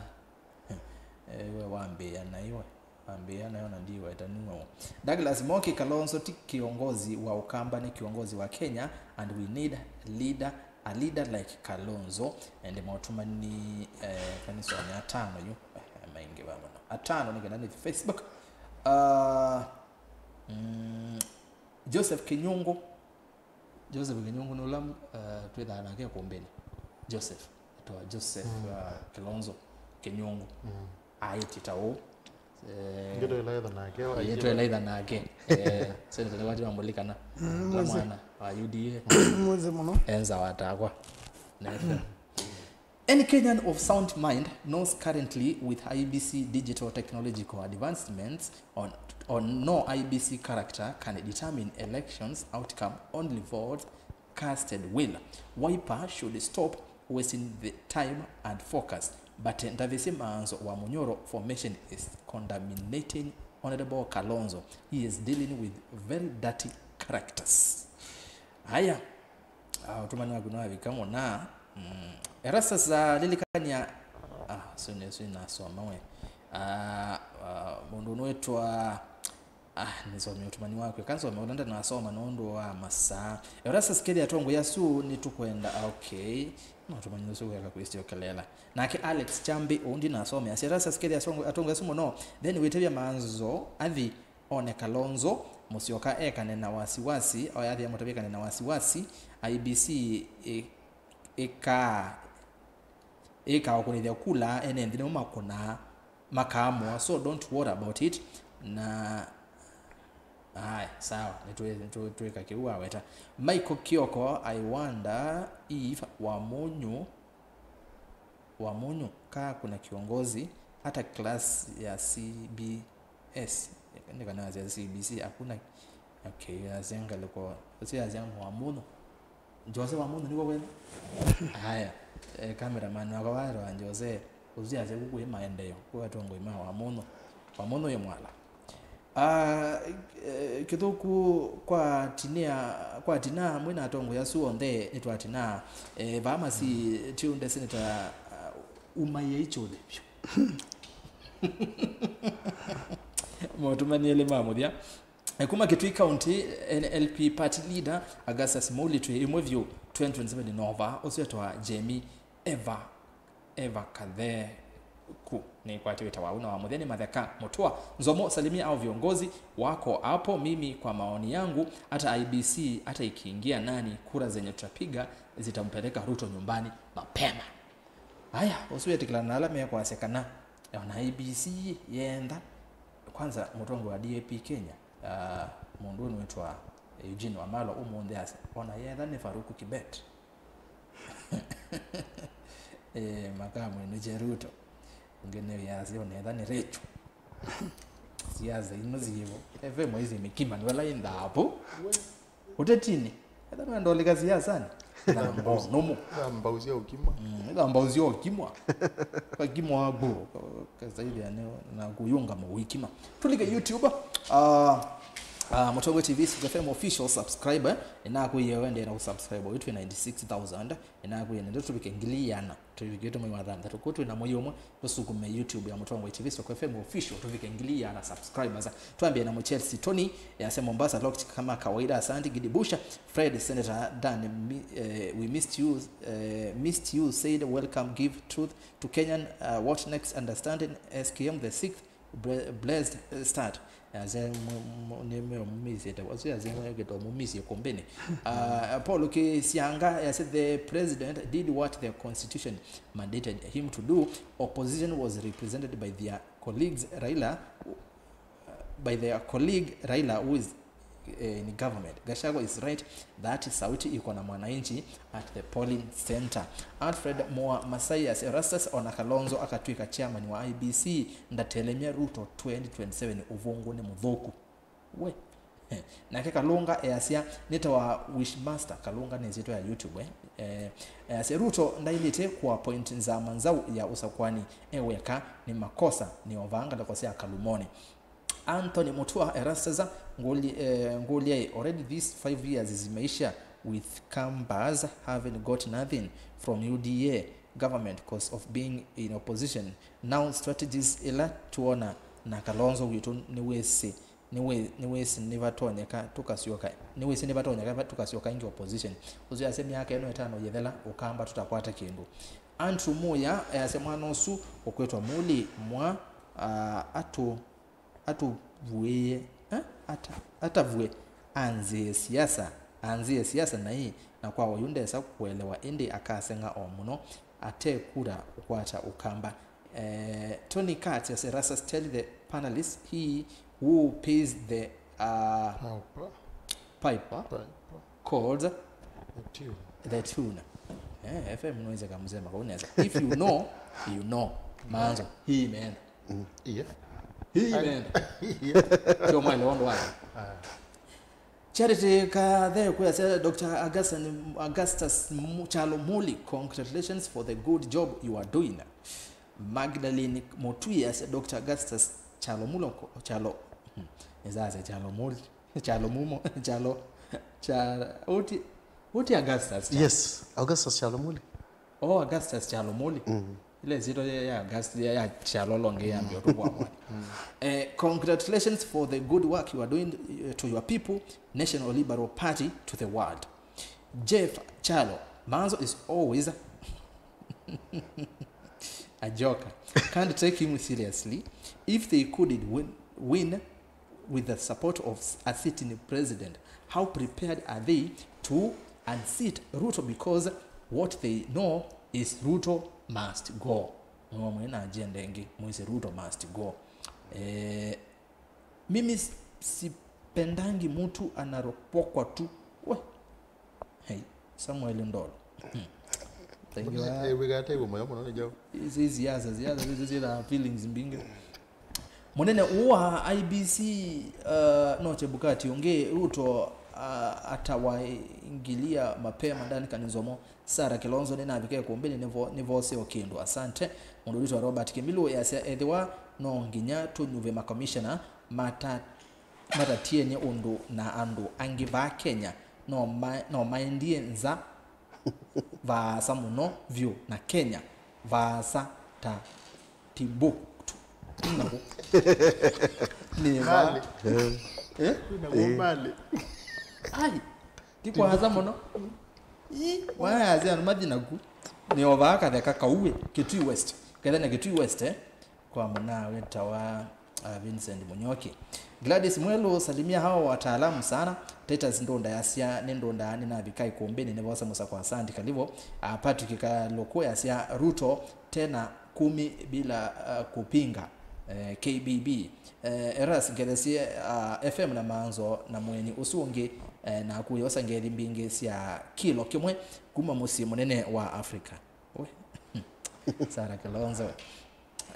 eh, we wambĩa na iwe. Ambĩa nayo na ndiweta nũũ. Douglas Moki, Kalonzo ti kiongozi wa Ukamba, ni kiongozi wa Kenya and we need leader, a leader like Kalonzo. And motũmani, eh, kanisoni atano yu, eh, maingĩ va mũno. Atano nĩ kana nĩ Facebook. Ah, mm, Joseph Kinyungu, Joseph Kinyungu nĩ ũla, uh, twĩthaa nake kũmbĩnĩ. Joseph, etwa Joseph, mm, uh, Kilonzo Kinyungu. Mm. Aĩtye ta ũũ. Eh, ngĩtwĩla itha nake, wa itwĩla itha nake. Eh, Senator Nĩwati Wambũli kana, mm, na mwĩsĩ, mwana wa U D A. Mwĩsĩ mũno. Enza watakwa. Na F M. Any Kenyan of sound mind knows currently with I B C digital technological advancements on, on no I B C character can determine elections outcome, only votes casted will. Wiper should stop wasting the time and focus. But ndavĩsye Manzo wa Munyoro formation is contaminating Honorable Kalonzo. He is dealing with very dirty characters. Aya. Ah, ũtũmani waku nĩwavika mũna. Mm. Erastus, ah, lilikania. Ah, sio nĩ, sio nasoma we. Ah, ah, mũndũ ũnĩtwa, ah, nĩsome ũtũmani waku. Eka nsome ũla ndanasoma nũndũ wa masaa. Erastus, kethĩa atongoi asu nĩtũkwenda. Ah, okay. No ũtũmani ũsu weka kwĩsyokelela. Nake Alex Chambi, ũũ ndinasome. Asya, Erastus, kethĩa atongoi asu mũno, then wĩtavya Manzo athi one Kalonzo Musyoka ekane na wasiwasi, oya athi amũtavye ekane na wasiwasi, I B C ĩ-, ĩkaa, ĩkaa ũkũnĩthya kula, ene nthĩ nĩmo makũnaa, makaamũa, so don't worry about it. Na, Aya, sawa, nĩtwĩ- nĩtwĩ- twĩka kĩu waweta. Michael Kioko, I wonder if Wamunyu, Wamunyu kaa kuna kiongozi hata class ya C B S. Nĩ kana ya C B C, hakuna. Okay, ya zengaliko. Sio ya zengaliko Wamunyu. Jose Wamunyu nĩko kwĩna? Haya, eh, cameraman wakwa waĩtawa Jose, ũsu asya kũkũ ĩ maendeeo, kwĩ atongoi ma Wamunyu. Wamunyu ĩ mwala. Ah, eh, kĩthũku kwa tinia, kwa tina amwe na atongoi asu onthe nĩtwatinaa. Eh, vaa masi tiunde senator, ah, umaie ichũthĩ vyũ. Motumani elĩ ma mũthya. Eh, kuma Kitui County, N L P party leader Augustus Muli twĩ ĩmwe vyũ twenty twenty-seven nova ũsu etwa Jamie Eva, Eva Katheku. Nĩkwatĩwĩte wau na wa mũthya nĩ Matheka Mũtũa. Nzomo, salimia au viongozi wako hapo. Mimi kwa maoni yangu, hata I B C hata ikiingia nani, kura zenye tutapiga zitampeleka Ruto nyumbani mapema. Aya, ũsu wetĩkĩlana na ala mekwasya kana ona I B C yenda, kwanza mũtongoi wa D A P Kenya, ah, mũndũ ũnĩwĩtwa Eugene Wamalwa ũmũnthĩ asya ona yetha nĩ Farouk Kibet. Eh, makamwĩnũkya Ruto. Ũngĩ nĩwĩasya ona yetha nĩ Rachel. Siasa ino zivo. F M hizi mikima ni wala indapo. Utetini. Etha nũenda ũlika siasani. Ĩthamba ũs- nũmũ. Ĩthamba ũsya ũkimwa. Mm, ĩthamba ũsya ũkimwa. Kakimwa ngũ. Kasaithia nĩ na kũyũnga mũwĩkima. Tũlike YouTube. Ah, ah, Mũtongoi T V, Scoop F M official subscriber. Ĩnakwĩie wende na usubscribe. Wĩtwĩ ninety-six thousand. Ĩnakwĩie ndio tũvike ngili iana. Tũvikĩte mwei wa thanthatũ. Kũu twĩ na mwei ũmwe. Tũsukume YouTube ya Mũtongoi T V, Scoop F M official, tũvike ngili iana subscribers. Twambie na Mũchelsea Tony, yase Mombasa locked kama kawaida, asante. Gidi Busha, Fred, Senator Dan, mi- eh, we missed you, eh, missed you, said welcome, give truth to Kenyan, uh, what next, understanding, S K M the sixth, ble- blessed, eh, start. Yase mu- mu- nĩmemũmisĩte, wasu yase mwekĩte mũmisye kũmbĩnĩ. Uh, Paul Kisianga, yase the president did what the constitution mandated him to do. Opposition was represented by their colleagues Raila, uh, by their colleague Raila, who is, eh, in government. Gachagua is right that sauti iko na mwananchi at the polling center. Alfred Moa Masaias Erastus, ona Kalonzo akatwika chairman wa I B C, ndatelemya Ruto twenty twenty-seven, ũvũngũ nĩ mũthũku. We. Eh, nake Kalunga easya, nĩtawa Wishmaster. Kalunga nĩ ĩsyĩtwa ya YouTube, eh. Eh, easya, Ruto ndailĩte kũappoint Nzama Nzau ya ũsakwani e weka, nĩ makosa, nĩ ovaa ngalĩko sya Kalumoni. Anthony Mutua, Erastus, ngũli- eh, ngũlyaĩ, already these five years zimeisha with Kambas having got nothing from U D A government cause of being in opposition. Now strategies ila tuona na Kalonzo witũ nĩwĩsĩ Nĩwĩ- nĩwĩsĩ nĩvatonyeka tũkasyoka, nĩwĩsĩ nĩvatonyeka va- tũkasyoka ĩngĩ opposition. Ũsu yasya myaka ĩno ĩtano yĩthela, ũkamba tũtakwata kĩndũ. Andrew Muya easya mwana ũsu ũkwĩtwa Muli mwa, ah, atũ- atũvuĩe, eh? Ata- atavue anzĩe siasa, anzĩe siasa naĩ, na kwa oyu ndesa kũelewa, ĩndĩ akaseng'a o mũno ate kura kũkwata ũkamba. Eh, Tony Katz, as Erastus, tell the panelists he who pays the, uh, Piper. Piper Piper. Calls The tune. The tune. Eh, F M noise kamsema kwa unaweza. If you know, you know. Manzo, hii imeenda. Mm. Yeah. Hii imeenda. Yeah. Sio mali ondo wake. Ah. Charity Kathe kwĩasya, Doctor Augustus, Augustus Mu- Kyalo Muli, congratulations for the good job you are doing. Magdalene Mutui asya, Doctor Augustus Kyalo Mulo, Kyalo, hmm, nĩsasya Kyalo Muli, Kyalo Mumo, Kyalo, Kyalo, uti, uti Augustus, Kyalo. Yes, Augustus Kyalo Muli. Oh, Augustus Kyalo Muli. Mm. Ile zito ya, ya August- ya, ya Kyalo longe ya mbio tu kwa mwa. Eh, congratulations for the good work you are doing, eh, to your people, National Liberal Party to the world. Jeff Kyalo, Manzo is always a joker. Can't take him seriously. If they couldn't win, win with the support of a sitting president, how prepared are they to unseat Ruto? Because what they know is Ruto must go. Nĩwe mwĩ na agenda ĩngĩ, mwĩsĩ Ruto must go. Eh, mimi si- si- Sipendangi mtu anaropokwa tu. We. Hey, Samuel Ndolo. Hmm. Thank you. Eh, wĩkataiwe mũyo mũno nĩ njaũ. Ici siasa, siasa, ici ciĩna feelings mbingĩ. Mũnene ũũ wa I E B C, uh, no Chebukati ũngĩ, Ruto, uh, atawaingilia mapema, Duncan Nzomo, Sarah Kilonzo nĩnavika ĩkũmbĩnĩ nĩvo-, nĩvose o kĩndũ. Asante. Mũndũ witũ wa Robert Kĩmilũ easya, ethĩwa no nginya tũnyuve makomishona mata-, matatienie ũndũ na andũ angĩ vaa Kenya, no ma-, no maendie nza vaasa mũno vyũ na Kenya, vaasa ta Timbuktu. Naku. Nĩ va-, Mbali. Eh? Naku mbali. Ai, ti kwaasa mũno. Ii, wayaasya andũ mathi naku. Nĩ o vaa katheka kauĩ, Kitui West. Kethene Kitui West, eh? Kwa mũna wĩtawa, uh, Vincent Munyoki. Gladys Mwelu, salimia hao wataalamu sana. Titus Ndunda yasya, nĩ Ndunda nĩnavika ĩkũmbĩnĩ nĩvose mũsako, asante Kalivo. Uh, Patrick Kaluku yasya, Ruto tena kumi bila, uh, kupinga, eh, K B B. Eh, Eras Ngethesie, uh, F M na Manzo na mũeni ũsu ũngĩ, eh, na akuya osa ngethi mbingĩ sya kilo kĩmwe kuma mũsyĩ mũnene wa Africa. We. Sarah Kilonzo.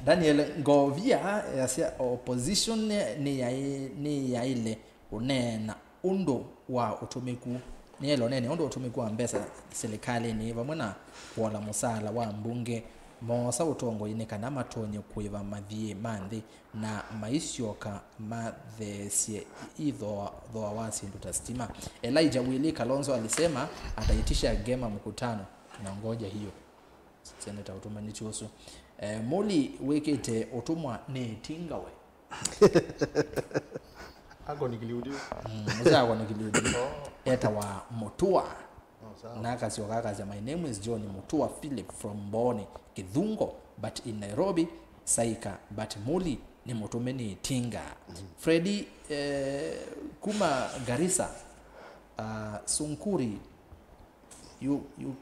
Daniel Ngovia yasya, opposition nĩyaĩ-, nĩyaĩle ũneena ũndũ wa ũtũmĩku, nĩyaĩle ũneena ũndũ wa ũtũmĩku wa mbesa silikalĩnĩ vamwe na kũola mũsaala wa mbunge. Moosa ũtongoi nĩ kana matonye kũĩva mathiĩ ma nthĩ na maisyoka matheesye ithooa, thooa wa syĩndũ ta sitima. Elijah Willy Kalonzo alisema ataitisha Gema mkutano. Tunangoja hiyo. Seneta ũtũmanĩtye ũsu. Eh, Muli wĩkĩte ũtũmwa nĩ tinga we. Ako ni kiliudiu. Mm, mzee ako ni kiliudiu. Oh. Etawa Mutua. Oh, sawa. Na akasyoka akasya, "My name is John Mutua Philip from Mboni, Kithungo, but in Nairobi, Saika, but Muli nĩ mũtũme nĩ tinga." Mm. Freddy, eh, kuma Garissa, ah, Sunkuri, Yu, yu,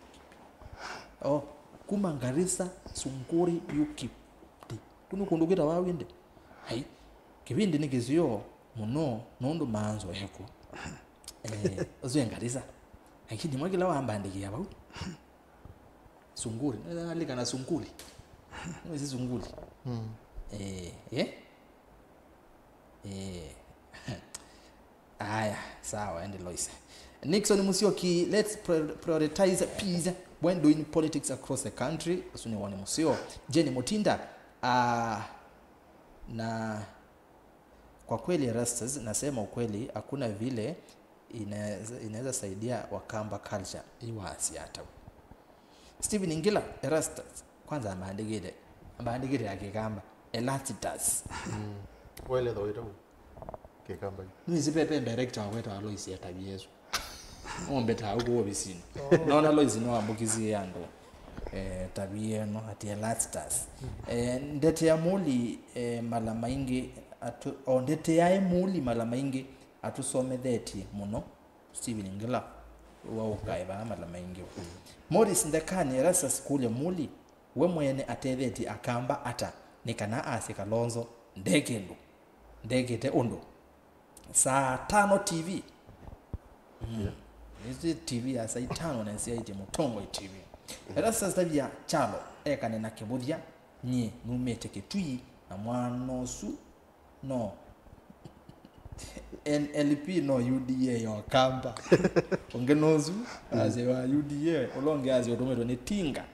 oh, kuma Garissa, Sunkuri, Yu Kipti. Kũu nĩ kũndũ kwĩtawa Windi. Ai, kĩvindi nĩ kĩseo mũno nũndũ maanzo eko. Eh, ũsu e Garissa. Lakini mwa kĩla wambandĩkĩa vau. Sunkuri, nalika na Sunkuri. Nĩwĩsĩ Sunkuri. Mm. Eh, eh? Eh. Aya, sawa, ende Lois. Nixon Musyoki, let's prior-, prioritize peace when doing politics across the country. Ũsu nĩ woni mũseo. Jenny Mutinda, ah, na kwa kweli Erastus, nasema ukweli, hakuna vile inaweza, inaweza saidia Wakamba culture. Iwasi hata. Steven Ngila, Erastus, kwanza ambandĩkĩte, ambandĩkĩte ya Kĩkamba, Erastus. Mm. Wele thoita u. Kĩkamba. Nĩwĩsĩ ve, ve director wa kwĩtawa Lois etavie Yesu. Ombe ta ũkũ ovisinĩ. Oh. Naona Lois no ambukizie andũ. Eh, tavia ĩno, ati Erastus. Mm. Eh, ndetea Muli, eh, mala maingĩ, atu-, o ndeteae Muli mala maingĩ, atũsomethetye mũno. Steven Ngila, wa ũkae vaa mala maingĩ. Morris Ndekani, Erastus kũlya Muli, we mwene atethetye Akamba ata, nĩ kana asye Kalonzo nde kĩndũ, ndekĩte ũndũ? Saa tano T V. Mm. Yeah. Ĩsĩ T V ya saa itano na ĩsyaĩtye Mũtongoi T V. Erastus tavya Kyalo ekane na kĩvũthya, nyie numĩte Kĩtui na mwana ũsu no. N L P no U D A ya Ũkamba. Ũngĩ nũsu, mm, asya wa U D A, ũla ũngĩ asya ũtũmĩtwe nĩ tinga.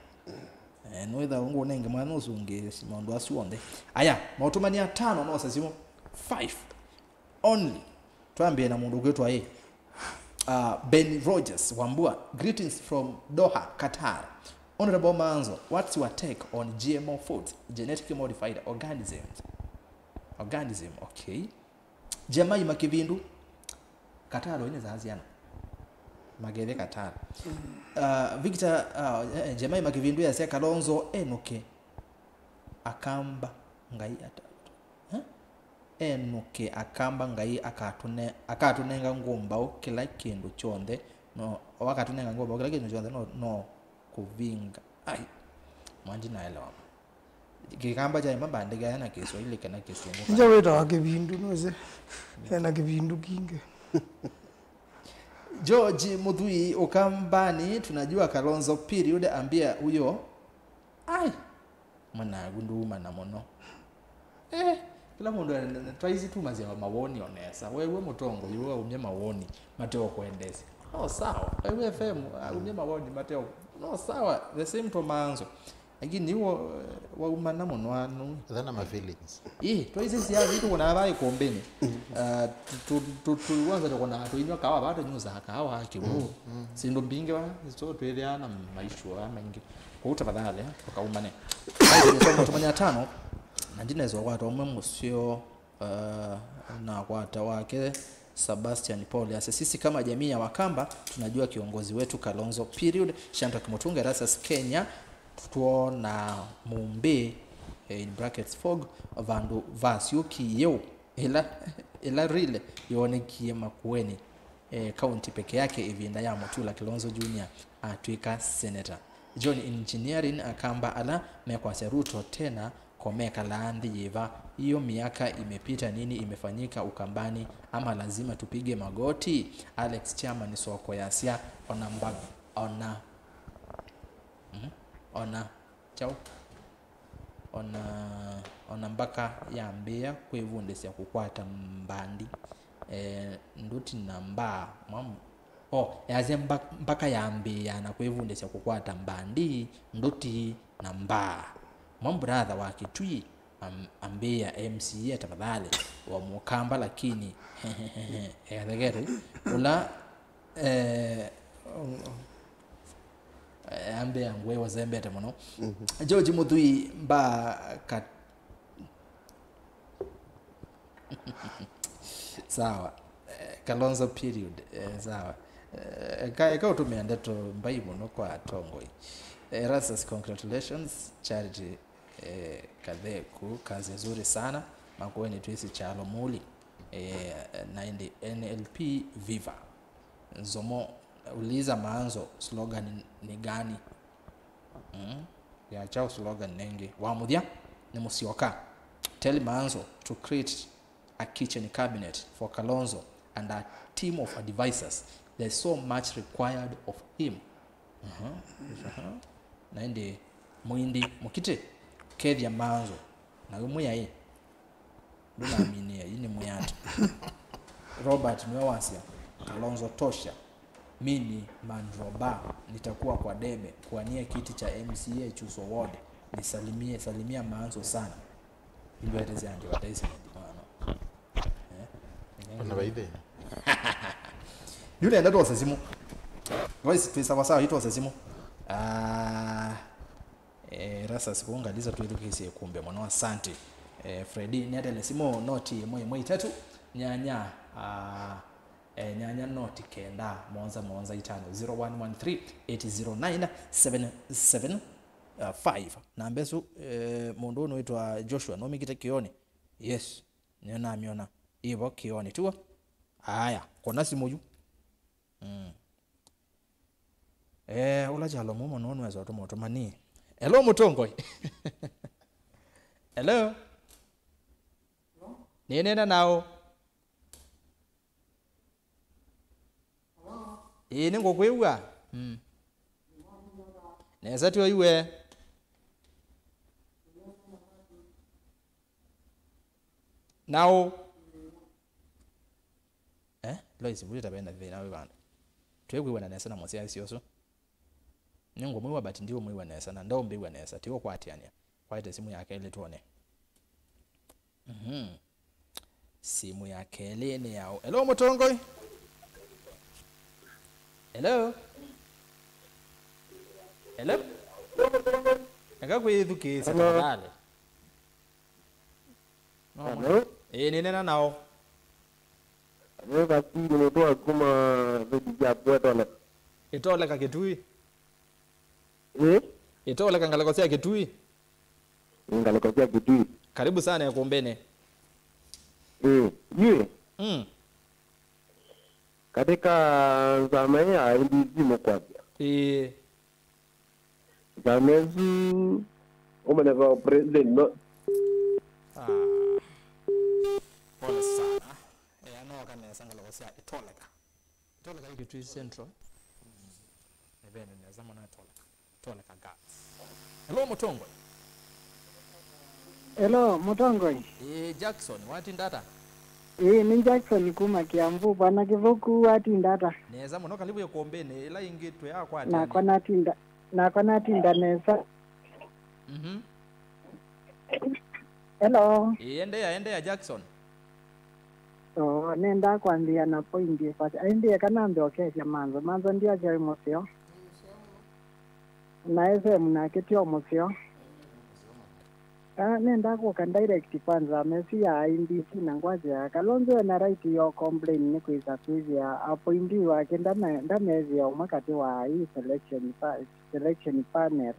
Eh, nĩwĩtha ũngũ ũnenge mwana ũsu ũngĩ maũndũ asu onthe. Aya, maũtũmani atano no sa simũ. Five only. Twambie na mũndũ ũkwĩtwa ĩ, uh, Ben Rogers Wambua, greetings from Doha, Qatar. Honorable Manzo, what's your take on G M O foods, genetically modified organisms? Organism, okay. Jemai Makivindu, Kataro ine za ziana. Magethe Kataro. Mm. Uh, Victor, uh, eh, Jemai Makivindu yasya Kalonzo enũke Akamba Ngai ata-, eh? Enũke Akamba Ngai akatũne-, akatũnenga ngũmbaũ kĩla kĩndũ kyonthe, no, o akatũnenga ngũmbaũ kĩla kĩndũ kyonthe, no, no kũvinga. Ai, mwanji naelewa. Kĩkamba kyaĩ mambandĩka na Kĩswahili kana Kĩsũngũ. Nja wĩtawa kĩvindu, nũsĩ ena kĩvindu kingĩ. George Mũthui Ukambani, tunajua Kalonzo period, ambia huyo. Ai, mwanagu ndũumana mũno. Eh, kĩla mũndũ ena- twaisi tumasya mawoni o nesa. Wewe mũtongoi, we waumya mawoni mate o kwendesya. No sawa. Wewe F M, aumya mawoni mate o. No sawa. The same to Manzo. Lakini wa- waumana mũno anu. Thena ma feelings. Ĩ, twaisĩ siasa itũ kũnaa vaa ĩkũmbĩnĩ. Ah, tu- tu- tu- tu- kwanza tũkũnaa tũinywa kawa vaa tũnyusaa kawa kĩw'ũ. Syĩndũ mbingĩ vaa, so twĩthĩaa na maishu aa maingĩ. Kwoou tafadhali, tũkaumane. Tũmanya tano, na ndinesa ũkwata ũmwe mũseo, ah, na kwata wake Sebastian Paul yasya, sisi kama jamii ya Wakamba tunajua kiongozi wetu Kalonzo period. Shantok Mutunga, Erastus Kenya, twona mũmbĩ, eh, in brackets fog, vandũ va syũki yĩu ĩla, ĩla rĩle yoonekie Makueni, eh, County peke yake ĩvinda ya Mutula. Kilonzo Junior atw'ĩka senator. John Engineering, Akamba ala mekwasya Ruto tena ko mekalaa nthĩ yĩva? Hiyo miaka imepita, nini imefanyika Ukambani ama lazima tupige magoti? Alex Chairman Soko yasya, ona mba- ona, mhm, ona kyaũ? Ona, ona mbaka yambĩĩa kwĩvundĩsya kũkwata mbandi, eh, nduti na mbaa. Mwamu- o, yasya mba- mbaka yambĩĩa na kwĩvundĩsya kũkwata mbandi, nduti na mbaa. Mwa brother wa Kitui am- ambĩĩa M C A tafadhali wa Mũkamba, lakini ekatheketu ũla, eh, eh, ambĩa ngwĩ wasembete mũno. George Mũthui mba ka- sawa. Eh, Kalonzo period. Eh, sawa. Eh, eka eka ũtũmĩa ndeto mbai mũno kwa atongoi. Eh, Erastus, congratulations. Charity, eh, Katheku, kazi nzuri sana. Makueni twisi chalo muli. Eh, na indi N L P viva. Nzomo, uliza Manzo, slogan ni gani? Mm. Ya chao slogan nengi. Wa muthya ni Musyoka. Tell Manzo to create a kitchen cabinet for Kalonzo and a team of advisors. There's so much required of him. Mhm. Mhm. Na indi muindi mukiti kethia Manzo na wimwia i. Ndũnaminie, yu nĩ mwĩato. Robert nĩwe wasya, Kalonzo tosha. Mi ni Mandroba, nitakuwa kwa debe kuwania kiti cha M C A Chuso Ward. Nisalimie, salimia Manzo sana. Indwete sya advertisement mwana. Eh? Ona vaithe. Yu nenda twose simu. Voice twĩ sawa sawa, itwose simu. Ah, Eh, Erastus kũu Ngalisa twĩthukĩĩsye ĩkũmbe mũno, asante. Eh, Freddy, nĩatele simũ noti ĩmwe ĩmwe itatũ, nyanya, ah, eh, nyanya noti kenda, mũonza mũonza itano, zero one one three, eight zero nine, seven seven five. Namba ĩsu, eh, mũndũ ũũ nĩwĩtwa Joshua, nũmĩkĩte kĩonĩ? Yes, nĩnamĩona. Ĩvo kĩonĩ, tiw'o? Aya, kũna simũ yu. Mm. Eh, ũla kyalo mũmo no nwesa ũtũma ũtũmani. Hello, mũtongoi. Hello. Nĩnena nao. Ĩĩ, nĩngũkwĩw'a. Mm. Nesa tyo iwe. Nao. Eh? Lois, vuti ta vena thĩna wĩ vandũ. Twĩkwĩw'ana nesa na mũsyaĩĩsya ũsu. Nĩngũmwĩw'a, but ndiũmwĩw'a nesa, na ndaũmbĩw'a nesa. Tiũkwatĩanĩa. Kwaĩte simũ ya kelĩ twone. Mhm. Simũ ya kelĩ nĩ yaũ? Hello, mũtongoi? Hello? Hello? Eka kwĩthukĩĩsya tafadhali. No, hello? Ĩĩ, nĩnena nao. Nĩ Kasili mũtũ wa kuma village ya Kwetole. Ĩtoleka Kitui. Ĩ? Ĩtoleka ngalĩko sya Kitui. Nĩ ngalĩko sya Kitui. Karibu sana ĩkũmbĩnĩ. Ĩ, yu ĩ? Mm. Katika nzama ĩ ya N D C mũkwasya. Ĩĩ. Nzama ĩsu Ũmanya va president no. Ah, pole sana. Eh, anoka nesa ngaloko sya Itoleka. Itoleka yu Kitui Central. Nivene nesa mũno Itoleka. Itoleka Girls. Hello, Mũtongoi. Hello, Mũtongoi. Eh, Jackson, watinda ata? Ĩĩ, nĩ Jackson kuma Kiambu. Bwana Kĩthũku, watinda ata? Nesa mũno, kalibu ĩkũmbĩnĩ. Ĩla ĩngĩ twĩakwatĩanĩa. Nakwa natinda, nakwa natinda nesa. Mhm. Hello. Ĩĩ, endeea, endeea, Jackson. Oo, nendaa kwambĩĩa na point ĩkwasya, ĩndĩ eka nambe ũkesya Manzo. Manzo ndiasya wĩ mũseo. Na S M nake tyo mũseo. Ah, nendaa kũka direct kwanza mesi ya I E B C na ngwasya Kalonzo ena right yo complain nĩ kwĩsa kwĩthĩa appointee wake ndana- ndanethĩa ũmwe katĩ wa ii selection pa- selection panel.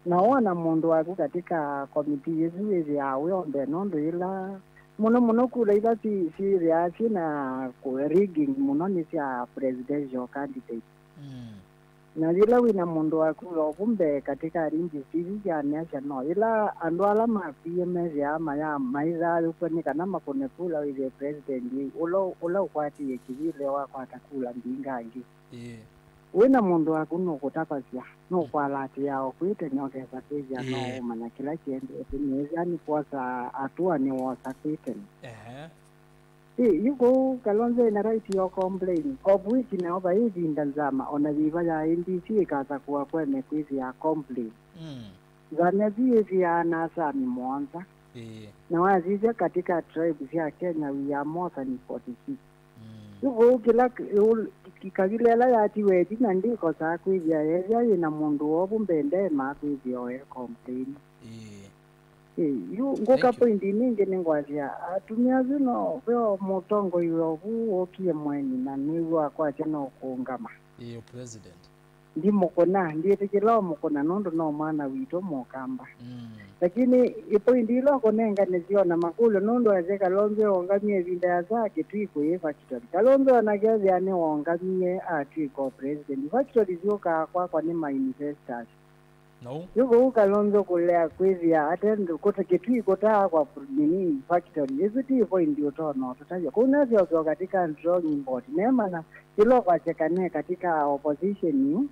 Na wona mũndũ waku katĩ ka komitii ĩsu wĩthĩaa wĩ o mbee, nũndũ yĩla mũno mũno kula ila syĩ- syĩthĩaa syĩ na kũ- rigging mũno nĩ sya presidential candidate. Mm. Na yĩla wĩ na mũndũ waku ovu mbee katĩ ka ringi isu syaneasya, no yĩla andũ ala makwie methĩaa maya- maithayũkw'a nĩ kana makũne kula wĩthĩe president ũla- ũla ũkwatĩĩe kĩvĩle wakwata kula mbingangĩ. Ĩĩ. Wĩ na mũndũ waku nũkũtavasya, nũkwalatĩĩa o kwĩ tene ũkesa kwĩthĩa no ũmanya kĩla kĩendete, nĩethĩa nĩ kwosa atua nĩwosa kwĩ tene. Ehe. Ĩ, yu kũu Kalonzo ena right yo complain. Of which nao vai ĩvinda nzama ona yĩva ya I E B C ĩkasakũa kwene kwĩthĩa complain. Mm. Nzamia syĩthĩaa na asami mũonza. Ĩĩ. Na wasisya katika tribe sya Kenya we are more than forty six. Mm. Yu kũu kĩla k- ĩũl- ki- kavila ĩla yatiwe ĩtina ndĩkosaa kwĩthĩa yethĩa yĩ na mũndũ wovu mbee ndeemaa kwĩthĩa oe complain. Ĩĩ. Ĩĩ, yu ngũka Thank you. Point ningĩ nĩngwasya atumĩa asu no veo mũtongoi wovu wũkie mweni na nĩw'o akwatya no kũũngama. Ĩĩ, president. Ndimũkũna, ndyĩtĩkĩla ũmũkũna nũndũ no mwana witũ mũkamba. Mm. Lakini ipoindi ila ũkũnengane syona makũlyo nũndũ asya Kalonzo eũngamie ĩvinda yasa Kitui kũyĩ factory. Kalonzo onake ethĩa nĩwongamie atw'ĩka o president. Factory syũkaa kwakwa nĩ ma investors. No. Yu kũu Kalonzo kũlea kwĩthĩa ate ndũ- kũte Kitui kũtaakwa nini factory. Ĩsu ti ipoindi ũtonya ũtũtavya. Kũu nesyokewa katika drawing board. Nemana Kĩla ũkwasya kana e katika opposition yu,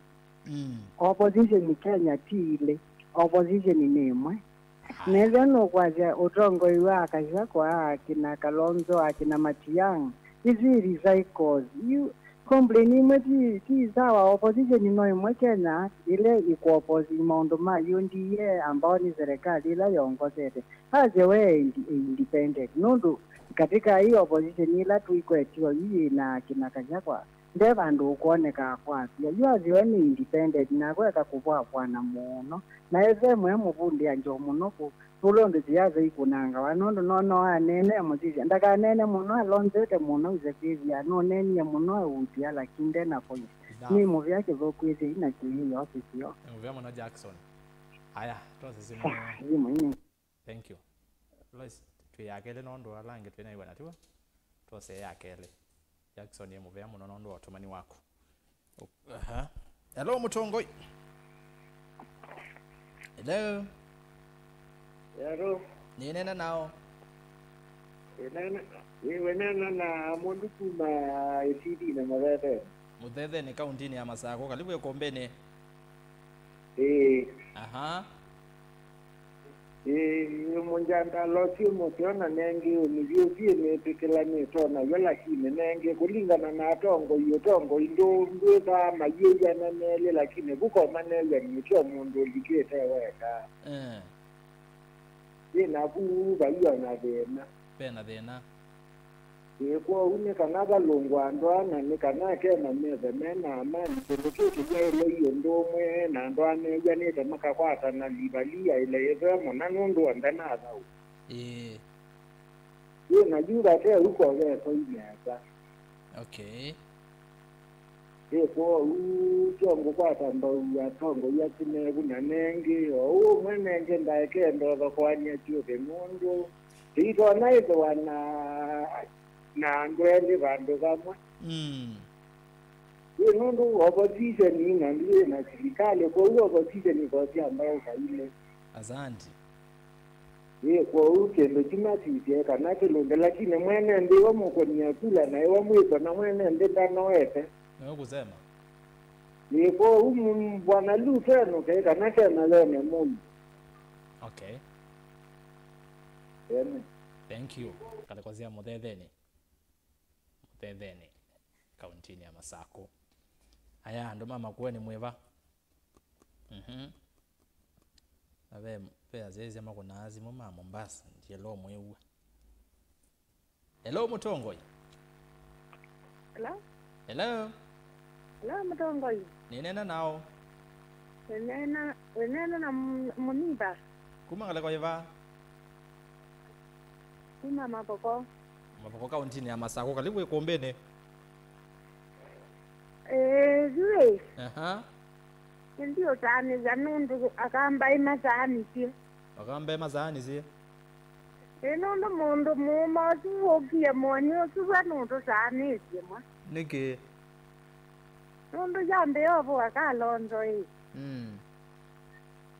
mm. Opposition Kenya ti ilĩ, opposition nĩ ĩmwe. Haya. Nethĩa nũkwasya ũtongoi wa Gachagua, akina Kalonzo, akina Matiang'i, isu i recycles. Yu complain imwe ti, ti sawa, opposition no ĩmwe Kenya ĩla ĩkũoppose maũndũ ma U D A ambao nĩ serikali ĩla yongosete. Asya we indi- independent nũndũ katika hii opposition ĩla tũikwetio yu yĩ na akina Gachagua, nde vandũ ũkwoneka akwasya yu asyoe nĩ independent na kweka kũvwavwana mũno. Na ethemwe mũvundĩanjo mũno kũ- kũla ũndũ siasa ikũnangawa nũndũ no no aneenea mũsisya ndakaneene mũno alonzete mũno ise kwĩthĩa nũneenie mũno eũtia lakini nde na point. Enough. Nĩ mũvea kĩthũku ĩthei na kĩĩ yosisyo. Nĩ mũvea mũno Jackson. Aya, twose simu. Simu ĩno. Thank you. Lois, twĩ ya kelĩ nũndũ ala angĩ twĩ na iwana tiwa. Twose ya kelĩ. Jackson e mũvea mũno nũndũ wa ũtũmani waku. Aha. Hello, Mũtongoi. Hello. Hello. Nĩnena nao. Nĩnena, nĩwenena na mũndũ kuma Ĩtindinĩ Mũthetheni. Mũthetheni, kauntinĩ ya Masakũ. Karibu ĩkũmbĩnĩ. Ĩĩ. Aha. Ĩĩ, mũnjandala ũsu mũseo na nengĩ ũmĩvyũvie nĩtĩkĩlanĩtwe naw'o, lakini nengĩ kũlingana na atongoi, ũtongoi ndũ- ndwĩthaa mayĩw'ana melĩ, lakini vu komanew'a nĩtyo mũndũ ũlikĩte weka. Eh. Ĩ, navu vai o na thĩna. Ve na thĩna. Ĩĩ, kwoou nĩ kana valũngwa andũ ana, nĩ kana kena methe me na amani, kĩndũ kĩĩ kĩyaĩle i ũndũ ũmwe, na andũ aa mew'anĩte makakwatana livali yaĩle yĩtheo mũna nũndũ onthe na thau. Ĩĩ. Ĩ, na yu vate ũu kovekoi nesa. Okay. Ĩ, kwoou tyo ngũkwata mbau atongoi asu mevu na nengĩ, o ũu ũmwe nengĩ ndaeke ndothokoany'a kyũthĩ nũndũ Tũitonya ĩthĩwa na, na andũ elĩ vandũ vamwe. Mm. Ĩ nũndũ opposition ĩ na, ĩ na silikalĩ, kwoou opposition ĩkosya mbaũ vailĩ. Asante. Ĩ, kwoou kĩndũ kyu masisye kana kĩlũnge, lakini mwene nthĩ iwe mũkũnia kula na iwe mwĩkona mwene nthĩ ndanoete. Nĩwe kusema. Ĩ, kwoou mu-, Bwana Luke enũke kana kena yone mũndũ. Okay. Ene. Thank you. Ngalĩko sya Mũthethenĩ. Mũthethenĩ, kauntinĩ ya Masakũ. Aya, andũ ma Makueni mwĩva? Mhm. Na ve, ve asyaĩĩsya makũnaa simũ ma Mombasa, ndielo mwĩw'a. Hello, mũtongoi. Hello? Hello? Hello, mũtongoi. Nĩneena naũ? Wĩneena, wĩneena na m-, Mũniva. Kuma ngalĩko yĩva? Kuma Mavoko. Mavoko, kauntinĩ ya Masakũ, karibu ĩkũmbĩnĩ. Ĩĩ, yu ĩ. Aha. Nĩndiũtaanĩsya nũndũ akamba ĩmataanĩsye. Akamba ĩmataanĩsye? Ĩ, nũndũ mũndũ mũũme ũsu wũkie mũeni ũsu we nũtũtaanĩsye mwa. Nĩkĩ? Nũndũ yambĩĩa ũvũa Kalonzo ĩ. Mm.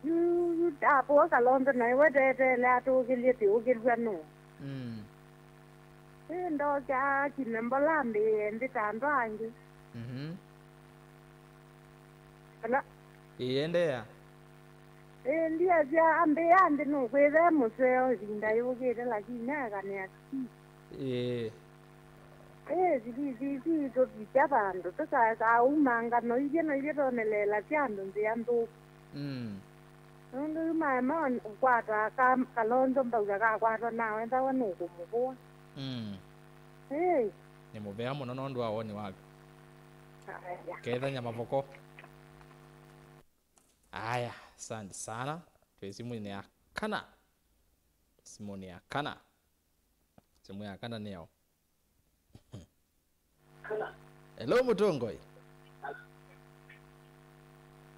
Yu, yu ndapũa Kalonzo na iwe teteele atũkĩlye tĩũkĩlw'a nũũ. Mm. Ĩ, ndokya kime mbola mbĩĩe nthĩ ta andũ angĩ. Mhm. Ala. Ĩĩ, endeea. Ĩĩ, ndiasya ambĩĩa nthĩ nũkwĩtha e mũseo ĩvinda yũkĩte, lakini ekanĩa sipisi. Ĩĩ. Ĩĩ, sipisi isi itũvikya vandũ tũkaesaa uma ngano ithyĩ na ithyĩ toneleela sya andũ nzĩa nthũku. Mm. Nũndũ yu maema ũkwata ka-, Kalonzo mbauga kakwatwa nawe nthawa nũkũmũvũa. Mm. Ĩĩ. Nĩ mũvea mũno nũndũ wa woni waku. Aya. Kethanya Mavoko. Aya, asante sana. Twĩ simũnĩ ya kana. Simũnĩ ya kana. Simũ ya kana nĩyo. Hello, mũtongoi.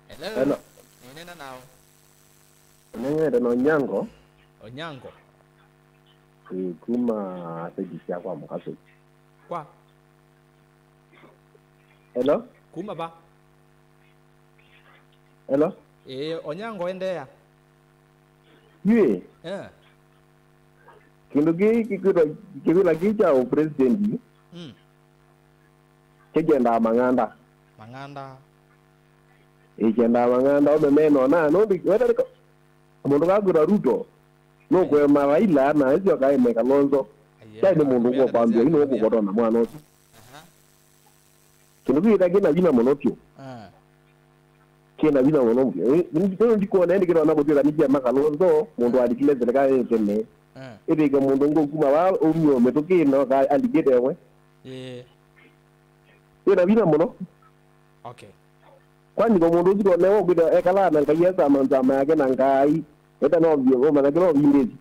Hello. Hello. Nĩneena naũ? Nĩneena na Onyango. Onyango. Ĩĩ, kuma stage sya kwa Mũkasũ. Kwa? Hello? Kuma va? Hello? Ĩĩ, Onyango, endeea. Yu ĩ? Eh. Kĩndũ kĩĩ kĩkwĩtwa kĩvĩla kĩĩ kya ũpresident. Mm. Kĩkyendaa mang'anda. Mang'anda. Ĩkyendaa mang'anda, ũme menona, nũndũ wetalĩka mũndũ kakwĩtwa Ruto, nũkũema Raila, na ĩsyo kaeme Kalonzo. Aye, kyai nĩ mũndũ atumia ũkwambia, ĩno ũkũkotwa na mwana ũsu. Aha. Kĩndũ kĩu kĩna vinya mũno vyũ. Ah. Kĩna vinya mũno vyũ. Ĩ, ĩ, ĩ, ndikuona ĩndĩ kĩtonya kũtwĩka nĩ kyama Kalonzo, mũndũ walikile serikali tene. Ah. Ĩthĩke mũndũ ngũ kuma va ũmio mĩtũkĩ no ka alikĩte we. Ĩĩ. Wĩna vinya mũno. Okay. Kwani ko mũndũ ũsu tonewa ũkwĩta ekalaa na Ngai esama nzama yake na Ngai. Eta no vio, ũmanya kĩla ũvindĩtye.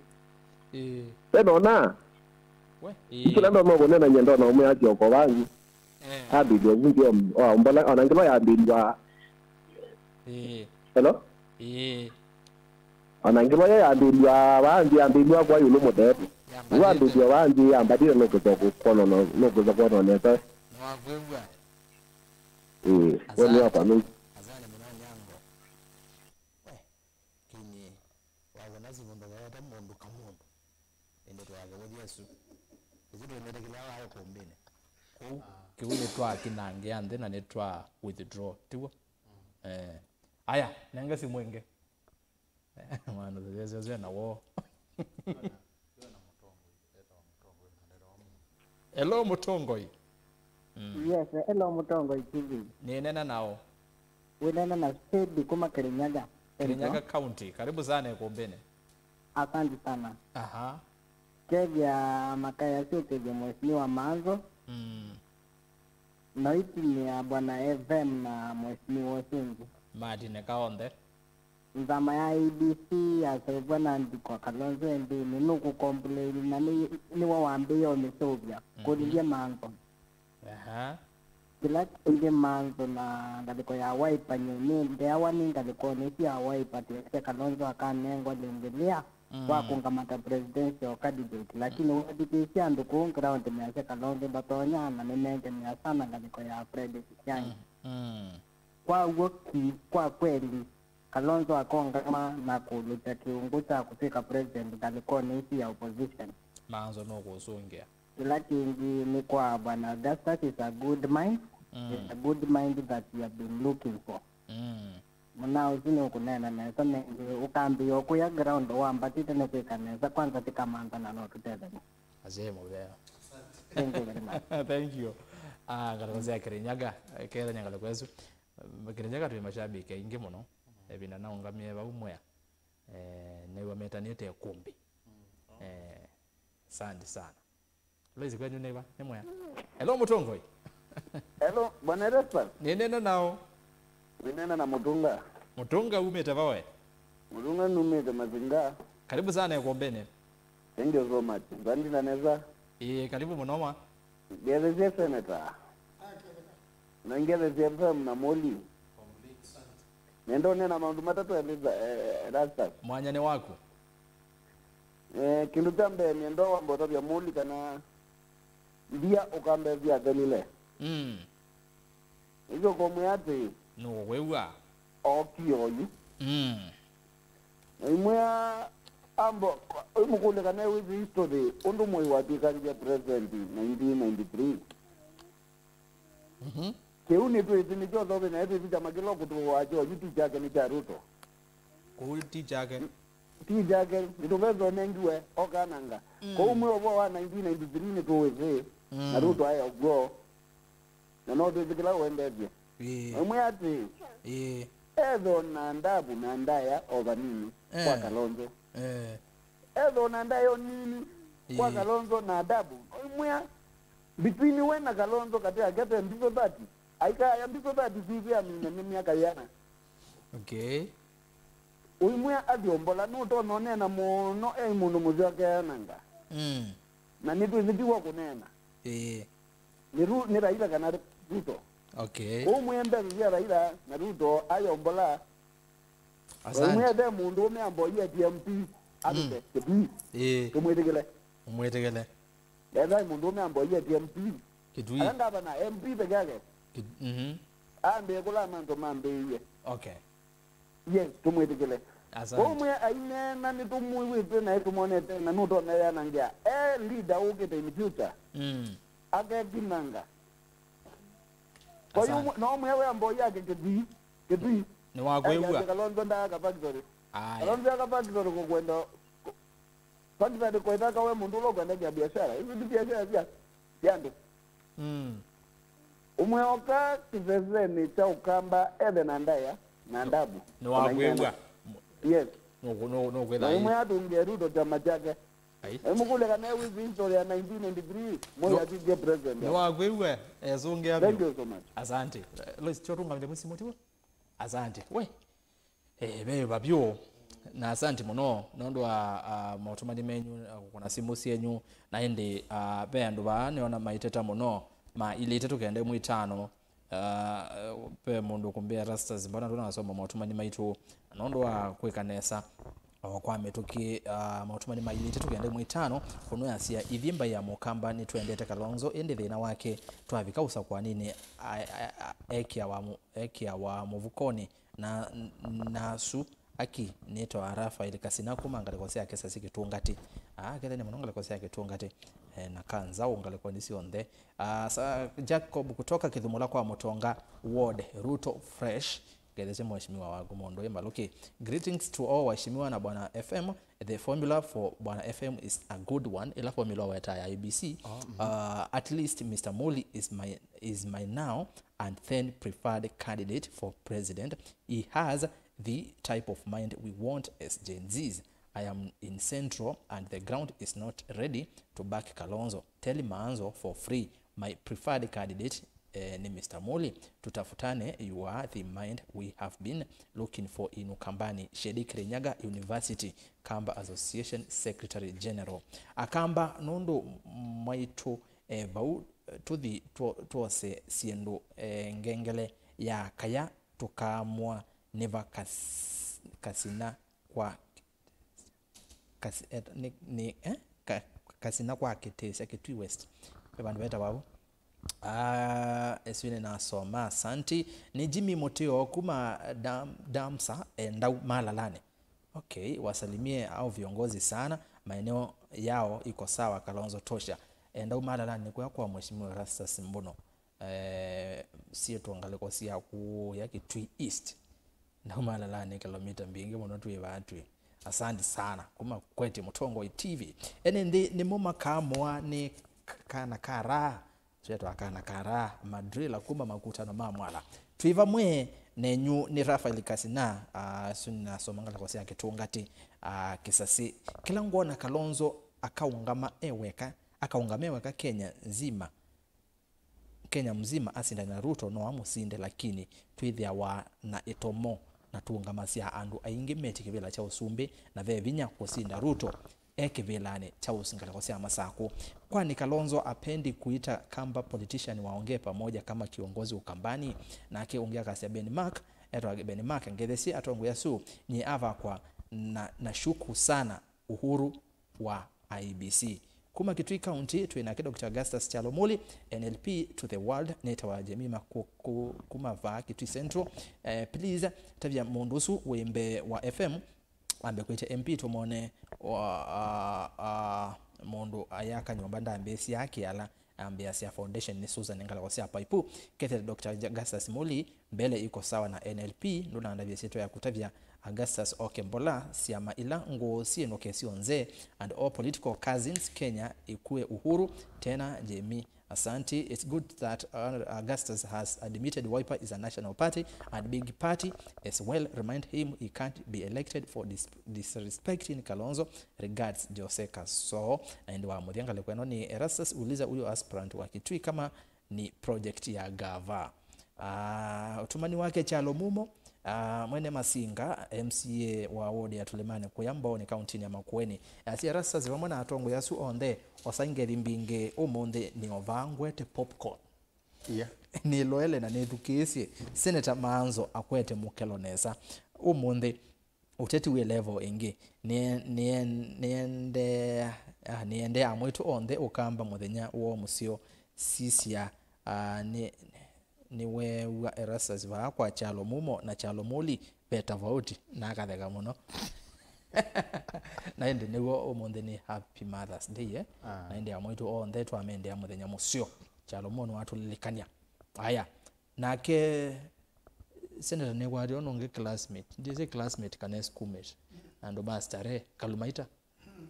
Ĩĩ. Enona. We. Ĩĩ. Ikĩla ndona ũkũnenany'a ndona ũmwe asyoko vangi. Eh. Ambĩlwa vu ndio, o, mbola, ona ngĩlwa yambĩlwa. Ĩĩ. Hello? Ĩĩ. Ona ngĩlwa yo yambĩlwa vangi, yambĩlwa kwa yũlũ mũtetu. Yambĩlĩte. Wambĩlwa vangi, yambatĩte nũkĩsa kũkona, nũkĩsa kũkona nesa. Nĩwakwĩw'a. Ĩĩ, we nĩ wakwa nũi. Asante mũno Onyango. We, kĩnyĩ, wawona simũ ndoveete mũndũ ka mũndũ. Ĩndĩ twake ũthi asu. Ĩsu twĩnĩte kĩla waĩ kũmbĩnĩ. Kũu, kĩu nĩ twa kinangĩa nthĩ na nĩ twa withdraw, tiw'o? Eh. Aya, nenge simũ ĩngĩ. Mwana, sese, sese, na wo. Hello, mũtongoi. Mm. Yes, hello, mũtongoi T V. Nĩneena naũ? Wĩneena na Steady kuma Kirinyaga. Kirinyaga County. Karibu sana ĩkũmbĩnĩ. Asante sana. Aha. Kethya makaya syũkĩthya Mheshimiwa Manzo. Mm. No itimĩa Bwana F M na Mheshimiwa ũsu ũngĩ. Martin Kaonthe. Nzama ya A D C yaseũvw'a na Ndiko Kalonzo ĩndĩnĩ, nũkũkomplaini na nĩ, nĩwe wambĩĩe ũmĩseũvya. Mhm. Kũlilye Manzo. Aha. Kĩla kĩngĩ Manzo na ngalĩko ya Wiper nyie nĩ ndeawa nĩ ngalĩkonĩ ĩsu ya Wiper twĩasya Kalonzo akanengwa lĩngĩ lĩa, mm, wa kũngamata presidential candidate, lakini, mm, wathikĩĩsya andũ kũũ ground measya Kalonzo ndatonya na nĩmengemea sana ngalĩko ya Fred Matiang'i. Mm, mm. Kwa w'o ki, kwa kweli, Kalonzo akongama na kũlũtya kĩungu kya kũtw'ĩka president ngalĩkonĩ ĩsu ya opposition. Maanzo nũkũsũngĩa. Kĩla kĩngĩ nĩ kwa Bwana Augustus is a good mind. Mm. Is a good mind that we have been looking for. Mm. Mũnaa ũsu nĩũkũneena nesa nengĩ, ũkambĩĩa ũkũya ground wambatĩte nĩ kwĩka nesa, kwanza tĩkamantha na no tũtethany'e. Asee mũvea. Thank you very much. Thank you. Ah, ngalĩko sya Kĩrĩnyaga, eh, kethanya ngalĩko ĩsu. Kĩrĩnyaga twĩ mashabiki aingĩ mũno. Ĩvinda naũngamie vau Mwea. Eh, nĩw'a metanĩte ĩkũmbĩ. Eh, asante sana. Lois kwenyu nĩva? Nĩ Mwea? Hello, mũtongoi. Hello, Bwana Erastus. Nĩnena nao. Nĩnena na Mũtunga. Mũtunga umĩte vawe? Mũtunga numĩte Mazinga. Karibu sana ĩkũmbĩnĩ. Thank you so much. Vandina nesa. Ĩĩ, karibu mũno ma. Ngethesie Senator. Na ngethesie F M na Moli. Nenda ũneena maũndũ matatũ, Eliza, eh, Erastus. Mwanya nĩ waku. Eh, kĩndũ kya mbee nenda wamba ũtavya Moli kana mbia ũkambethia athelile. Mm. Ĩsyo ũkomwĩa atĩ nũkwĩw'a. Ookie oyu. Mm. Na imwĩa ambo, ũimũkũlya kana wĩsĩ history ũndũ Moi watw'ĩkanĩthya president nineteen ninety-three. Mhm. Kĩu nĩtwĩsĩ nĩkyo thove na ĩtwĩsĩ kyama kĩla ũkũtũaa kyo yu ti kyake, nĩ kya Ruto. Kũu ti kyake. Ti kyake, nĩtũvesa ũnengiwe okananga. Mm. Kũu mwĩ ũvoo wa nineteen ninety-three nĩtũwĩsĩ, mm, na Ruto aĩ ũkw'o. Na no twĩsĩ kĩla ũendetye. Ĩĩ. Ũimwĩa atĩ, ĩĩ, etho na ndavu na ndaya o vanini kwa, eh, Kalonzo. Eh. Etho na ndaya o nini kwa, ĩĩ, Kalonzo na ndavu. Ũimwĩa between we na Kalonzo katĩ ake ve mbiso thirty. Aikaya mbiso thirty sivĩ amina nĩ myaka yĩana. Okay. Ũimwĩa athi ombola, nũtonya ũneena mũno e mũndũ mũseo akeananga. Mm. Na nĩtwĩsĩ ti wa kũneena. Ĩĩ. Nĩ Ru-, nĩ Raila kana Ruto. Okay. Kũu mwĩe mbesa sya Raila na Ruto ayombola. Asante. Ũimwĩa ve mũndũ ũme amboie T M P avike, mm, Kitui. Ĩĩ. Tũmwĩtĩkĩle. Ũmwĩtĩkĩle. Ethai mũndũ ũme amboie T M P. Kitui. Ala ngavana M P peke yake. Kit-, mhm. Ambĩe kũla manto mambĩĩie. Okay. Yes, tũmwĩtĩkĩle. Asante. Kwoou mwe aineena nĩtũmwĩw'ĩte na nĩtũmonete na nũtonya yanangĩa e leader ũkĩte in future. Mm. Akekinanga. Kwa hiyo asante. Mwe-, no mwĩa wĩa mboi yake Kitui, Kitui. Nĩwakwĩw'a. Eke Kalonzo ndaaka factory. Aya. Kalonzo aka factory kũkwenda, kũ-, factory kwĩtaka we mũndũ ũla ũkwendekea biashara. Hizi nĩ biashara cia, cia andũ. Mm. Ũmwe oka kĩsesenĩ kya Ũkamba ethe na ndaĩa na ndabu. Nĩwakwĩw'a. Yes. Nũkwĩtha. Na ũmwe atũngĩe Ruto kyama kyake. Ai. Emũkũlya kana ewĩsĩ history ya nineteen ninety-three, Moi atw'ĩkie president. Nĩwakwĩw'a, esũngĩa vyũ. Thank you so much. Asante. Eh, Lois, tyo tũngamĩle mũsimũ tiwo? Asante. We. Eh, ve va vyũ. Na asante mũno nũndũ wa, ah, maũtũmani menyu, ah, kũkũna simũ syenyu. Na ĩndĩ, ah, ve andũ vaa nĩona maiteta mũno, ma ilĩ itatũ kenda ĩmwe itano. Ah, ve mũndũ ũkũmbĩa Rastas, mbona ndũnasoma maũtũmani maitũ? Na nũndũ wa kwĩka nesa, o kwa mĩtũkĩ, ah, maũtũmani ma ilĩ itatũ kenda ĩmwe itano, kũnũyasya ithyĩ mbaĩ ya Mũkamba nĩtwendete Kalonzo, ĩndĩ thĩna wake twavika ũsakũaninĩ, a-, a-, a-, ekĩawa mu-, ekĩawa mũvukonĩ, na, na asu aki nĩtawa Rafael Kasina kuma ngalĩko sya Kisasi Kĩtũngatĩ. Akethania mũno ngalĩko sya Kĩtũngatĩ, eh, na Kanzaũ ngalĩkonĩ syonthe. Ah, sa Jacob kutoka Kithumula kwa Mũtonga Ward, Ruto Fresh. Ngethesye mheshimiwa waku mũndũ wĩ mbalũki. Greetings to all waheshimiwa na Bwana F M. The formula for Bwana F M is a good one. Ila formula weta ya A B C. Oh, mhm. Uh, at least Mister Muli is my, is my now and then preferred candidate for president. He has the type of mind we want as Gen Zs. I am in Central and the ground is not ready to back Kalonzo. Tell Maanzo for free. My preferred candidate, eh, ni Mister Muli. Tutafutane, you are the mind we have been looking for in Ukambani. Shedi Kirinyaga University, Kamba Association Secretary General. Akamba nũndũ mwaitũ, eh, vau, eh, tũthi two-, twose syĩndũ, eh, ngengele ya kaya tũkaamũa nĩva kas-, kasina kwa kasi-, et-, nĩ, nĩ, eh? Ka-, kasina kwa Kĩtĩsya, Kitui West. Ve vandũ vetawa vu. Ah, ĩsu nĩnasoma, asanti. Nĩ Jimmy Mũtĩo kuma Dam-, Damsa, eh, Ndau Malalani. Okay, wasalimie hao viongozi sana, maeneo yao iko sawa, Kalonzo tosha. Eh, Ndau Malalani nĩ kũya kwa Mheshimiwa Erastus Mbuno. Eh, syĩtwa ngalĩko sya kũya Kitui East. Ndau Malalani nĩ kilomita mbingĩ mũno twĩ vaa twĩ. Asante sana. Kuma Kwete Mũtongoi T V. Ene nthĩ nĩmo makamũa nĩ k-, kana kara. Twetwa kana kara madrila kuma makutano ma Mwala. Twĩ vamwe nenyu nĩ Rafael Kasina, ah, su nasoma ngalĩko sya Kĩtũngati, ah, Kĩsasĩ. Kĩla ngwona Kalonzo akaũngama e weka, akaũngama e weka Kenya nzima. Kenya mzima asindane na Ruto no amũsinde, lakini twĩthĩawa na ĩtomo na tũũngamasya andũ aingĩ metĩ kĩvĩla kya ũsumbĩ, na ve vinya kũsinda Ruto e kĩvĩlanĩ kya ũsi ngalĩko sya Masakũ. Kwani Kalonzo apendi kuita Kamba politician waongee pamoja kama kiongozi Ukambani? Nake ũngĩ akasya Ben Mark, etwa Ben Mark, ngethesye atongoi asu, nyie avakwa na, na shuku sana Uhuru wa I E B C. Kuma Kitui County, twĩ nake Doctor Augustus Kyalo Mũli, N L P to the world, nĩtawa Jemima ku-, ku-, kuma vaa Kitui Central. Eh, please, tavya mũndũ ũsu wĩ mbee wa F M, ambe kwĩtya M P tũmone, wa, a, a, mũndũ ayaka nyũmba ndambĩĩsya kĩala. Ambĩasya foundation nĩ Susan ngalĩko sya paipu. Kethĩwa Doctor Augustus Mũli mbele iko sawa na N L P, ndũnandavya syĩtwa ya kũtavya Augustus Okembola, syama ila ngũũ syĩnũke syonthe, and all political cousins Kenya ĩkue Uhuru, tena Jemi. Asante. It's good that, uh, Augustus has admitted Wiper is a national party and big party as well. Remind him he can't be elected for dis-, disrespecting Kalonzo. Regards, Jose Kaso. Na ĩndĩ wa mũthya ngalĩko ĩno nĩ Erastus, uliza huyo aspirant wa Kitui kama ni project ya gava. Ah, ũtũmani wake Kyalo Mumo, ah, mwene Masinga, M C A wa ward ya Tulimani kũya Mbooni, kauntinĩ ya Makueni. Asya Erastus vamwe na atongoi asu onthe, osa ngethi mbingĩ ũmũnthĩ nĩ ovaa ngwete popcorn. Yeah. Nĩloele na nĩthukĩĩsye Senator Maanzo akwete mũkelo nesa. Ũmũnthĩ, ũteti wĩ level ĩngĩ. Nĩe-, nĩe-, nĩende, ah, nĩende amwĩtũ onthe Ũkamba mũthenya woo mũseo. Sisya, ah, nĩ, nĩweew'a Erastus vaa kwa Kyalo Mumo na Kyalo Mũli ve tofauti, na akatheka mũno. Na ĩndĩ nĩw'o ũmũnthĩ nĩ Happy Mother's Day, eh? Ah. Na ĩndĩ amwĩtũ onthe twamendea mũthenya mũseo. Kyalo Mumo nĩwatũlilikany'a. Aya. Nake Senator nĩkwatĩ ũnũ ũngĩ classmate, ndĩsĩ classmate kana schoolmate, andũ ma Starehe, Kalumaita,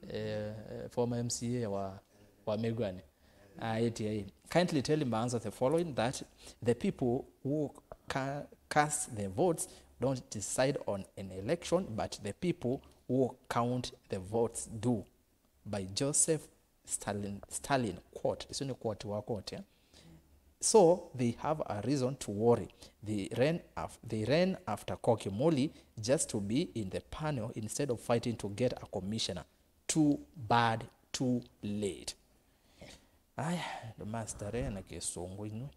eh, eh, former M C A wa, wa Mĩgwani. Aĩtye, kindly tell Maanzo the following, that the people who ca-, cast the votes don't decide on an election, but the people who count the votes do. By Joseph Stalin, Stalin, quote, ĩsu nĩ quote wa quote, eh? So they have a reason to worry. They ran af-, they ran after Koki Muli just to be in the panel instead of fighting to get a commissioner. Too bad, too late. Aya, andũ ma Starehe na Kĩsũngũ inyw'ĩ.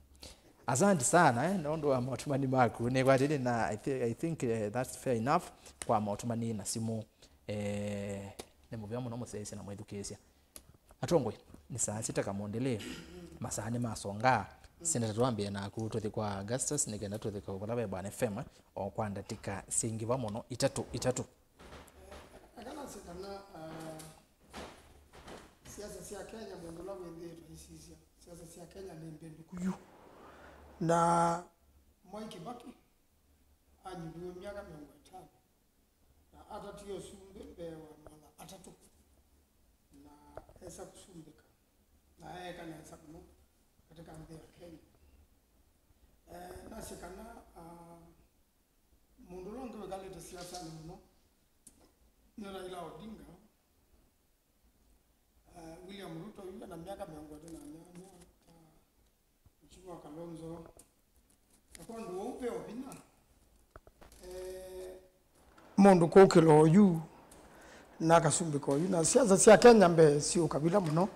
Asante sana, eh, nĩ ũndũ wa maũtũmani maku. Nĩkwatĩte na, I thi-, I think, eh, that's fair enough kwa maũtũmani na simũ. Eh, nĩ mũvea mũno mũsyaĩĩsya na mwĩthukĩĩsya. Atongoi, nĩ saa sita kamũndĩlĩ, masaa nĩmasongaa. Senator, twambĩe naku, tũthi kwa Augustus, nĩ kenda tũthi kau vala ve Bwana F M, eh, o kwa ndatĩka syĩ ngĩva mũno, itatũ, itatũ. Akanasya kana, ah, siasa sya Kenya, mũndũ ũla wĩthĩĩtwe aisisya, siasa sya Kenya nĩ mbĩndũku yu. Na Mwai Kĩbakĩ anyuviwe myaka mĩongo ĩtano, na atatie ũsumbĩ mbee wa maana atatũ, na esa kũsumbĩka, na eeka nesa mũno katika nthĩ ya Kenya. Eh, nasye kana, ah, mũndũ ũla ũngĩ wĩkalĩte siasanĩ mũno nĩ Raila Odinga. Ah, William Ruto yu ena myaka mĩongo ĩlĩ na nyanya, ah, Mheshimiwa Kalonzo. Na kwondũ ũu ve o vinya, eh, mũndũ kũkĩla oyu na akasumbĩka oyu. Na siasa sya Kenya mbee syĩ ũkavila mũno,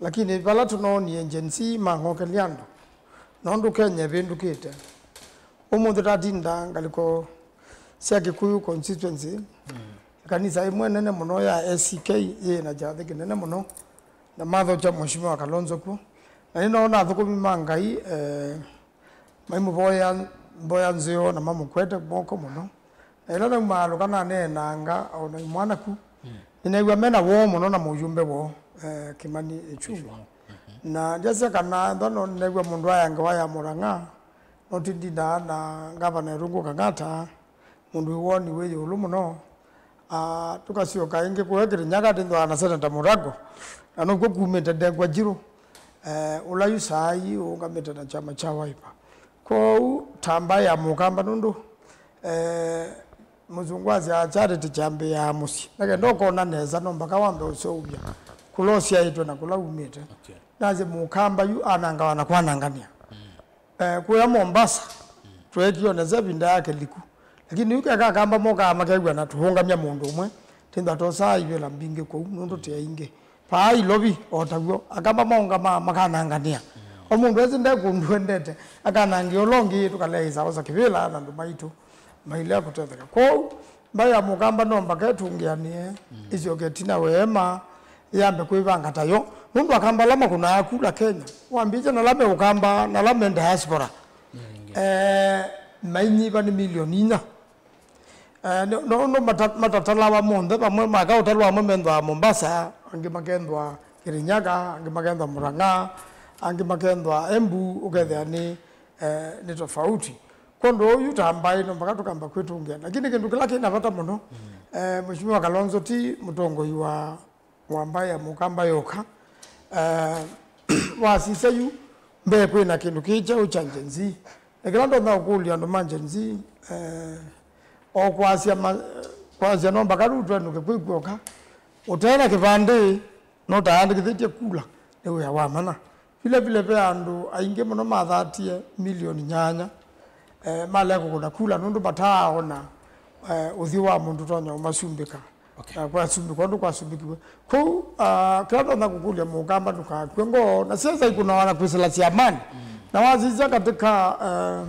lakini vala tũnoonie Gen Z mang'okelya andũ, nũndũ Kenya ĩvĩndũkĩte. Ũmũnthĩ tatinda ngalĩko sya Kikuyu constituency, mm, ĩkanisa ĩmwe nene mũno ya A C K yĩ na kyathĩ kĩnene mũno, na mathokya Mheshimiwa Kalonzo kw'o. Na nĩnoona athũkũmi ma Ngai, eh, maimũvoya mboya nzeo na mamũkwete moko mũno. Na ĩla naumaalũka naneenanga o na imwanaku, nĩneew'a me na woo mũno na mũyumbe woo, eh, Kimani Ichung'wa. Na ndyasya kana ethwa no nĩneew'a mũndũ aya ngewa ya Mũrang'a, no tindindaa na Ngavana Irungu Kang'ata, mũndũ wĩ woni wĩ ĩũlũ mũno. Ah, tũkasyoka ĩngĩ kũya Kirinyaga, tĩthwaa na Seneta Murago, na nokw'o kumĩte Ndengwa Njirũ, eh, ũla yu saa ii ũũngamĩte na kyama kya Wiper. Kwoou ta mbaĩ ya Mũkamba, nũndũ, eh, mũsũngũ asyaa charity kyambĩĩaa mũsyĩ, na kenda ũkona nesa, no mpaka wambe ũseũvya kũla ũsyaĩtwe na kũla umĩte. Okay. Nasye Mũkamba yu anangawa na kwanangania. Eh, kũya Mombasa, tweekie onesa ĩvinda ya kĩliku. Lakini yu keka Akamba mokaa makew'a na tũũngamya mũndũ ũmwe, tĩnda tosaa ivĩla mbingĩ kũu, nũndũ tĩ aingĩ. Paa Ilovi, o taw'o, Akamba maũngamaa makananganĩa. O mũndũ esi nde kũndũ endete, akanangĩa ũla ũngĩ, tũkalea isaosa kĩvĩla na andũ maitũ mailea kũtetheka. Kwoou, mbaĩ ya Mũkamba no mbaka ĩtũngĩanĩe, ĩsyoke ĩtina weema, yambe kwĩvanga tayo, nũndũ Akamba ala makũnaa kula Kenya, wambĩĩsya na ala me Ũkamba, na ala me diaspora, eh, mainyiva nĩ milioni inya. Eh, nĩ- no- no mata- matatalawa monthe vamwe, makaũtalwa amwe menthwa Mombasa, angĩ makenthwa Kirinyaga, angĩ makenthwa Murang'a, angĩ makenthwa Embu, ũkethĩa nĩ, eh, nĩ tofauti. Kwondũ ũyu ta mbaĩ no mpaka tũkamba kwĩtũngĩa. Lakini kĩndũ kĩla kĩna vata mũno, eh, Mheshimiwa Kalonzo ti mũtongoi wa wa mbaĩ ya Mũkamba yoka. Eh, wasisya yu mbee kwĩna kĩndũ kĩ kyeũ kya Gen Z. Na kĩla ndonya kũkũlya andũ ma Gen Z, eh, o kwasya ma- kwasya no mpaka rĩu twenũke kwĩ kw'oka. Ũte na kĩvandĩ, no taandĩkĩthĩtye kula, nĩ wĩa wa mana. Vile vile ve andũ aingĩ mũno mathatie milioni nyanya, eh, malea kũkũna kula nũndũ mataaona, eh, ũthyũ wa mũndũ ũtonya ũmasumbĩka. Okay. Na kwasumbĩkwa ũndũ kwasumbĩkiwe. Kwoou, ah, kĩla ndonya kũkũlya Mũkamba ndũkakw'e ngoo, na siasa ikũnawa na kwĩsĩla syamani. Na wasisya katika, eh,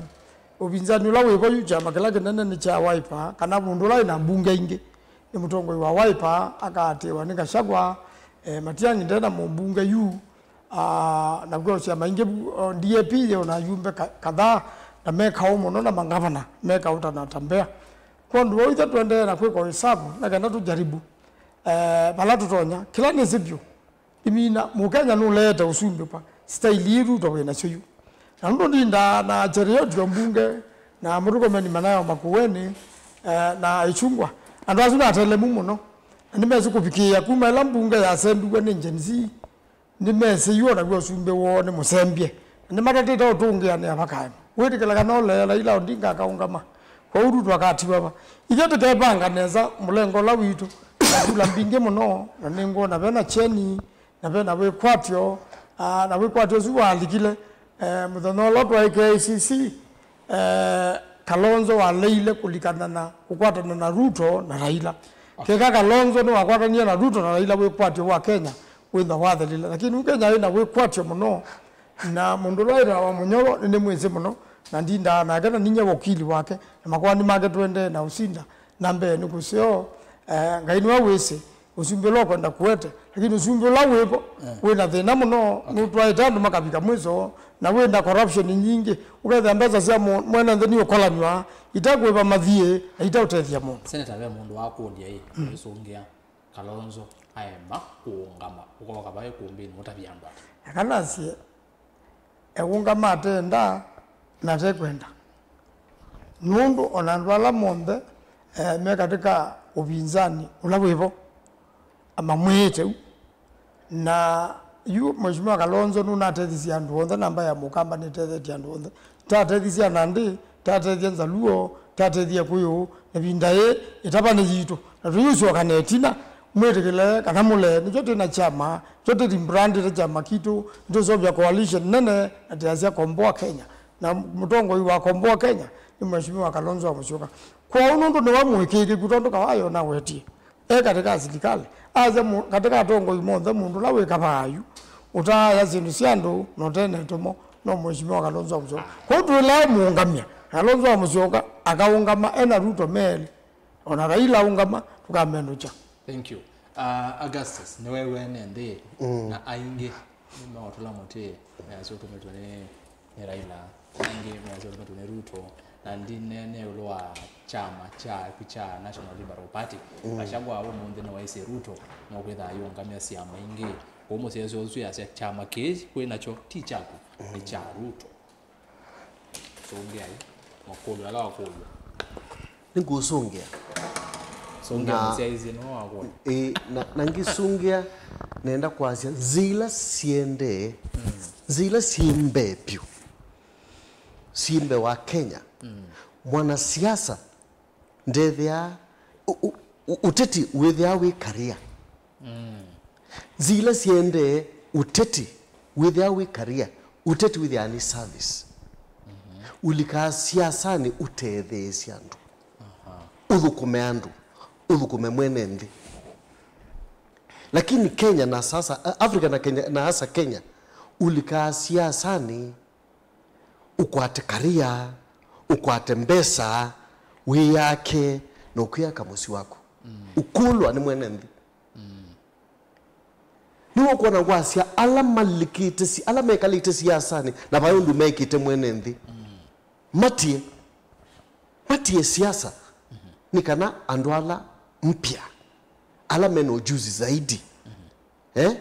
ũvinzani ũla wĩvo yu, kyama kĩla kĩnene nĩ kya Wiper, kana mũndũ ũla wĩna mbunge ingĩ nĩ mũtongoi wa Wiper, akaatĩĩwa nĩ Gachagua, eh, Matiang'i nde na mũmbunge yu, ah, na kwĩ syama ingĩ vu, o, D A P yĩ ona ayumbe ka- kadhaa, na me kaũ mũno, na mangavana me kaũ ta Natembeya. Kwondũ wa ithe tũendee na kwĩka ũĩsavu na kenda tũjaribu, eh, vala tũtonya. Kĩla nĩsĩ vyũ, imina, Mũkenya nũleete ũsumbĩkwa staili ii Ruto wĩ nasyo yu. Na nũndũ ndindaa na Cheruiyot o mbunge, na Murkomen manayo Makueni, eh, na Ichung'wa, andũ asu nĩ atelemu mũno. Na nĩmesĩ kũvikĩĩa kuma ĩla mbunge yasendiw'e nĩ Gen Z, nĩmesĩ yu o naw'o ũsumbĩ woo nĩ mũsembye. Na nĩmatatĩte ũtũngĩanĩa vakaema. Wĩtĩkĩla kana ũlee Raila Odinga akaũngama, kwoou Ruto akatiwa va? Ithyĩ tũkevanga nesa mũlengo ũla witũ, na kula mbingĩ mũno, na nĩngwona vena kyeni, na vena wĩkwatyo, ah, na wĩkwatyo ũsu walikile, eh, mũthenya ũla twaĩ K I C C, eh, Kalonzo waleile kũlikana na kũkwatana na Ruto na Raila. Okay. Keka Kalonzo nĩwakwatanie na Ruto na Raila, wĩkwatyo wa Kenya wĩthwa wathelile. Lakini yu Kenya ĩna wĩkwatyo mũno, na mũndũ ũla wĩtawa Mũnyoro nĩnĩmwĩsĩ mũno, na ndindaa nake na ninyie wakili wake, na makoani make tũendee na ũsinda na mbee nĩ kũseo, eh, Ngai nĩwe wĩsĩ. Ũsumbĩ ũla ũkwenda kũete, lakini ũsumbĩ ũla wĩvo, eh, wĩna thĩna mũno, okay, nũtwaĩte andũ makavika mwiso, na wĩna corruption nyingĩ, ũkethĩa mbesa sya mũ- mwene nthĩ nĩũkolanw'a, itekũĩva mathiĩ, na iteũtethya mũndũ. Senator, ve mũndũ wakũlya ĩ, mm, ũisũngĩa Kalonzo aema kũũngama, ũkoka vai kũmbĩnĩ ũtavya andũ ata? Eka nasye, eũngama atenda na atekwenda. Nũndũ ona andũ ala monthe, eh, me katika ũvinzani ũla wĩvo, amamwĩĩte u. Na yu Mheshimiwa Kalonzo nũnatethĩsye andũ onthe, namba ya Mũkamba nĩtethetye andũ onthe. Tatethĩsye Nandi, tatethya Nzaluo, tatethya Kũyũ, na ĩvinda yĩĩ ĩtava nĩ yitũ. Na tũyũsyoka na ĩtina, mwĩtĩkĩle kana mũlee, nĩkyo twĩ na kyama, nĩkyo tũrebrandĩte kyama kitũ, nĩtũseũvya coalition nene, na twĩasya Komboa Kenya. Na mũtongoi wa Komboa Kenya nĩ Mheshimiwa Kalonzo wa Musyoka. Kwoou nũndũ nĩwe mũĩkĩĩkĩku, tondũ Kawaya ũnawetie, e katika silikalĩ, asya mũ- katika atongoi monthe, mũndũ ũla wĩ kavaa yu, ũtaaya syĩndũ sya andũ na ũtene ĩtomo, no Mheshimiwa Kalonzo wa Musyoka. Kwoou twĩlae mũũngamya Kalonzo wa Musyoka, akaũngama e na Ruto melĩ. Ona Raila aũngama, tũkamendũkya. Thank you. Uh, Augustus, nĩweew'ene nthĩ, mm, na aingĩ Nĩmaũtũla mũtĩ, measya ũtũmĩtwe nĩ, nĩ Raila, angĩ measya ũtũmĩtwe nĩ Ruto, na ndinene ĩũlũ wa kyama kyaku kya National Liberal Party. Gachagua ũmũnthĩ nĩwaisye Ruto nũkwĩtha ayũngamya syama ingĩ. Kwoou mũsyaĩĩsya ũsu asya kyama kĩĩ kwĩ nakyo ti kyaku, nĩ kya Ruto. Sũngĩai makũlyo ala wakũlw'a. Nĩngũsũngĩa. Sũngĩa na mũsyaĩĩsya nĩwe wakũlya. Ĩ, na, na ngĩsũngĩa, nenda kwasya nzĩa ila siendee, nzĩa ila syĩ mbee vyũ, syĩ mbee wa Kenya. Mwanasiasa ndethĩaa, ũ-, ũ-, ũ-, ũteti wĩthĩaa wĩ career. Nzĩa ila siendee ũteti wĩthĩaa wĩ career, ũteti wĩthĩaa nĩ service. Ũlikaa siasanĩ ũtetheesye andũ, ũthũkũme andũ, ũthũkũme mwene nthĩ. Lakini Kenya na sasa, Africa na Kenya, na hasa Kenya, ũlikaa siasanĩ ũkwate career, ũkwate mbesa, wĩyake, na ũkwĩyaka mũsyĩ waku. Ũkũlwa nĩ mwene nthĩ. Nĩwe ũkwona ngwasya ala malikĩte si-, ala mekalĩte siasanĩ, na vai ũndũ mekĩte mwene nthĩ. Matie, matie siasa, nĩ kana andũ ala mpya, ala mena ujuzi zaidi, eh?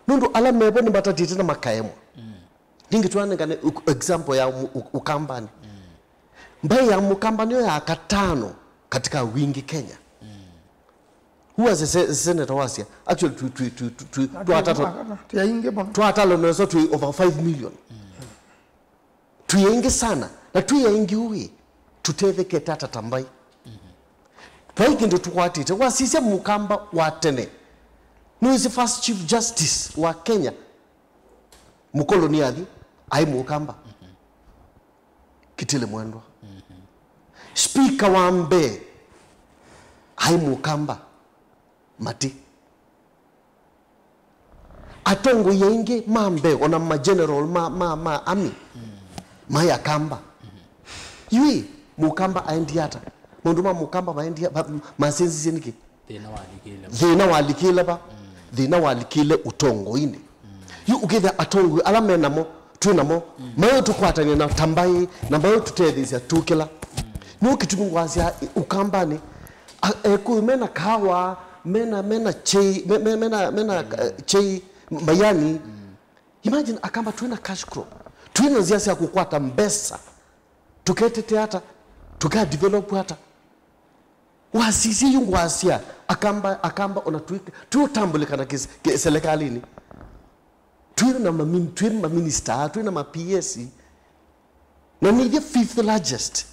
Nũndũ ala mevo nĩmatatĩte na makaemwa. Ningĩ twanengane u-, example ya mu-, u-, Ukambani. Mbaĩ ya Mukamba nĩyo ya katano katika wingi Kenya. Who was the se-, senator wasya? Actually, twi, twi, twi, twi, twi, Na twa tatu, twa-, kana, ti aingĩ mũno. Twatalo neso twi over five million. Twi aingĩ sana, na twi aingĩ ũĩ, tũtethekete ata ta mbaĩ? Vai kĩndũ tũkwatĩte, wasisya Mukamba wa tene. Nĩwĩsĩ first Chief Justice wa Kenya, mũkoloni athi, aĩ Mũkamba. Kitile Mwendwa. Speaker wa mbee aĩ Mũkamba. Mati. Atongoi aingĩ ma mbee, ona ma general ma, ma, ma army, maĩ Akamba. Yui, Mũkamba aendie ata? Maũndũ ma Mũkamba maendie, ma-, masenzisye nĩkĩ? Thĩna walikĩle va? Thĩna walikĩle va? Thĩna walikĩle ũtongoinĩ. Yu ũkĩthĩa atongoi ala me namo, twĩ namo, maĩ tũkwatany'a na ta mbaĩ, na maĩ tũtetheesya tũkĩla. Nĩyo kĩtumi ngwasya Ũkambanĩ, a-, Ekũyũ mena kaawa, mena, mena chai, me-, me-, mena, mena, eh, chai, majani. Imagine Akamba twĩ na cash crop. Twĩ na nzĩa sya kũkwata mbesa. Tũketete ata? Tũka develop ata? Wasisye yu ngwasya, Akamba, Akamba ona twi-, twiũtambũlĩkana kĩ-, kĩ-, serikalini. Twĩ na mamin-, twĩ maminista, twĩ na ma P S. Na nĩ ithyĩ fifth largest.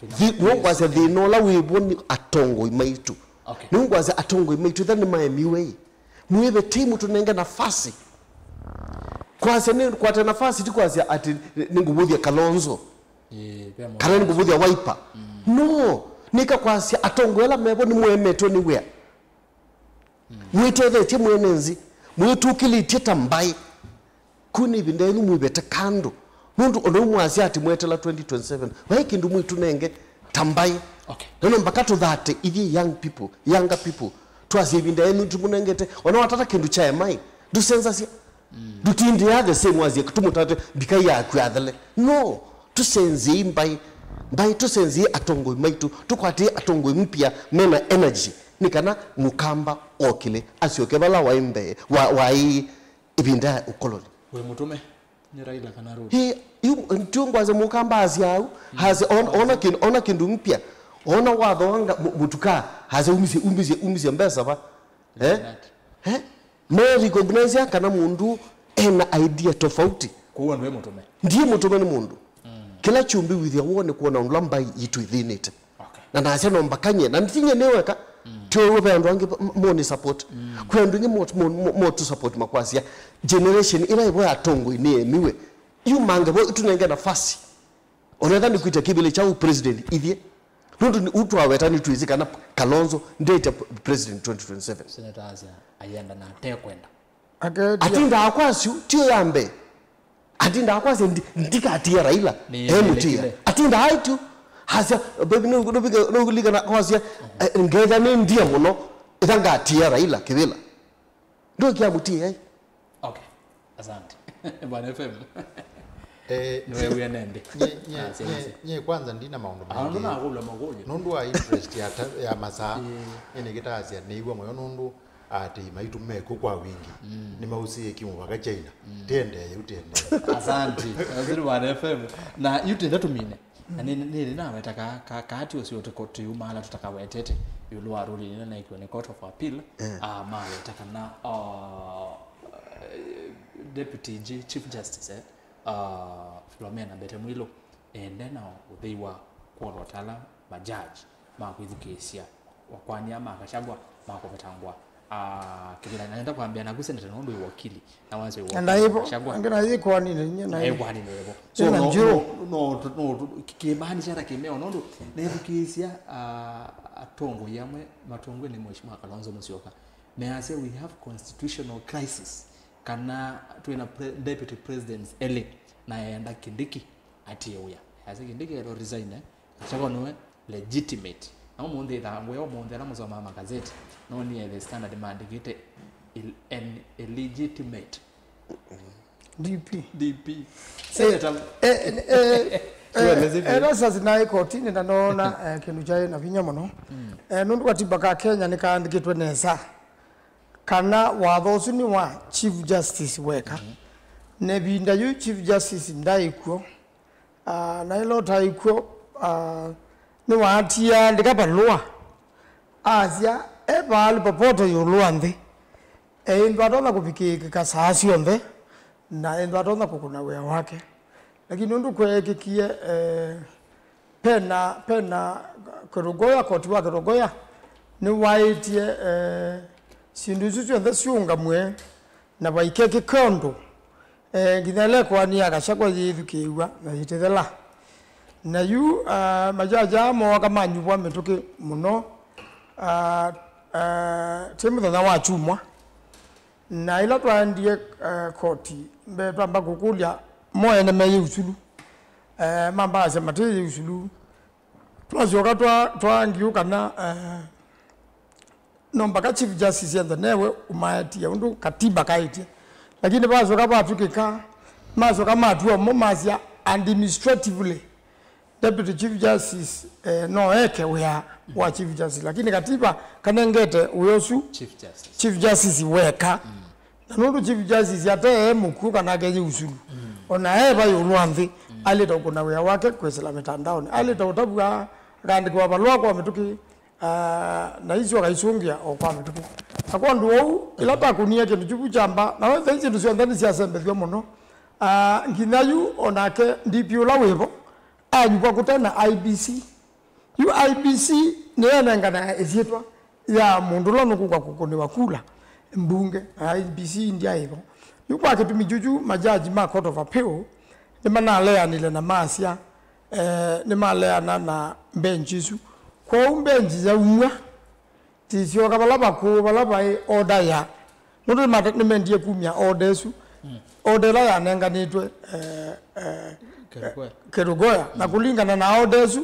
Twĩ na thi-, ma P S. Nĩngwasya thĩna ũla wĩvo nĩ atongoi maitũ. Okay. Nĩngwasya atongoi maitũ, ĩtha nĩmaemiwe ĩ. Mwĩve timu tũnenge nafasi. Kwasya nĩ kwate nafasi, ti kwasya atĩ nĩ-, nĩngũvũthya Kalonzo. Ĩĩ, ve mũndũ kana nĩngũvũthya Wiper. No, nĩka kwasya atongoi ala mevo nĩmũemetwe nĩ wĩa. Mwĩtethetye mwene nthĩ, mwĩtũkĩlĩtye ta mbaĩ. Kũu nĩ ĩvinda yenyu mwĩvete kando. Nũndũ o na ũu mwasya atĩ mweteela twenty twenty-seven, vai kĩndũ mwĩtũnenge ta mbaĩ. Okay. Na no mpaka tũthate ithyĩ young people, younger people. Twasya ĩvinda yenyu tũmũnengete, o na watata kĩndũ kya emaĩ, ndũsenzasya. Ndũtindĩaa the same wasya tũmũtate mbikai yaku yathele. No, tũsenzei mbaĩ. Mbaĩ tũsenzei atongoi maitũ, tũkwatei atongoi mpya mena energy. Nĩ kana Mũkamba okĩle, asyoke vala waĩ mbee, wa, waĩ ĩvinda ya ũkoloni. Wĩ mũtũme, nĩ Raila kana Ruto? Ĩ, yu, ndio ngwasya Mũkamba asya au, asya, on-, ona kĩndũ, ona kĩndũ mpya, ona wathoa nga-, mũ-, mũtuka, asya umisye, umisye, umisye mbesa va? Eh? Eh? Me recognize kana mũndũ ena idea tofauti. Kwoou ndwĩ mũtũme? Ndiĩ mũtũme nĩ mũndũ. Kĩla kyũmbe wĩthĩa woo nĩ kwona ũndũ ũla mbaĩ yitũ ĩthĩnĩte. Okay. Na nasya no mbakany'e, na ndiny'e nĩ weka, ti ũw'o ve andũ angĩ m-, moni support. Kwĩ andũ ingĩ mo, mo, mo, mo tu support makwasya, generation ĩla ĩvo ya atongoi nĩyemiwe. Yu mange vo ĩtũnenge nafasi. Onetha nĩkwĩtya kĩvĩlĩ kya ũ president ithyĩ. Nũndũ nĩ, ũtwaweta nĩtwĩsĩ kana Kalonzo ndetya president twenty twenty-seven. Senator asya ayenda na atekwenda. Aketia. Atindaa kwasyu, tiyo ya mbee. Atindaa kwasya ndi-, ndikatia Raila. Nĩ emũtia. Atindaa aityu. Asya, baby, no, no, no, no, likana kwasya, eh, ngetha nĩ ndia mũno, ĩtha ngatia Raila kĩvĩla. Ndũkia mũtie, eh? Asante. Bwana F M. Eh, nĩweew'ĩa nende. Nye, nye, nye, nye kwanza ndina maũndũ maingĩ. Aũndũ nakũlwa makũlyo. Nũndũ wa interest ya, ta, ya masaa, nĩnĩkĩtaasya nĩiw'a mũyo nũndũ aatĩĩi maitũ mekw'o kwa wingĩ. Nĩmausĩĩe kĩmũvaka China. Tĩendee yĩu, tĩendee. Asante. Asante Bwana F M. Na yu tĩenda tũmine. Na nĩ, nĩ, nĩ naweta ka, ka, kaati ũsio tũko-, tũyumaala tũtakawetete ĩũlũ wa ruling ĩla naĩkiwe nĩ Court of Appeal, ah, maweta kana, ah, Deputy Chief Justice, eh, ah, Philomena Mbete Mwilu, ende na ũthei wa kwolota ala majaji ma kwĩthukĩĩsya wakwany'a ma Gachagua ma kũvetangwa, ah, kĩvĩla. Na nenda kwambĩa naku, Seneta, nũndũ wĩ wakili, na wasyo wĩ wakili wa Gachagua. Angĩ na yĩkwanine nye na yĩkwanine wevo. So, no, no, no, no, kĩmaanisha ata kĩmeo? Nũndũ nethukĩĩsya, ah, atongoi amwe, matongoi nĩ Mheshimiwa Kalonzo Musyoka, measya we have constitutional crisis, kana twĩna pre-, deputy presidents elĩ, na enda Kindiki atie wĩa. Asya Kindiki elo resign, eh? Gachagua nĩwe legitimate. Na ũmũnthĩ ĩthangũ ya ũmũnthĩ ala mũsomaa magazeti, nonie The Standard maandĩkĩte il-, an illegitimate D P. D P. Senator. Eh, eh, eh, Tueleze vĩu. Ela sasa naĩ kotini na nona, eh, kĩndũ kyaĩ na vinya mũno. Eh, nũndũ katiba ka Kenya nĩkaandĩkĩtwe nesa kana watho ũsu nĩ wa Chief Justice weka. Na ĩvinda yĩu Chief Justice ndaĩ kw'o. Ah, na ĩla ũtaĩ kw'o, ah, nĩwaatie aandĩka valũa, asya e pahali popote ĩũlũ wa nthĩ, e, ĩndũ atonya kũvikĩĩkĩka saa syonthe, na ĩndũ atonya kũkũna wĩa wake. Lakini ũndũ kweekĩkie, eh, pena, pena Kerugoya, koti wa Kerugoya nĩwaĩtye, eh, syĩndũ isu syonthe syũngamw'e, na vaikekĩka ũndũ, eh, nginya ĩla ĩkoani ya Gachagua yĩĩthukĩĩw'a na yĩtĩthela. Na yu, ah, majaji aa mooka manyuvwa mĩtũkĩ mũno, ah, ah, ti mũthenya wa kyumwa. Na ĩla twaendie, eh, koti, mbee twamba kũkũlya mo ene meyĩ usulu. Eh, mamba asya matĩyĩ usulu. Twasyoka twa-, twaangiu kana, eh, no mpaka Chief Justice enthe newe ũmaetie ũndũ katiba kaĩtye. Lakini vasyoka vatw'ĩkĩka, masyoka matua mo masya administratively, Deputy Chief Justice, eh, no eke wĩa wa Chief Justice, lakini katiba kanengete wĩa ũsu Chief Justice. Chief Justice weka. Na nũndũ Chief Justice ate e mũkw'ũ kana akeyĩ usulu, ona e va ĩũlũ wa nthĩ, alĩte ũkũna wĩa wake kwĩsĩla mĩtandaonĩ, alĩte ũtavw'a, akaandĩkĩwa valũa kwa mĩtũkĩ, ah, na isu akaisũngĩa o kwa mĩtũkĩ. Na kwondũ ũu, ĩla takũnie kĩndũ kyu kyamba, na wetha syĩndũ syonthe nĩsyasembethw'a mũno, ah, nginya yu onake D P ũla wĩvo anyuvwa kũte na I E B C. Yu I E B C nĩyo ĩnenganae ĩsyĩtwa ya mũndũ ũla nũkũka kũkũnĩwa kula mbunge, na I E B C ndyaĩvo. Yu kwa kĩtumi kyu kyu majaji ma Court of Appeal nĩmanaleanile na masya, eh, nĩmaleana na mbenji ĩsu. Kwoou mbenji yaumw'a, tisyoka vala vakũũ, vala vaĩ order ya, nũndũ nĩmata-, nĩmendie kumya order ĩsu. Order ĩla yanenganĩtwe, eh, eh, Kerugoya. Kerugoya. Na kũlingana na order ĩsu,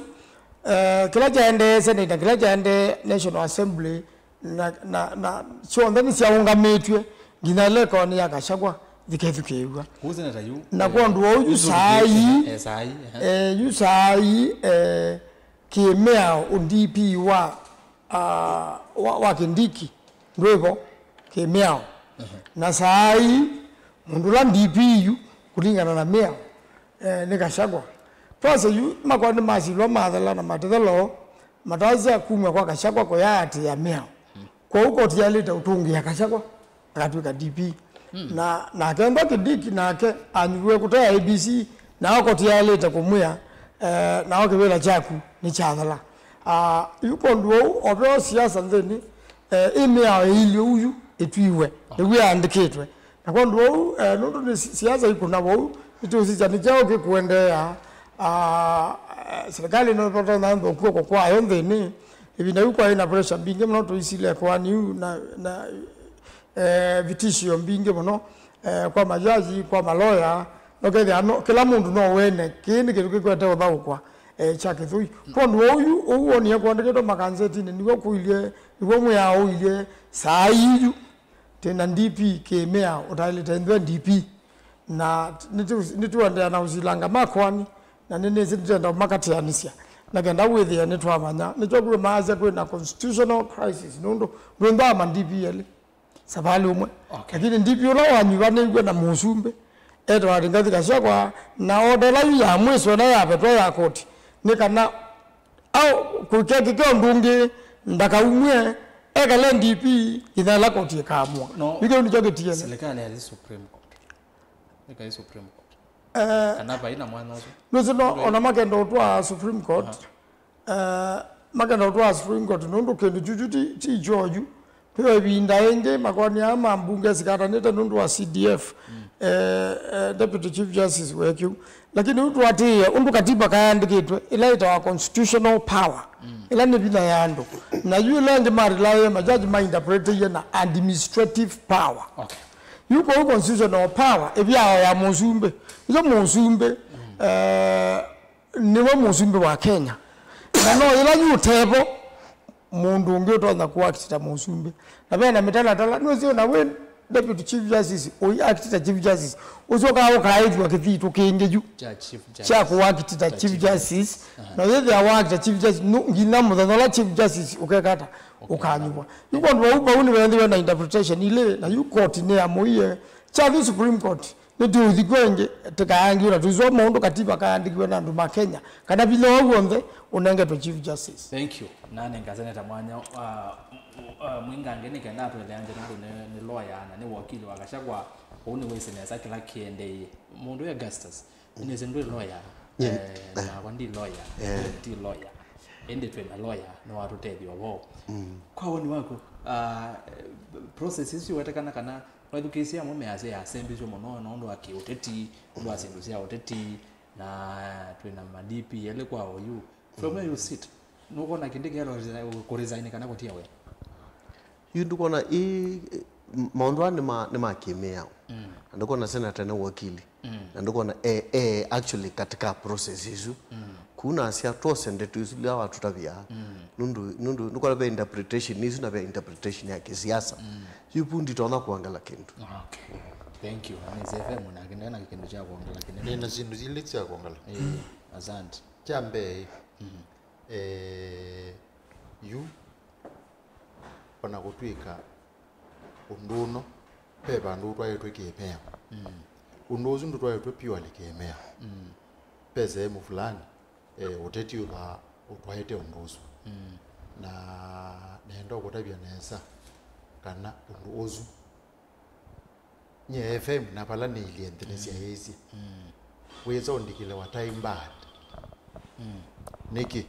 eh, kĩla kyaendee Senate na kĩla kyaendee National Assembly, na, na, na syonthe nĩsyaũngamĩtw'e nginya ĩla ĩkoani ya Gachagua yĩkethukĩĩw'a. Kũu Senate yu, na eh, kwondũ wa ũyu yu saa ii, eh, saa ii, eh. Eh, yu saa ii, eh, kĩmĩao, ũ D P wa, ah, wa, wa Kindiki ndwĩvo kĩmĩao. Na saa ii, mũndũ ũla D P yu, kũlingana na mĩao, eh, nĩ Gachagua. Twasya yu, makoa nĩmasilwa mathela na matĩthelo, matasya kumw'a kwa Gachagua kũyaatĩĩa mĩao. Kwoou koti yaĩlĩte ũtũngĩa Gachagua akatw'ĩka D P. Na, nake enda Kindiki nake anyuviwe kũtea I E B C, nao koti yaĩlĩte kũmwĩa, eh, nao kĩvĩla kyaku nĩkyathela. Ah, yu kwondũ ũu, oveo siasa nthĩnĩ, eh, ĩ mĩao ĩilye ũu yu ĩtwiwe, nĩw'o yaandĩkĩtwe. Na kwondũ ũu, eh, nũndũ nĩ si-, siasa ikũna vau, nĩtũsisya nĩ kyaũ kĩkũendeea, ah, eh, serikali nĩvatonya nthũkua kw'oko kwayo nthĩnĩ, ĩvinda yu kwaĩ na pressure mbingĩ mũno tũisile ĩkoani yu na, na, eh, vitisio mbingĩ mũno, eh, kwa majaji, kwa maloya, nokethĩa no, kĩla mũndũ no wene, kĩĩ nĩ kĩndũ kĩkwete ũthaũkwa, eh, kya kĩthũi. Kwondũ ũu yu, ũu wonie kũandĩkĩtwe makanzetinĩ, nĩw'o kũilye, nĩw'o mwĩao ũilye, saa ii yu, twĩ na D P kĩmĩao, ũtaĩlĩte ĩnthwe D P. Na nĩtũ- nĩtũendeea na ũsilanga makoani, na nĩnĩsĩ nĩtwenda ũmakatĩanĩsya na kenda wĩthĩa nĩtwamanya. Nĩkyo kwĩ maasya kwĩ na constitutional crisis, nũndũ ndwĩnthaa ma D P elĩ savalĩ ũmwe. Okay. Lakini D P ũla wanyuvanĩw'e na mũsumbĩ etawa Rigathi Gachagua, na order ĩla yu ya mwĩso ĩla yavetwa ya koti nĩ kana au kũkekĩke ũndũ ũngĩ ndakaumw'e, ekale D P nginya ĩla koti ĩkaamũa. No. Yu kĩu nĩkyo kĩtiele. Serikali ya Supreme Court. Ĩkai Supreme Court. Eh, kana vai na mwanya ũsu. Nũsĩ no, ona makenda ũtwaa Supreme Court, eh, makenda ũtwaa Supreme Court, nũndũ kĩndũ kyu kyu ti- ti kyoyu. Kwĩ ĩvinda ĩngĩ, makoani aa ma mbunge sikatanĩte nũndũ wa C D F, eh, eh, Deputy Chief Justice wekiu. Lakini ũtwatĩĩe ũndũ katiba kayandĩkĩtwe, ĩla ĩtawa constitutional power, ĩla nĩ vinya ya andũ. Na yu ĩla ĩngĩ marelaye majaji mainterpreteie na administrative power. Okay. Yu kwoou constitutional power ĩvyawa ya mũsumbĩ. Nĩkyo mũsumbĩ, eh, nĩwe mũsumbĩ wa Kenya. Na no yĩla yu ũtevo, mũndũ ũngĩ ũtonya kũakiti ta mũsumbĩ. Na ve na mĩtalatala, nũsĩ ona wĩ Deputy Chief Justice ũiakiti ta Chief Justice, ũsyokaa ũkaaĩthw'a kĩthitũ kĩngĩ yu kya Chief Justice, kya kũakiti ta Chief Justice. Na yĩthĩa waakita Chief Justice, nginya mũthenya ũla Chief Justice ũkekata, ũkanyuvwa. Yu kwondũ vau, vau nĩvethĩwe na interpretation ilĩ, na yu koti nĩyamũie kyathi Supreme Court. Nĩtũũthi kwengĩ, tĩkaangiwe na tũisoma ũndũ katiba kaandĩkiwe na andũ ma Kenya, kana vinya ũu w'onthe ũnengetwe Chief Justice. Thank you. Nanenga seneta mwanya, uh, uh, mwingange nĩ kenda atũeleange nũndũ nĩ, nĩ lawyer na nĩ wakili wa Gachagua, ũu nĩwĩsĩ nesa kĩla kĩendeie. Mũndũ wĩ Augustus, nĩsĩ ndwĩ lawyer, eh, nakwa ndi lawyer, eh, ti lawyer. Ĩndĩ twĩ na lawyer, nĩwatũtethya ũvoo. Kwa woni waku, uh, process isu iwetekana kana Wathukĩĩsya amwe measya yasembisye mũno nũndũ wa kĩũteti, nũndũ wa syĩndũ sya ũteti, na twĩ na ma D P elĩ kwa oyu. From where you sit, nũkwona kĩndĩ kĩelo kũresign kana kũtia wĩa? Yu ndũkwona ĩ, maũndũ aa nĩ ma, nĩ ma kĩmĩao. Na ndũkwona senator nĩ wakili. Na ndũkwona e, e actually katika process isu. Kuu nasya twose ndeto isu ila watũtavya. Nũndũ, nũndũ nũkwona ve interpretation isu na ve interpretation ya kĩsiasa. Yu vu nditonya kuongela kĩndũ. Okay. Thank you. Nĩ S F M nake ndena kĩndũ kya kuongela kĩnene. Nĩ na syĩndũ ilĩ sya kuongela. Eh, asante. Kya mbee, eh, yu ona kũtw'ĩka ũndũ ũno ve vandũ ũtwaĩtwe kĩmea. Ũndũ ũsu ndũtwaĩtwe purely kĩmea. Ve sehemu fulani, eh, ũteti ũthaa ũtwaĩte ũndũ ũsu. Na nenda ũkũtavya nesa kana ũndũ ũsu nyie F M na vala nĩilyĩ nthĩ nĩsyaĩĩsye. Wĩsa ũndikĩle wa time bad. Nĩkĩ?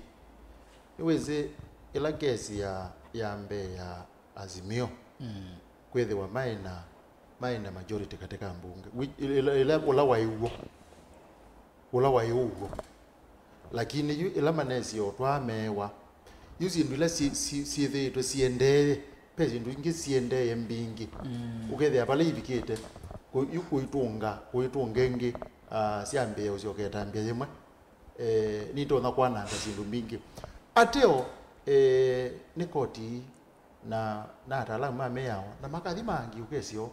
Nĩwĩsĩ ĩla kesi ya, ya mbee ya Azimio, kwĩthĩwa maĩ na, maĩ na majority katika mbunge. Wi-, ĩla, ĩla, ũla waĩ w'o. Ũla waĩ ũw'o. Lakini yu ĩla manesie ũtwaa meewa, yu syĩndũ ila syĩ-, syĩ-, syĩthĩĩtwe siendee, ve syĩndũ ingĩ siendee mbingĩ. Ũkethĩa vala ivikĩte, kũ-, yu kũitũnga, kũitũnga ĩngĩ, ah, syambĩĩa ũsyoka ĩtambya yĩmwe. Eh, nitonya kwananga syĩndũ mbingĩ. Ateo, eh, nĩ koti na, na ataalamu ma mĩao, na makathi mangi ũkesyo.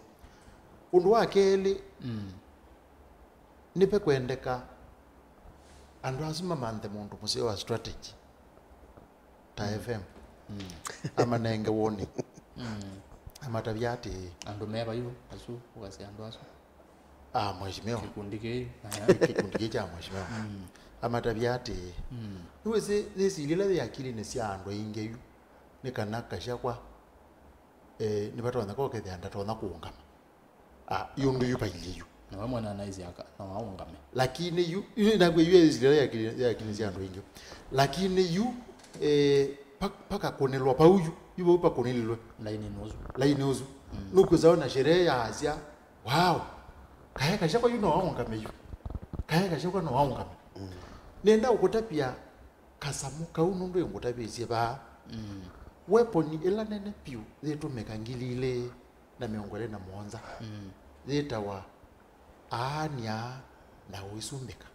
Ũndũ wa kelĩ, nĩve kwendeka andũ asu mamanthe mũndũ mũseo wa strategy ta F M. Amanenge warning. Amatavya atĩĩ, andũ me vaiũ asu, ũkasya andũ asu. Ah, mheshimiwa. Kĩkundi kĩu. Kĩkundi kĩu kya mheshimiwa. Amatavya atĩĩ, nĩwĩsĩ, nĩsilĩ ila yĩ akilinĩ sya andũ aingĩ yu, nĩ kana Gachagua, eh, nĩvatonya kokethĩa ndatonya kũũngama. Ah, yu ũndũ yu vailyĩ yu. Nawe mwana anaisye aka, no aũngame. Lakini yu, yu nakw'e yu eĩsile ya ki-, ya kini sya andũ aingĩ. Lakini yu, eh, pa-, pakakũnĩlwa vau yu, yu vau pakũnĩlilwe. Laini nũsu. Laini ũsu. Nũkwĩsa na sherehe ya asya, wow. Kae Gachagua yu no aũngame yu. Kae Gachagua no aũngame. Nenda ũkũtavya kasamũ kau nũndũ ĩngũtavĩsye vaa. Weapon ĩla nene vyũ yĩtũmĩka ngili ilĩ na mĩongo ĩlĩ na mũonza yĩtawa aania na ũisumbĩka.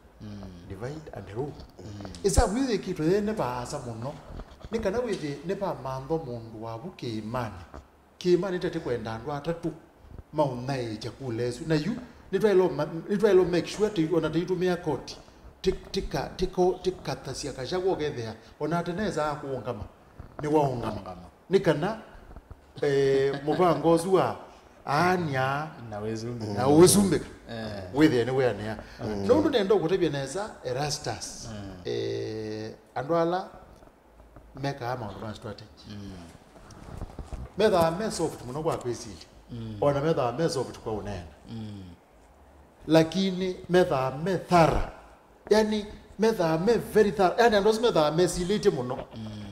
Divide and rule. Ĩsavu yu yĩkĩtwe yene vaasa mũno nĩ kana wĩthĩe nĩvamanthwa mũndũ wavu kĩĩmanĩ. Kĩĩmanĩ tete kwenda andũ atatũ maũnyaĩĩkya kula ĩsu. Na yu Nĩtwaĩle ũma-, nĩtwaĩle make sure tĩ-, ona tĩitũmĩa koti, tĩ-, tĩka-, tĩko-, tĩkathasya Gachagua ũkethĩa ona ate nesa kũũngama, nĩwaũngama. Nĩ kana, eh, mũvango ũsu wa aania na wĩsumbĩka. Na wĩsumbĩka. Eh. Wĩthĩe nĩwĩanĩa. Okay. Nũndũ nenda ũkũtavya nesa, Erastus, eh, andũ ala mekaa maũndũ ma strategy. Methaa me soft mũno kwa kwĩsilya. Ona methaa me soft kwa ũneena. Lakini methaa me thara. Yani, methaa me very thara. Yani, andũ asu methaa mesilĩtye mũno.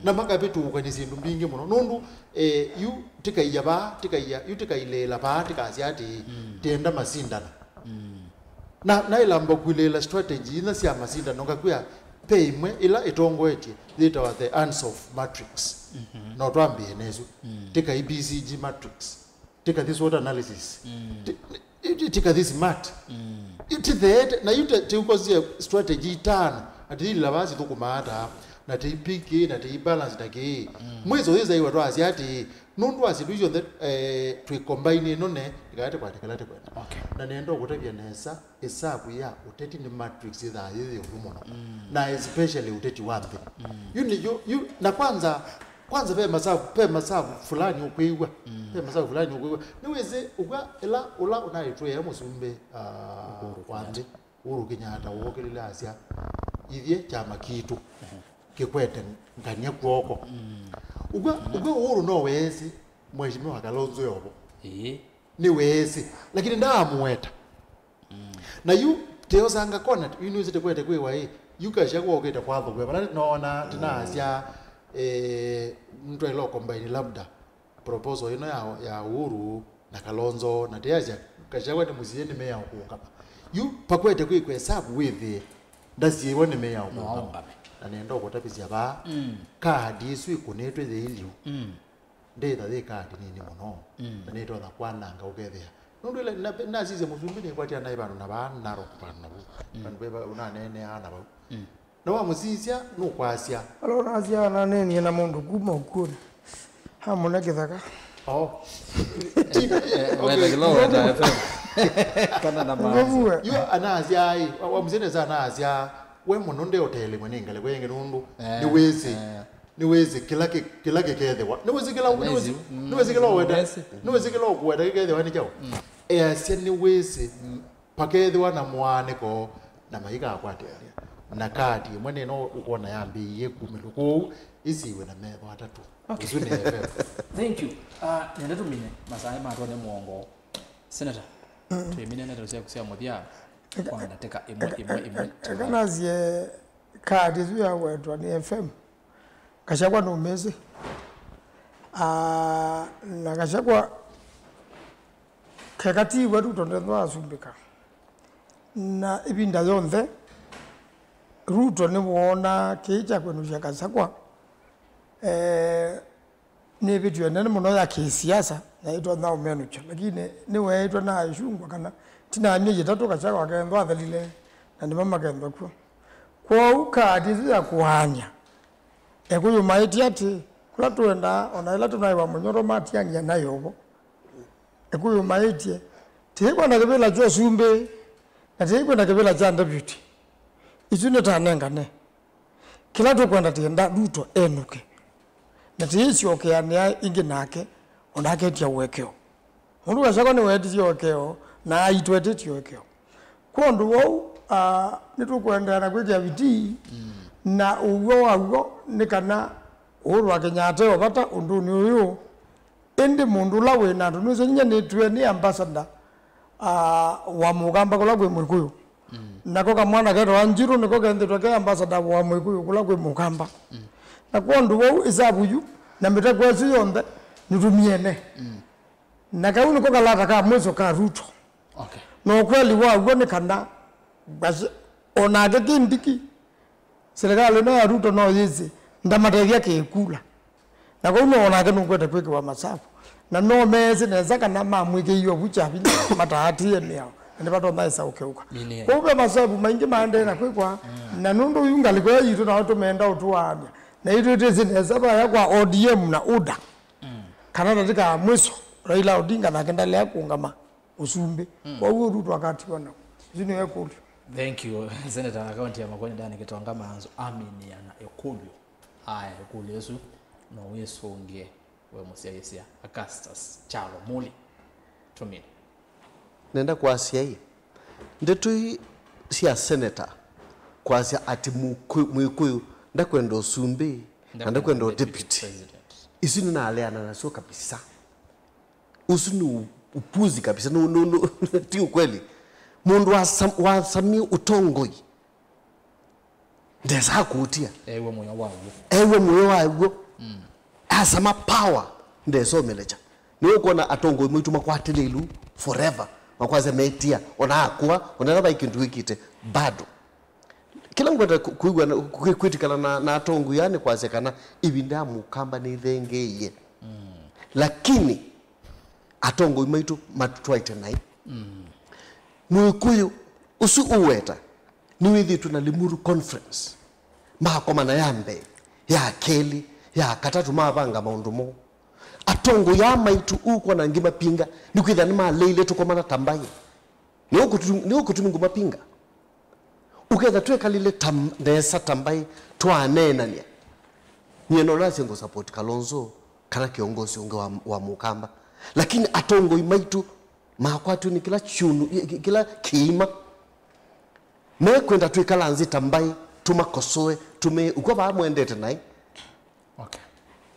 Na makavĩtũũkany'a syĩndũ mbingĩ mũno. Nũndũ, eh, yu tĩkaia vaa, tĩkaia, yu tĩkailĩĩla vaa, tĩkasya atĩĩ, tĩenda masindana. Na, na ĩlamba kwilĩĩla strategy inya sya masindano, ngakwĩa, ve ĩmwe ĩla ĩtongoetye yĩtawa the Ansoff Matrix. No twambĩe nesu. Tĩkai B C G Matrix. Tĩkathi SWOT analysis. Ti-, ti-, tĩkathi SMART. Ititheete, na yu te-, tĩukosie strategy itano, atĩ ila vaa sithũkũmaa ata, na tĩi pick, na tĩi balance, na kĩĩ. Mwĩso yĩsaiwa twasya atĩ, nũndũ wa syĩndũ isu syonthe, eh, twĩ combine ĩno ne, ĩkaete kwatĩkala tĩkwenda. Okay. Na nenda ũkũtavya nesa, ĩsavu ya ũteti nĩ matrix yĩthaa yĩyĩ ũvũ mũno. Na especially ũteti wa nthĩ. Yu nĩ yu, yu, na kwanza, kwanza ve masavu, ve masavu fulani ũkwĩw'a. Ve masavu fulani ũkwĩw'a. Nĩwĩsĩ ũkw'a ĩla ũla ũnaitwĩa mũsumbĩ, ah, wa nthĩ, Uhuru Kenyatta wookĩlile asya, ithyĩ kyama kitũ kĩkwete ngany'a kw'oko. Ũkw'a, ũkw'a Uhuru no weesĩ Mheshimiwa Kalonzo yovo. Ĩĩ. Nĩweesĩ, lakini ndaamũweta. Na yu teosanga kona, yu nĩwĩsĩ tĩkwete kwĩwa ĩ, yu Gachagua ũkĩte kwathũkĩa vala noona tĩnaasya, eh, nĩtwaĩle combine labda proposal ĩno ya, ya Uhuru na Kalonzo, na tĩasya Gachagua nĩ mũsie nĩ meya ũkũũkama. Yu pakwete kwĩkwa ĩsavu wĩthĩe ndasiĩwa nĩ meya ũkũũkama. Na nenda ũkũtavisya vaa, kaadi ĩsu ĩkũnĩtwe yĩiliu. Ndĩtha yĩ kaati nini mũno, na nĩtonya kwananga ũkethĩa. Nũndũ ĩla na-, nasisya mũsumbĩ nĩkwatia naĩ vandũ na vaa, Narok vandũ na vau. Vandũ ve va-, ũnaneeneaa na vau. Na wamũsisya, nũkwasya. Ala ũnasya ananenie na mũndũ kuma ũkw'ũnĩ. Amũne kĩthaka. Oh. Ti-, eh, wenda okay. Kĩla wenda F M. Kana na maana. Yu anasya ai, wa-, wamũsisya nesa anasya, we mũno ndeũtelemwe nĩ ngalĩko yĩngĩ nũndũ, eh, nĩwĩsĩ. Eh. Nĩwĩsĩ kĩla kĩ-, kĩla kĩkethĩwa. Nĩwĩsĩ kĩla, nĩwĩsĩ, nĩwĩsĩ kĩla ũweta, nĩwĩsĩ kĩla ũkũweta kĩkethĩwa nĩ kyaũ? Easya nĩwĩsĩ pakethĩwa na mũaanĩko na maikakwatĩanĩa. Na kaati ĩmwe nĩno ũkwona yambĩĩie kumĩlwa kũu, ĩsiwe na metho atatũ. Okay. Ĩsu nĩ F M. Thank you. Ah, nenda tũmine masaa matwa nĩ mũongo. Senator, twĩmine ndeto syaku sya mũthya kwa ndatĩka ĩmwe, ĩmwe, ĩmwe. Eka nasye kaati ĩsu yawetwa nĩ F M. Gachagua nũmĩsĩ. Ah, na Gachagua keka tiwe Ruto ndethwa asumbĩka. Na ĩvinda yonthe, Ruto nĩwoona kĩĩ kya kwĩnũkya Gachagua, eh, nĩ ĩvĩtyo ĩnene mũno ya kĩsiasa, na ĩtonya ũmenũkya. Lakini nĩweetwe na ĩsyungwa kana tina myei ĩtatũ Gachagua akethwa athelile, na nĩmo makethwa kw'o. Kwoou kaati ĩsu ya kũaany'a, Ekũyũ maĩtye atĩ, kũla tũendaa, o na ĩla tũnaĩwa mũnyoro matianĩa naĩ ovo. Ekũyũ maĩtye, tĩĩkwenda kĩvĩla kya ũsumbĩ, na tĩĩkwenda kĩvĩla kya deputy. Isu nĩtanengane. Kĩla tũkwenda tĩenda Ruto enũke. Na tĩĩsyokeanĩa ĩngĩ nake, o nake etya ũekeo. Mũndũ Gachagua nĩweetisye ũekeo, na aitũ etĩtye ũekeo. Kwa ũndũ wou, ah, nĩtũkũendeea na kwĩkĩa vitii, na ũw'o waw'o nĩ kana Uhuru wa Kenyatta e o vata ũndũnĩ ũyũ. Ĩndĩ mũndũ ũla wĩ na andũ, nĩwĩsĩ nyie nĩtwĩe nĩ ambassador, ah, wa Mũkamba kũla kwĩ Mũkũyũ. Nako kamwana ketawa Njirũ nĩko kethĩtwe ke ambassador wa Mũkũyũ kũla kwĩ Mũkamba. Na kwa ũndũ wou, ĩsavu yu, na mĩteko ĩsu yonthe, nĩtũmyene. Na kau nĩko kalata ka mwiso ka Ruto. Okay. Na ũkweli waw'o nĩ kana, basi, o nake Kindiki, silikalĩ ĩno ya Ruto no yĩsĩ, ndamatethya kĩkula. Na kau no o nake nũkwete kwĩkĩwa masavu. Na no meesĩ nesa kana mamwĩkĩie ũvu kyavinya, mataatĩĩe mĩao, na nĩvatonya ĩsa ũkeũka. Kwoou ve masavu maingĩ maendee na kwĩkwa, na nũndũ yu ngalĩko ya yitũ nao tũmeenda ũtũaany'a. Na yu twĩtĩsĩ nesa vaya kwa O D M na UDA. Kana ndatĩka ya mwiso, Raila Odinga nake ndalea kũũngama. ũsumbĩ. Mm. Kwoou ũu twakatiwa nao. Isu nĩyo ĩkũlyo. Thank you, Senator wa kaunti ya Makueni, Dan Gitonga Maanzo, aminia na ĩkũlyo. Aya, ĩkũlyo ĩsu no wĩsũngĩe we mũsyaĩĩsya Augustus Kyalo Muli. Tũmine. Nenda kwasya ĩ, ndeto ii sya seneta kwasya ati Mũkũ- Mwĩkũyũ ndakwenda ũsumbĩ na ndakwenda deputy, isu nĩnaleana nasyo kabisa. Ũsu nĩ u- upuzi kabisa, nũ- nũ- nũ- ti ukweli. Mũndũ wasam- wasamie ũtongoi ndesaa kũũtia. Ewe mũyo waw'o. Ewe mũyo waw'o. Asama power ndesomelekya. Nĩũkwona atongoi maitũ makwatĩlĩilu forever, makwasya metia, ona akũa, ona ĩla vai kĩndũ wĩkĩte, bado. Kĩla ngwenda kũ- kwĩw'a na- kwĩ- kwĩtĩkana na, na atongoi aa nĩ kwasya kana ĩvinda ya Mũkamba nĩthengeeie. Lakini atongoi maitũ matũtwaĩte naĩ. Mũĩkũyũ ũsu ũweta nĩwĩthĩtwe na Limuru Conference, makomana ya mbee, ya kelĩ, ya katatũ, mavanga maũndũ moo. Atongoi aa maitũ ũkwona angĩ mapinga nĩkwĩthĩa nĩmaleile tũkomana ta mbaĩ. Nĩũkũtumi ngũmapinga. Ũketha twĩkalile ta nesa ta mbaĩ twaneenany'a. Nyie no nasye ngũ support Kalonzo kana kĩongosi ũngĩ wa, wa Mũkamba. Lakini atongoi maitũ makwatw'e nĩ kĩla kyũnũ, kĩla kĩima. Mekwenda twĩkala nzĩ ta mbaĩ, tũmakosoe, tũmee ũkw'a vaa mwendete naĩ. Okay.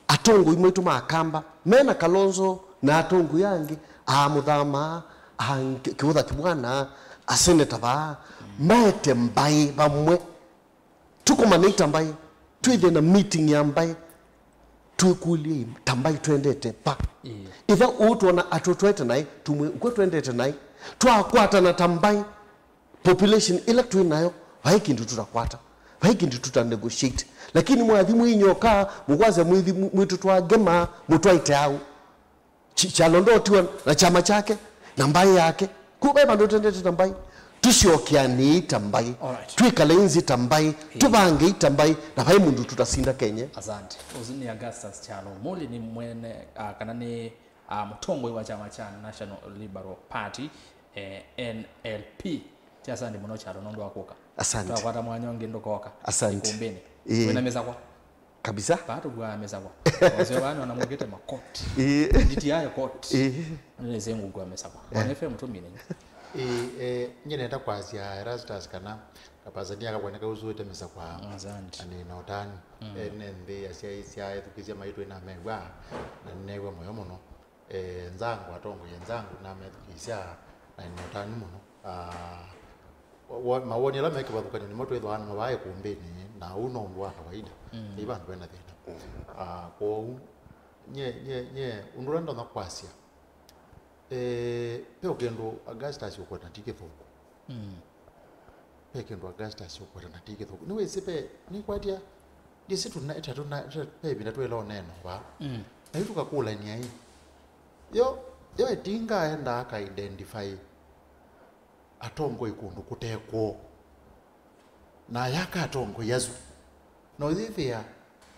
Atongoi maitũ ma Kamba mena Kalonzo na atongoi angĩ, a Mũthama, a Kĩũtha Kĩbwana, a seneta vaa, maete mbaĩ vamwe. Tũkomanei ta mbaĩ, twĩthĩe na meeting ya mbaĩ, twĩkũlye ta mbaĩ twendete va. Ĩtha ũũ twona atũtwaĩte naĩ, tũmwĩe ũkw'a twendete naĩ. Twakwatana ta mbaĩ, population ĩla twĩ nayo, vai kĩndũ tũtakwata, vai kĩndũ tũta negotiate. Lakini mwathi mwĩnyoka, mũkwasya mwĩthi- mwĩtũtwaa ngema, mũtwaĩte au. Kyalo ndotiwa na kyama kyake na mbaĩ yake. Ku vai vandũ tũtendete ta mbaĩ. Tũsyokeanĩei ta mbaĩ. Alright. Twĩkalei nzĩ ta mbaĩ. Tũvangei ta mbaĩ. Na vai mũndũ tũtasinda kenye. Asante. Ũsu nĩ Augustus Kyalo Muli, nĩ mwene, ah, kana nĩ, ah, mũtongoi wa kyama kya National Liberal Party, eh, N L P. Ti asante mũno Kyalo nũndũ wa kũka. Asante. Twakwata mwanya ũngĩ ndũkoka. Asante. Ikumbĩnĩ. Ĩĩ. Wĩna mĩsakwa? Kabisa. Vaa tũkuaa mĩsakwa. Wasyo vaa nona mũkĩte makoti. Ĩĩ. Nditi yayo koti. Ĩĩ. Nĩnĩsĩ ngũkua mĩsakwa. Bwana F M tũmine. Ĩĩ, eh, nyie nenda kwasya Erastus kana kapasania kakwa nĩkausũĩte mĩsakwa. Asante. Na nĩna ũtanu. Mm. Ene nthĩ asyaĩĩsya ethukĩĩsya maitũ ĩnamew'a na nĩneew'a mũyo mũno. Eh, nzangu, atongoi enzangu namethukĩĩsya na nĩna ũtanu mũno. Ah, wa- mawoni ala me kĩvathũkany'o nĩmo twĩthwaa namo vaa ĩkũmbĩnĩ, na ũu no ũndũ wa kawaida. Mm. Ti vandũ vena thĩna. Ah, kwoou nye nye nye ũndũ ũla ndonya kwasya, eh, ve kĩndũ Augustus ũkweta ti kĩthũku. Mm. Ve kĩndũ Augustus ũkweta na ti kĩthũku. Nĩwĩsĩ ve nĩkwatya, ndĩsĩ tũna- ta tũna- ta- ve ĩvinda twĩla ũneena vaa. Mm. Na yu tũkakũlany'a ĩ, yo yo ĩtinga aendaa aka identify atongoi kũndũ kũte kwoo, na ayaka atongoi asu, na ũyĩthĩa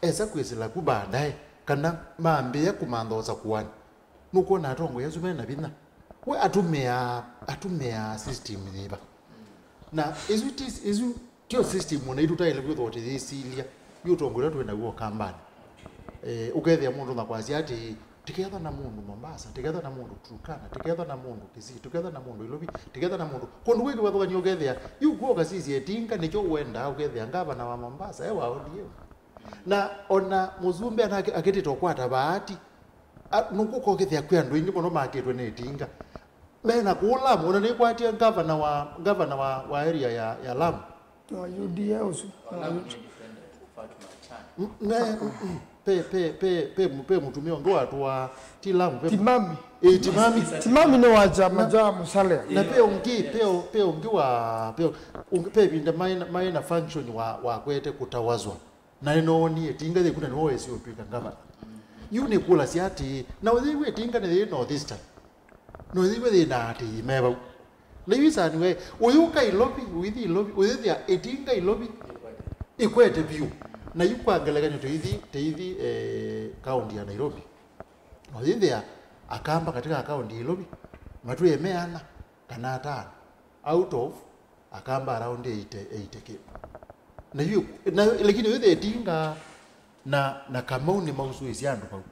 esa kwĩsĩla ku baadaye kana mambĩĩa kũmantha ũsakũanĩ. Nũkwona atongoi asu mena vinya. We atũmĩaa, atũmĩaa system yĩva? Na ĩsu ti, ĩsu tyo system o na itũ taĩle kwĩthwa tũyĩsilya yu ũtongoi ũla twĩ naw'o Kambanĩ. Eh, ũkethĩa mũndũ na kwasya atĩ, tikethwa na mũndũ Mombasa, tikethwa na mũndũ Turkana, tikethwa na mũndũ Kisii, tikethwa na mũndũ Ilovi, tikethwa na mũndũ kũndũ kwĩ kĩvathũkany'o, ũkethĩa yu kw'o kasisya ĩtinga nĩkyo ũendaa, ũkethĩa ngavana wa Mombasa e wa O D M. Na ona mũsumbĩ ana akĩtĩte ũkwata vaati, a- nũkũka ũkethĩa kwĩ andũ aingĩ mũno makĩtwe nĩ ĩtinga. Mena kũũ Lamu, ona nĩkwatie ngavana wa, ngavana wa, wa area ya, ya Lamu. Wa U D A ũsu. M- ne- mm, mm. Pe, pe, pe, pe, mu- pe mũtumĩa ũngĩ watũaa ti Lamu, pe Timami. Ĩ, Timami. Timami nĩ wa kyama kya Musalia. Na pe ũngĩ, pe ũ- pe ũngĩ wa, pe ũ- ũngĩ- pe ĩvinda maĩ na- maĩ na function wa, wa kwete kũtawazwa. Na nĩnoonie ĩtinga yĩku na nĩwe wĩsĩ ũtw'ĩka ngavana. Yu nĩkũlasya atĩĩ, na ũyĩw'a ĩtinga nĩyĩ North Eastern? Na ũyĩw'a yĩ na atĩĩ me vau? Na yu isaniwe, ũyũka Ilovi, ũithi Ilovi, ũyĩthĩa ĩtinga Ilovi ĩkwete vyũ. Na yu kwa ngelekany'o tũithi, tũithi, eh, kaũnti ya Nairobi. Na ũyĩthĩa Akamba katika kaũnti ya Ilovi, Matwĩe me ana kana atano out of Akamba around eighty, eighty kĩndũ. Na yu, na, lakini wĩthĩa Ĩtinga na, na Kamau nĩmausũĩsye andũ vau.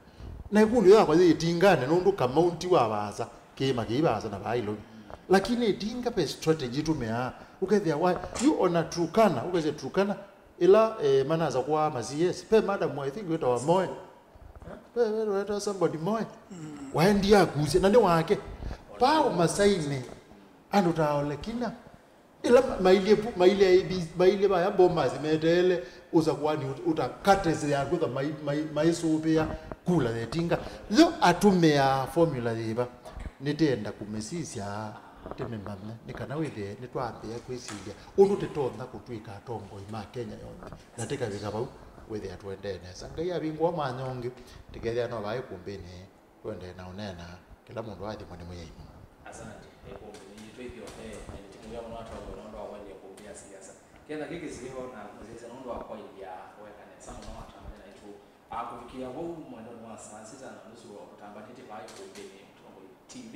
Na ĩkũlyo yakwa yĩ Ĩtinganĩ nũndũ Kamau ti wa vaasa, kĩĩma kĩi vaasa na vaa Ilovi. Lakini Ĩtinga ve strategy ĩtũmĩaa, ũkethĩa wa, yu ona Turkana, ũkethĩa Turkana, ĩla, eh, manasa kwa ma C S, ve madam, I think, wĩtawa Moe. Ve, ve, wĩtawa somebody Moe. Waendie akusya, na nĩ wake. Pao Masainĩ, andũ ta Olekina. Ĩla mailye pu-, mailye A B C, mailye vaya Bomas meteele ũsakuani ũta, katese ya kwĩtha mai-, mai-, maisũvĩa kula ya Ĩtinga. Yo atũmĩaa formula yĩva? Nĩtĩenda kũmĩsisya, tĩmĩmanye, nĩ kana wĩthĩe nĩtwambĩĩa kwĩsilya ũndũ tĩtonya kũtw'ĩka atongoi ma Kenya yonthe, na tĩkavika vau, wĩthĩa tũendee nesa. Ngai avingũa mwanya ũngĩ, tĩkethĩa no vaĩ kũmbĩnĩ. Tũendee na ũneena, kĩla mũndũ athimwa nĩ Mwĩai mũno. Asante. Ĩkũmbĩ nĩ yitũ ithyonthe, na nĩ timu ya mũno atongoi nũndũ wa kwaĩlya ĩkũmbĩ ya siasa. Ketha kĩkĩseo na mũsyaĩĩsya nũndũ wa kwaĩlya weka nesa mũno atamanya naitũ. Akũvikĩa vau mwendonĩ wa saa sita na nusu, kũtambanĩtye vaa ĩkũmbĩnĩ, Mũtongoi T V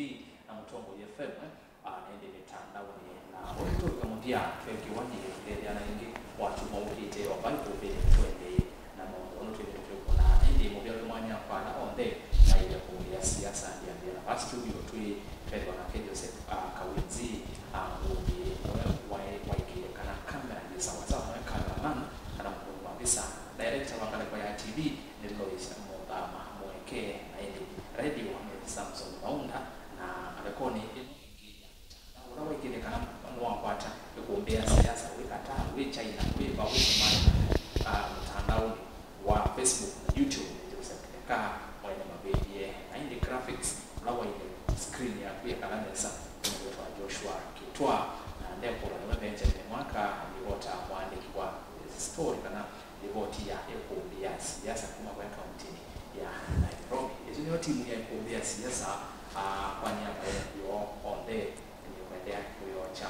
na Mũtongoi F M, eh? Ah, ĩndĩ mĩtandaonĩ. Na ũndũ tũvika mũthya, twekĩwa nĩ kũthetheana ĩngĩ, watuma ũkĩte o vai kũmbĩnĩ tũendee na maũndũ ũndũ twĩthĩtwe twĩkũna. Ĩndĩ mũvya wĩ mwanya kwa ala onthe maĩle kũmbĩa siasa ndĩambĩa na va studio twĩ twethĩwa nake Joseph, ah, Kawinzi, ah, ngũmbĩ ũla waĩ waĩkĩĩte kana kamera yĩ sawasawa, noe cameraman kana mũkũni wa visa. Director wa ngalĩko ya T V nĩ Lois Mũthama Mweke, na ĩndĩ radio nĩ Samson Maunda, na ngalĩkonĩ ĩno na ũla waĩkĩĩthya kana nĩwakwata ĩkũmbĩ ya siasa wĩ Qatar, wĩ China, wĩ va, wĩ Somalia, ah, mũtandaonĩ wa Facebook na YouTube nĩ Joseph Kitheka, mwene mavĩndie, na ĩndĩ graphics, ũla waĩle screen yaku yekala nesa, nĩwĩtwa Joshua Kitwa, na ndekũla nĩwe Benjamin Mwaka, livota mũandĩki wa story kana livoti ya ĩkũmbĩ ya siasa kuma vaya kauntinĩ ya Nairobi. Ĩsu nĩyo timu ya ĩkũmbĩ ya siasa, ah, kwa nĩava yoo onthe. Nĩkwendea kũyokya